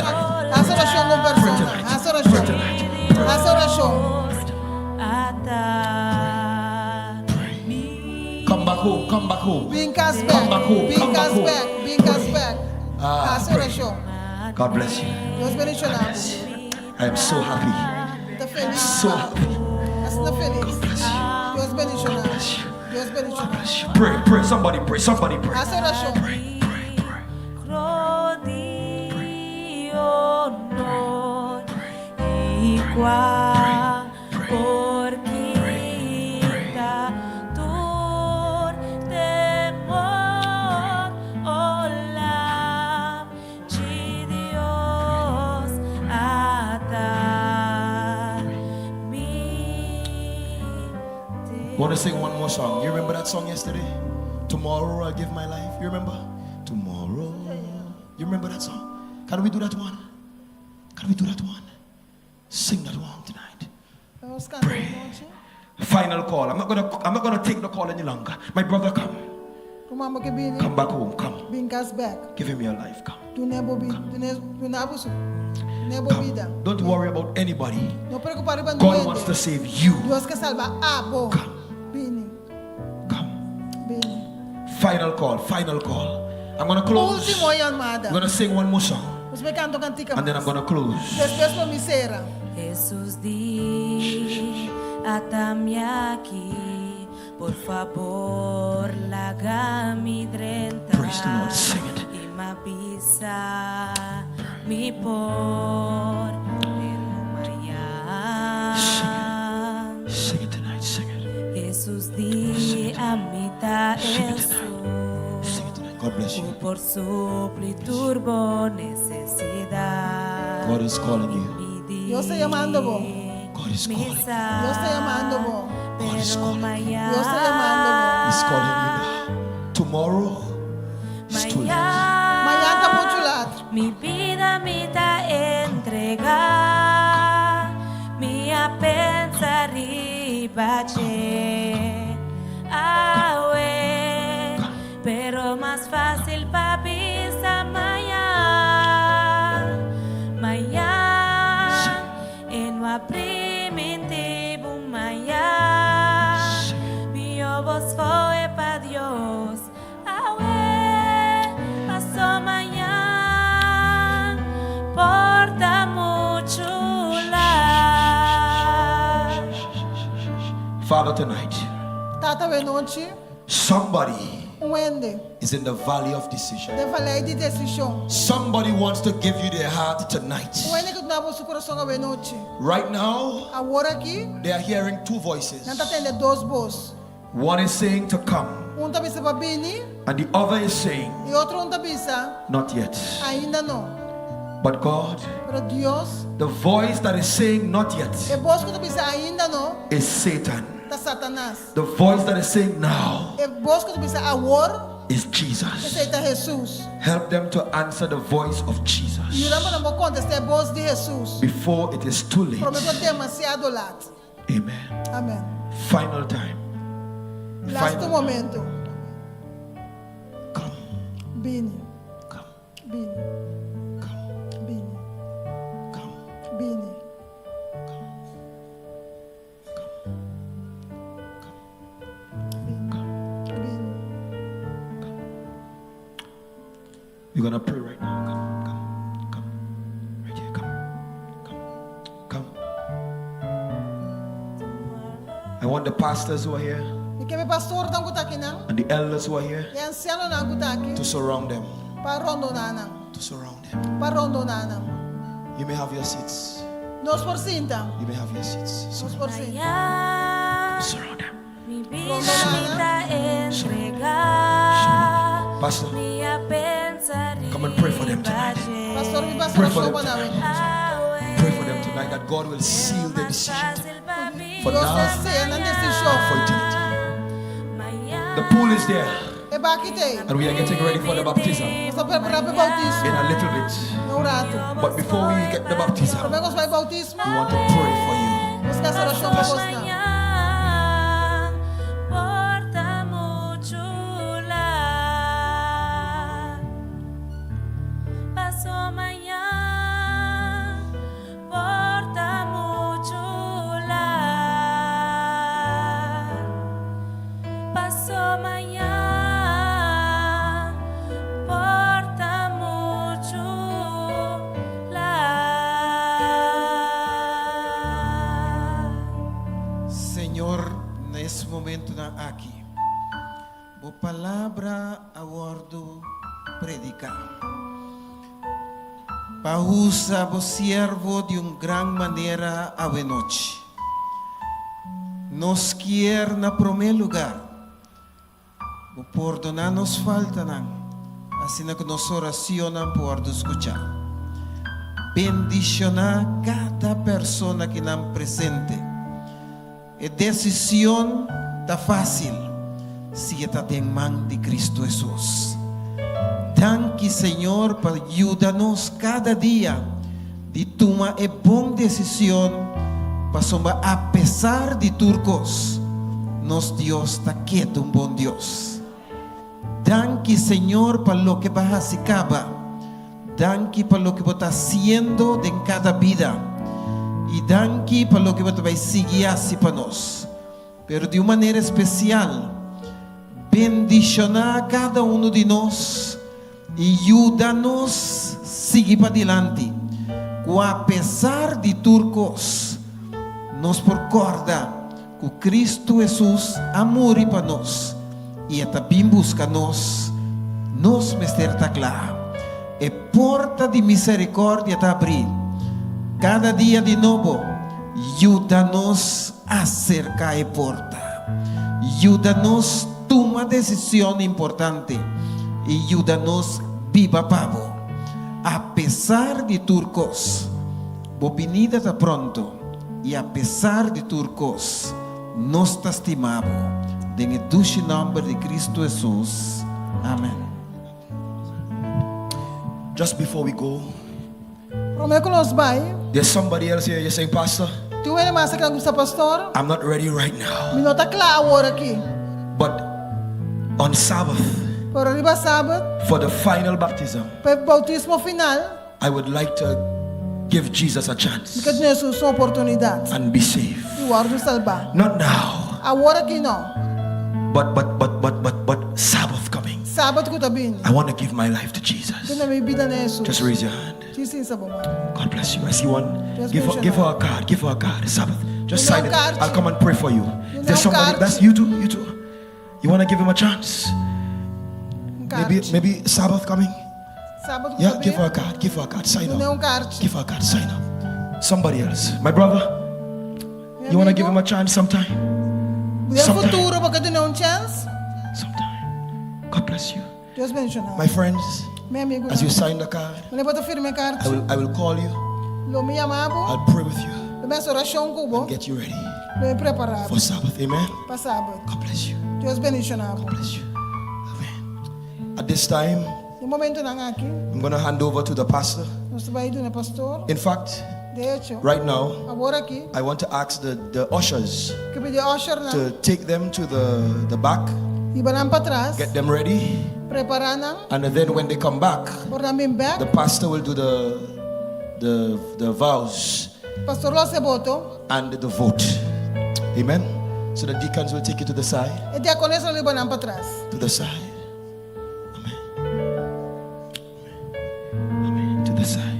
hasi orashon ku Pray persona. tonight. Hasi Pray orashon. tonight. Pray. Hasi orashon. Come back home. Come back home. Bin kas Come bèk. back home. Bin Come back kas home. bèk. Bin kas bèk. Ah, Hasi pray. orashon. God bless you. Dios bendishoná bo. I am so happy. Mi ta felis. So happy. Asina felis. Bless you. Dios bendishoná bo. Bless you. Dios bendishoná bo. Bless you. Pray. Pray. Somebody pray. Somebody pray. Hasi orashon. Pray. Pray. Pray. Di honor i kua por kita tur temor, o Lamchi Dios ata mi Want to sing one more song. You remember that song yesterday? Tomorrow I'll give my life. You remember? Tomorrow. You remember that song? Can we do that one? Can we do that one? Sing that one tonight. Nos kanta awe nochi. Final call. I'm not gonna take the call any longer. My brother, come. Ruman bo ke bini. Come back home. Come. Bin kas bèk. Give him your life. Come. Dun'é bo bida. Duna bo su. Dun'é bo bida. Come. Don't worry about anybody. No preokupá riba God wants to hende. save you. Dios ke salba abo. Come. Bini. Come. Bini. Final call. Final call. I'm gonna close. Último yamada. I'm gonna sing one more song. Nos ta bai kanta un kantika And then I'm mas. gonna close. Despues lo mi sera. Hesus di, ata mi aki, por fabor, laga mi drenta. Praise the Lord. Sing it. I m'a bisa mi por, pero mañan. Sing it. Sing it tonight. Sing it. Hesus di, ami ta Sing it esun. tonight. Sing it tonight. God bless you. Por supli tur bo nesesidat. God is calling you. Dios ta yamando bo. God is calling you. Dios ta yamando bo. God is calling you. Dios ta yamando bo. He's calling you now. Tomorrow is too late. Mañan ta muchu lat. Mi bida mi ta entregá, mi a pensa riba dje. Awe, pero mas fásil pa bisa mañan, mañan, e no a primintí bo mañan, mihó bo skohe pa Dios, awe, pasó mañan, por ta muchu lat. Father, tonight, Tata awe nochi. Somebody Un hende. is in the valley of decision. Den valei di desishon. Somebody wants to give you their heart tonight. Un hende ke duna bo su kurason awe nochi. Right now, Awor aki, they are hearing two voices. Nan ta tende dos bos. One is saying to come, Un ta bisa pa bini, and the other is saying, i otro un ta bisa, not yet. ainda no. But God, Pero Dios, the voice that is saying not yet e bos ku ta bisa ainda no, is Satan. ta Satanas. The voice that is saying now E bos ku ta bisa awor, is Jesus. esei ta Hesus. Help them to answer the voice of Jesus Yuda nan pa kontestá e bos di Hesus. before it is too late. Promé ku demasiado lat. Amen. Amèn. Final time. Last Final time. momento. Come, Bini, come, bini, come, bini, come. bini. Bini. We're gonna pray right now. Come, come, come. Right here, come. Come. Come. I want the pastors who are here Mi ke e pastornan ku ta akinan. and the elders who are here I ansianonan ku ta aki. to surround them. Pa rondoná nan. To surround them. Pa rondoná nan. You may have your seats. Nos por sinta. You may have your seats. Nos por sinta. Surround them. Mi bida mi ta entregá. Pastor, Mi a pensa come and pray for them tonight. Pastor, mi pastor, Pray for them pa tonight. tonight. Pray for them tonight that God will seal their decision for Dios now ta seya nan desishon. and for eternity. The pool is there, E baki t'ei. and we are getting ready for the baptism Nos ta prepará pa boutismo. in a little bit. Un ratu. But before we get the baptism, Promé ku nos bai boutismo. we want to pray for you. Nos ke orashon pa boso. Por ta muchu lat. Paso mañan por ta muchu lat. Paso mañan por ta muchu lat. Señor, na e momentonan aki, Bo palabra a wòrdu prediká. Pa usa bo siervo di un gran manera awe nochi. Nos kier na promé lugá, Bo pordoná nos faltanan, asina ku nos orashonnan por wòrdu skuchá. Bendishoná kada persona akinan presente. E desishon ta fásil si e ta den man di Kristu Hesus. Danki Señor pa yuda nos kada dia di tuma e bon desishon pasobra apesar di tur kos, nos Dios ta keda un bon Dios. Danki Señor pa loke Bo a hasi kaba. Danki pa loke Bo ta hasiendo den kada bida. I danki pa loke Bo ta bai sigui hasi pa nos. Pero di un manera spesial, bendishoná kada unu di nos i yuda nos sigui padilanti, ku apesar di tur kos, nos por kòrda ku Kristu Hesus a muri pa nos i e ta bin buska nos, nos mester ta kla. E porta di miserikòrdia ta abrí kada dia di nobo. Yuda nos aserká e porta. Yuda nos tuma desishon importante i yuda nos biba pa bo. Apesar di tur kos, bo binida ta pronto. I apesar di tur kos, nos ta stima bo. Den e dushi nòmber di Kristu Hesus. Amèn. Just before we go, Promé ku nos bai. there's somebody else here. You're saying, Pastor, Tin un hende mas aki ku ta bisa, Pastor, I'm not ready right now. Mi no ta kla awor aki. But on Sabbath, Pero riba sabat, for the final baptism, pa e boutismo final, I would like to give Jesus a chance Mi ke duna Hesus un oportunidat. and be saved. I wòrdu salbá. Not now, Awor aki no. but but but but but but Sabbath coming. Sabat ku ta bini. I want to give my life to Jesus. Duna mi bida na Hesus. Just raise your hand. Djis hisa bo man. God bless you. I see one. Just Give her, mention give her that. a card. Give her a card. Sabbath. Just You know sign it. card. I'll come and pray for you. You There's know somebody. card. That's you too. You too. You want to give him a chance? Un Maybe card. maybe Sabbath coming. Sabat ku Yeah, ta give her a bini. card. Give her a card. Sign Dun'é up. un card. Give her a card. Sign up. Somebody else. My brother, Mi you want to give amigu. him a chance sometime? Den Sometime. futuro, bo ke dun'é un chèns? Sometime. God bless you. Dios bendishoná. My friends, Mi amigu. as you sign the card, Manera bo ta firma e card. I will call you. Lo mi yama bo. I'll pray with you. Lo mi hasi orashon ku bo. Get you ready Lo mi prepará for Sabbath. Amen. pa sabat. God bless you. Dios bendishoná bo. God bless you. Amen. At this time, Na e momentonan aki, I'm going to hand over to the pastor. nos ta bai duna pastor. In fact, De echo, right now, awor aki, I want to ask the ushers ke pidi usher nan to take them to the back, hiba nan patras, get them ready, prepará nan, and then when they come back, ora nan bin bèk, the pastor will do the vows pastor lo hasi voto, and the vote. Amen. So the deacons will take you to the side, e diakones lo hiba nan patras. to the side. Amen. Amen. To the side.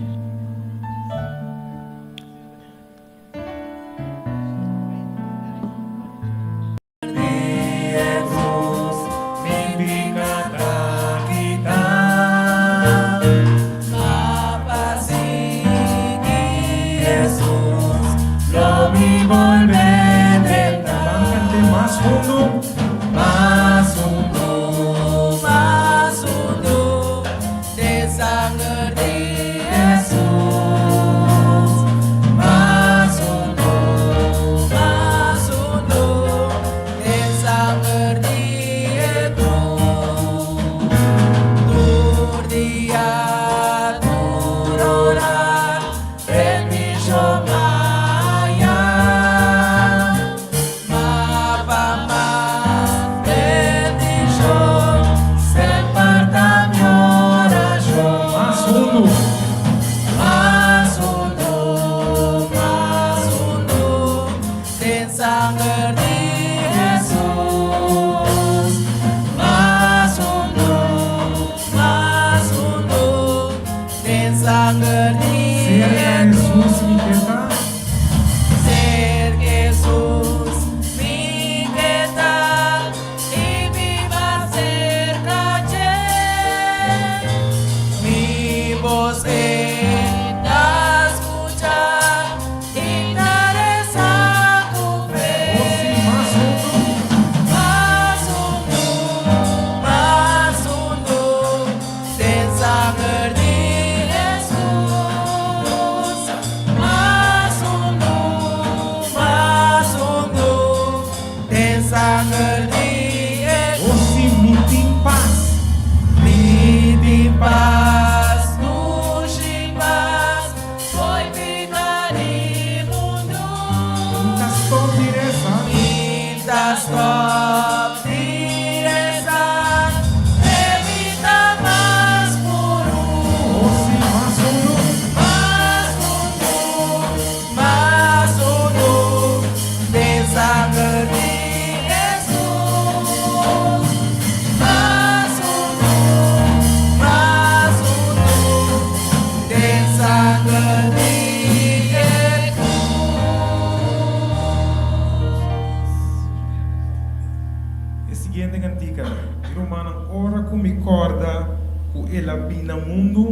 rumannan, ora ku mi kòrda ku el a bin na mundu,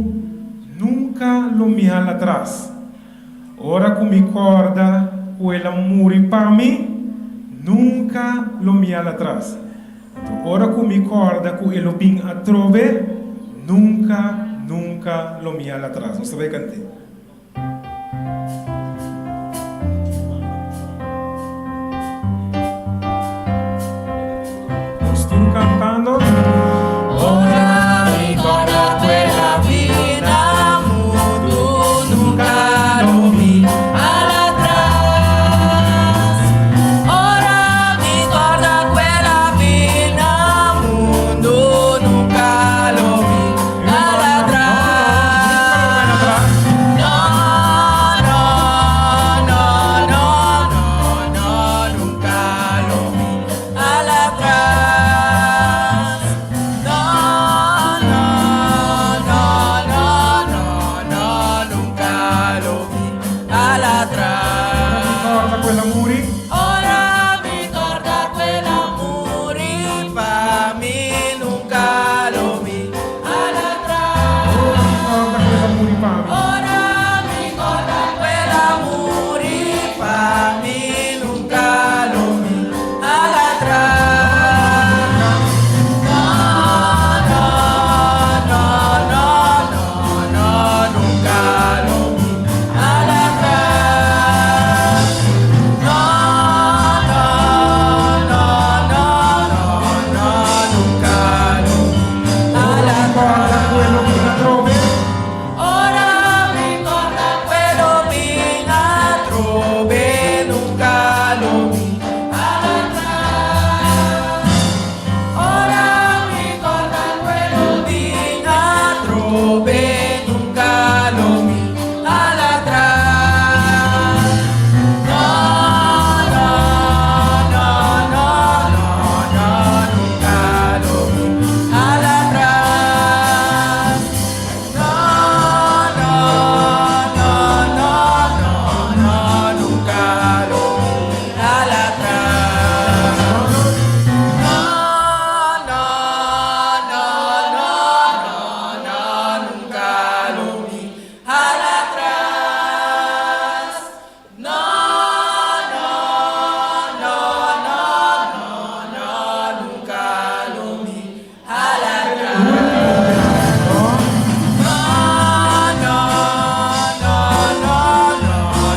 nunka lo mi hala atras. Ora ku mi kòrda ku el a muri pa mi, nunka lo mi hala atras. Anto ora ku mi kòrda ku e lo bin atrobe, nunka, nunka lo mi hala atras. Nos ta bai kant'é. Nos tur kantando. Ora mi kòrda ku el a bin na mundu, nunka lo mi hala atras. Ora mi kòrda ku el a bin na mundu, nunka lo mi hala atras. No, no, no, no, no, no, nunka lo mi hala atras. No, no, no, no, no, no, nunka lo mi hala atras. Ora mi kòrda ku el a muri. Ora mi kòrda ku el a muri pa mi, nunka lo mi hala atras. Ora mi kòrda ku el a muri pa mi. Ora mi kòrda ku el a muri pa mi, nunka lo mi hala atras. No, no, no, no, no, no, nunka lo mi hala atras. No, no, no, no, no, no, nunka lo mi hala Kòrda ku el lo bin atrobe. Ora mi kòrda ku e lo bin atrobe, nunka lo mi hala atras. Ora mi kòrda ku e lo bin atrobe, nunka lo mi hala atras. No, no, no, no, no, no, nunka lo mi hala atras. No, no, no, no, no, no, nunka lo mi hala atras. No, no, no, no, no, no, nunka lo mi hala atras. No, no, no, no, no, no, nunka lo mi hala atras. No, no, no, no,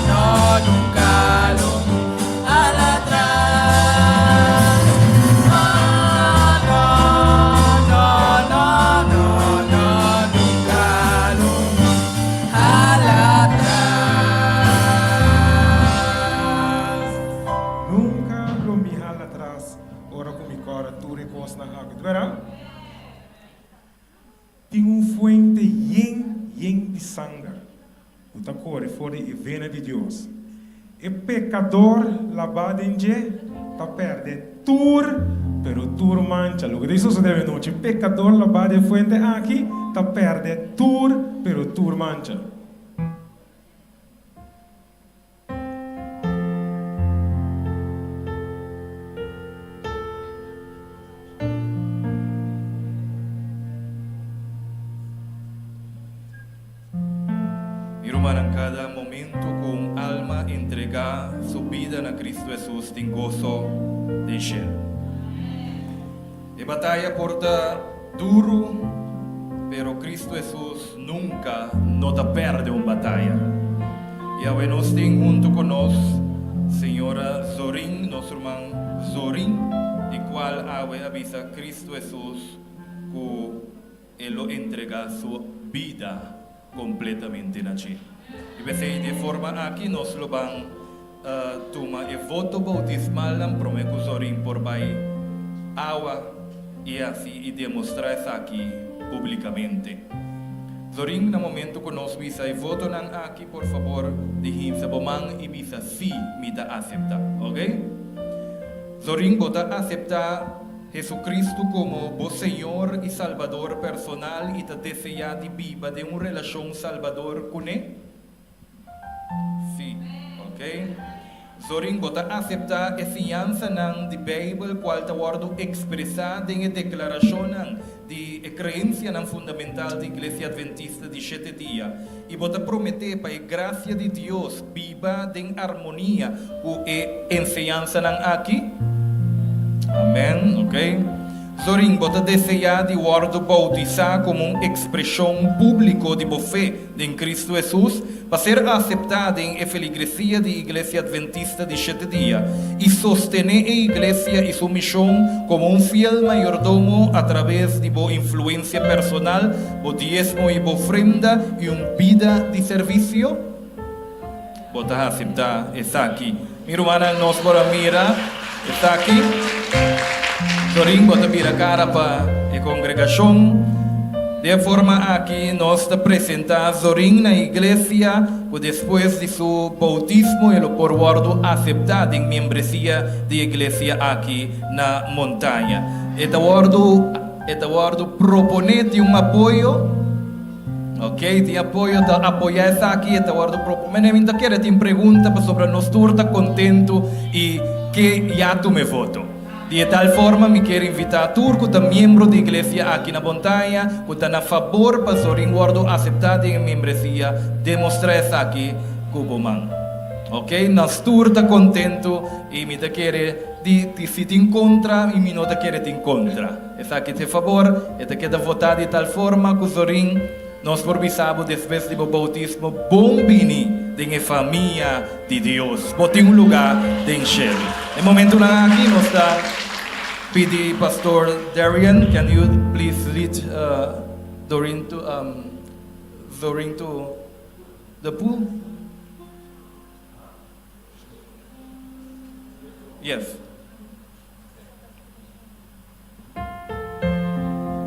no, no, nunka lo mi hala atras. No, no, no, no, no, no, nunka lo mi hala atras. Nunka lo mi hala atras ora ku mi kòrda tur e kosnan aki. Ta bèrdat? Tin un fuente yen yen di sanger ku ta kore for di e vena di Dios. E pekador labá den dje ta pèrdè tur, pero tur mancha. Loke ta sosodé awenochi, e pekador labá den e fuente aki ta pèrdè tur, pero tur mancha. Mi rumannan, kada momento ku un alma entregá su bida na Kristu Hesus tin goso den shelu. E bataya por ta duru, pero Kristu Hesus nunka no ta pèrdè un bataya. I awe nos tin huntu ku nos señora Zorin, nos ruman Zorin, di kual awe a bisa Kristu Hesus ku e lo entregá su bida kompletamente na dje. I p'esei di e forma aki nos lo ban tuma e voto boutismalnan promé ku Zorin por bai awa i hasi i demostrá esaki públikamente. Zorin, na momento ku nos bisa e votonan aki, por fabor di hinsa bo man i bisa sí, mi ta aseptá. Oke? Zorin, bo ta aseptá Jesucristo komo bo Señor i Salbador personal i ta deseá di biba den un relashon salbador kuné? Sí. Ok. Zorin, bo ta aseptá e siñansanan di Beibel kual ta wòrdu ekspresá den e deklarashonnan di e kreensianan fundamental di Iglesia Adventista di Shete Dia, i bo ta prometé pa e grasia di Dios biba den armonia ku e enseñansanan aki? Amèn. Oké. Zorin, bo ta deseá di wòrdu boutisá komo un ekspreshon públiko di bo fe den Kristu Hesus, pa ser aseptá den e feligresia di Iglesia Adventista di Shete Dia i sostené e iglesia i su mishon komo un fiel mayordomo atraves di bo influensia personal, bo diesmo i bo ofrenda i un bida di servisio? Bo ta aseptá esaki? Mi rumannan, nos por a mira esaki. Sorin, bo ta bira kara pa e kongregashon. Den e forma aki nos ta presentá Zorin na iglesia ku despues di su boutismo e lo por wòrdu aseptá den miembresia di e iglesia aki na Montaña. E ta wòrdu e ta wòrdu proponé tin un apoyo. Ok, tin apoyo ta apoya esaki, e ta wordo propo. Mene mi ta kere tin pregunta pasobra nos tur ta contento y ke ya tuma e voto. Di e tal forma mi kier invita tur cu ta miembro di iglesia aki na Bontaña cu ta na fabor pa Zorin wordo acepta den e membresia demostra esaki cu bo man. Ok, nos tur ta contento y mi ta kere di si tin contra y mi no ta kere tin contra. Esaki ta e fabor, e ta keda votá di tal forma ku Zorin, nos por bisa bo despues di bo boutismo, bon bini den e famia di Dios. Bo tin un lugá den shelu. E momentunan aki nos ta pidi Pastor Darian, can you please lead Doreen to Zorin to the pool? Yes.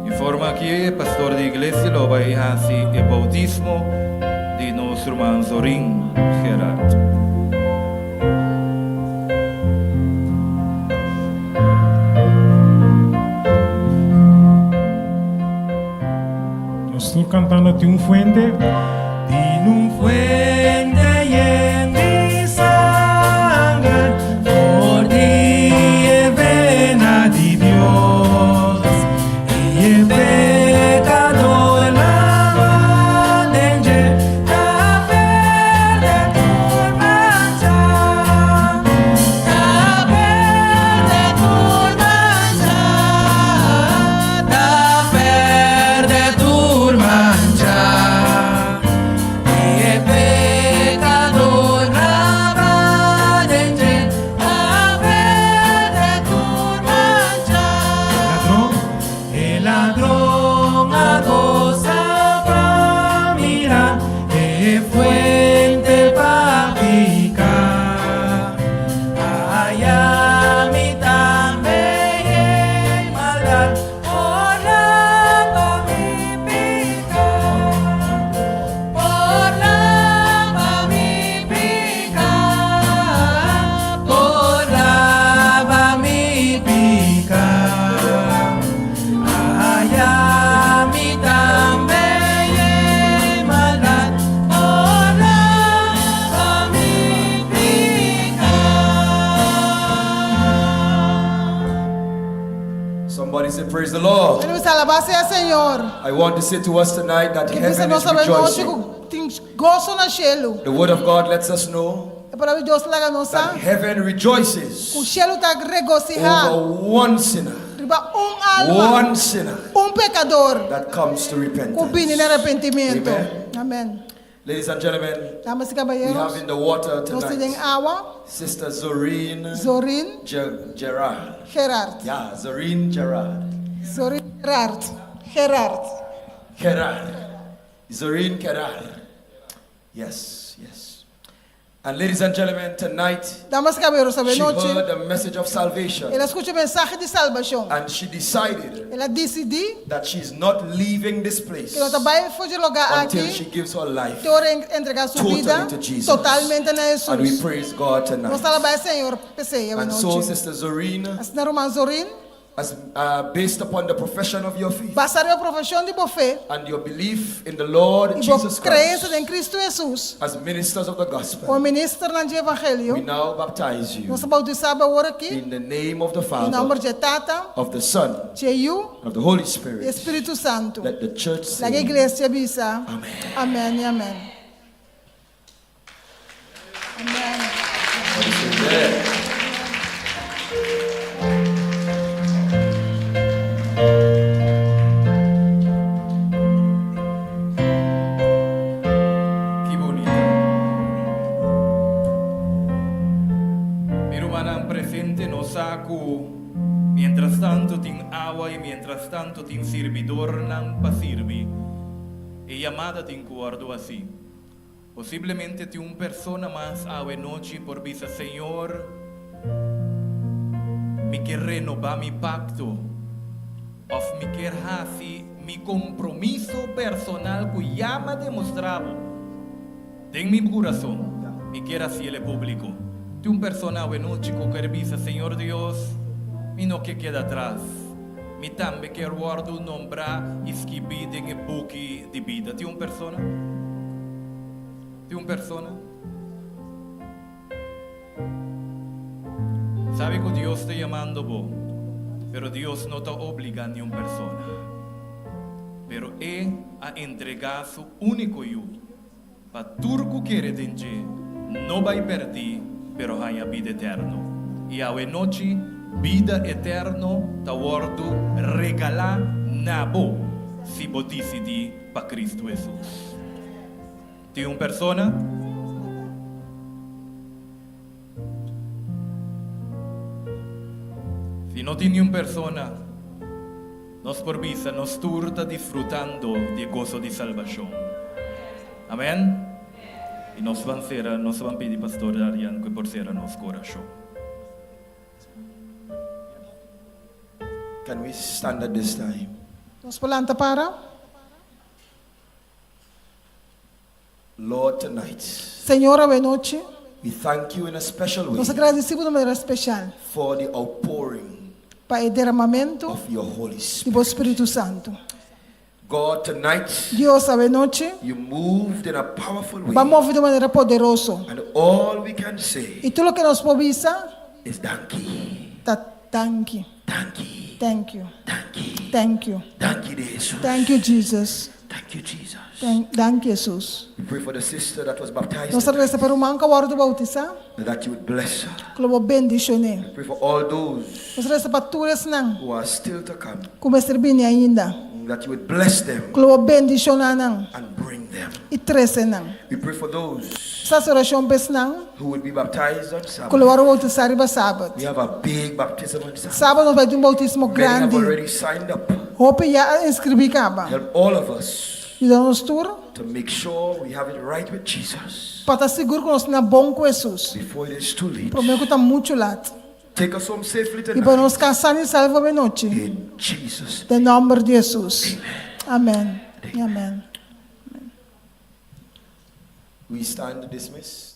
E forma aki e pastor di iglesia lo bai hasi e boutismo di nos ruman Zorin Gerard. Nos tur cantando Tin un fuente. Tin un fuente yen di sanger for di e vena di Dios i e pecador laba den dje ta perde tur mancha ta perde tur mancha ta perde tur mancha. I e pekador laba den dje ta perde tur mancha. E ladron a gosa pa mira e fuente pa piká. Aya mi tambe yen maldat por laba mi piká. Por laba mi piká, por laba mi piká. Aya mi tambe yen maldat, por laba mi piká. Somebody say, Praise the Lord. Algun bisa alabá sea Señor. I want to say to us tonight that Ke bisa heaven nos is awe nochi rejoicing. ku tin goso na shelu. The word of God lets us know E palabra di Dios ta laga nos sa that heaven rejoices ku shelu ta regosihá over one sinner, riba un alma, one sinner un pekador that comes to ku repentance. bini na arepentimentu. Amen. Amen. Ladies and gentlemen, Damas i we have kabayeros, in the water nos tin den tonight awa Sister Zoreen Zorin Ge- Gerard. Gerard. Yeah, Zoreen Gerard. Zorin Gerard. Gerard. Gerard. Zoreen Gerard. Yes, yes. And ladies and gentlemen, tonight Damas i kabayeros, she awenochi heard the message of salvation el a skucha e mensahe di salbashon. and she decided El a disidí that she's not leaving this place ku e no ta bai for di e lugá until aki she gives her life te ora e entregá su totally bida to Jesus. totalmente na And we Hesus. praise God Nos tonight. ta alabá e Señor p'esei And so, awenochi. Sister Zoreen, Asina, ruman Zorin. As based upon the profession of your faith. Basá riba profeshon di bo fe. And your belief in the Lord I bo Jesus kreensia Christ. den Kristu Hesus. As ministers of the gospel. Komo ministernan dje evangelio. We now baptize you. Nos ta boutisá bo awor aki. In the name of the Den Father. nòmber dje Tata. Of the Son. Dje Yu. And of the Holy I Spirit. e Spiritu Santu. Let the church say. Laga e iglesia bisa. Amen. Amèn i amèn. Amèn. Ki bunita. Mi rumannan presente nos sa ku mientras tanto tin awa i mientras tanto tin sirbidornan pa sirbi. E yamada tin ku wòrdu hasi. Posiblemente tin un persona mas awe nochi por bisa, Señor, mi ke renobá mi pakto òf mi kier hasi mi kompromiso personal ku ya m'a demostrá bo den mi kurason, mi kier hasiel e públiko. Tin un persona awe nochi ku kier bisa, Señor Dios, mi no ke keda atras. Mi tambe kier wòrdu nombrá i skibí den e buki di bida. Tin un persona? Tin un persona? Sabi ku Dios ta yamando bo, pero Dios no ta obligá niun persona. Pero E a entregá Su úniko Yu pa tur ku kere den dje no bai pèrdí, pero haña bida eterno. I awe nochi bida eterno ta wòrdu regalá na bo si bo disidí pa Kristu Hesus. Tin un persona? Si no tin niun persona, nos por bisa nos tur ta disfrutando di e goso di salbashon. Amen? I nos ban sera, nos ban pidi Pastor Darian ku e por sera nos ku orashon. Can we stand at this time? Nos por lanta para? Lord tonight. Señor awenochi. We thank you in a special way. Nos a gradisí bo di un manera speshal. For the outpouring. Pa e deramamentu. Of your Holy Spirit. Di bo Spiritu Santu. God tonight. Dios awenochi. You moved in a powerful way. Bo a move di un manera poderoso. And all we can say. I tur loke nos por bisa. Is danki. Ta danki. Danki. Thank you. Danki. Thank you. Danki de Jesus. Thank you Jesus. Thank you Jesus. Thank, danki Jesus. We pray for the sister that was baptized. Nos ta resa pa ruman ku a wòrdu boutisá. That you would bless her. Ku lo bo bendishon'é. We pray for all those. Nos ta resa pa tur esnan. Who are still to come. Ku mester bini ainda. That you would bless them. Ku lo bo bendishoná nan. And bring them. I trese nan. We pray for those. Nos ta hasi orashon pa esnan. Who would be baptized on Sabbath. Ku lo wòrdu boutisá riba Sabat. We have a big baptism on Sabbath. Sabat nos bai tin un boutismo grandi. Many have already signed up. Hopi ya a inskribí kaba. Help all of us. Yuda nos tur. To make sure we have it right with Jesus. Pa ta sigur ku nos na bon ku Hesus. Before it is too late. Promé ku ta muchu lat. Take us home safely tonight. I pa nos kas san i salvo awenochi. In Jesus. Den nòmber di Hesus. Amen. Amen. We stand dismissed.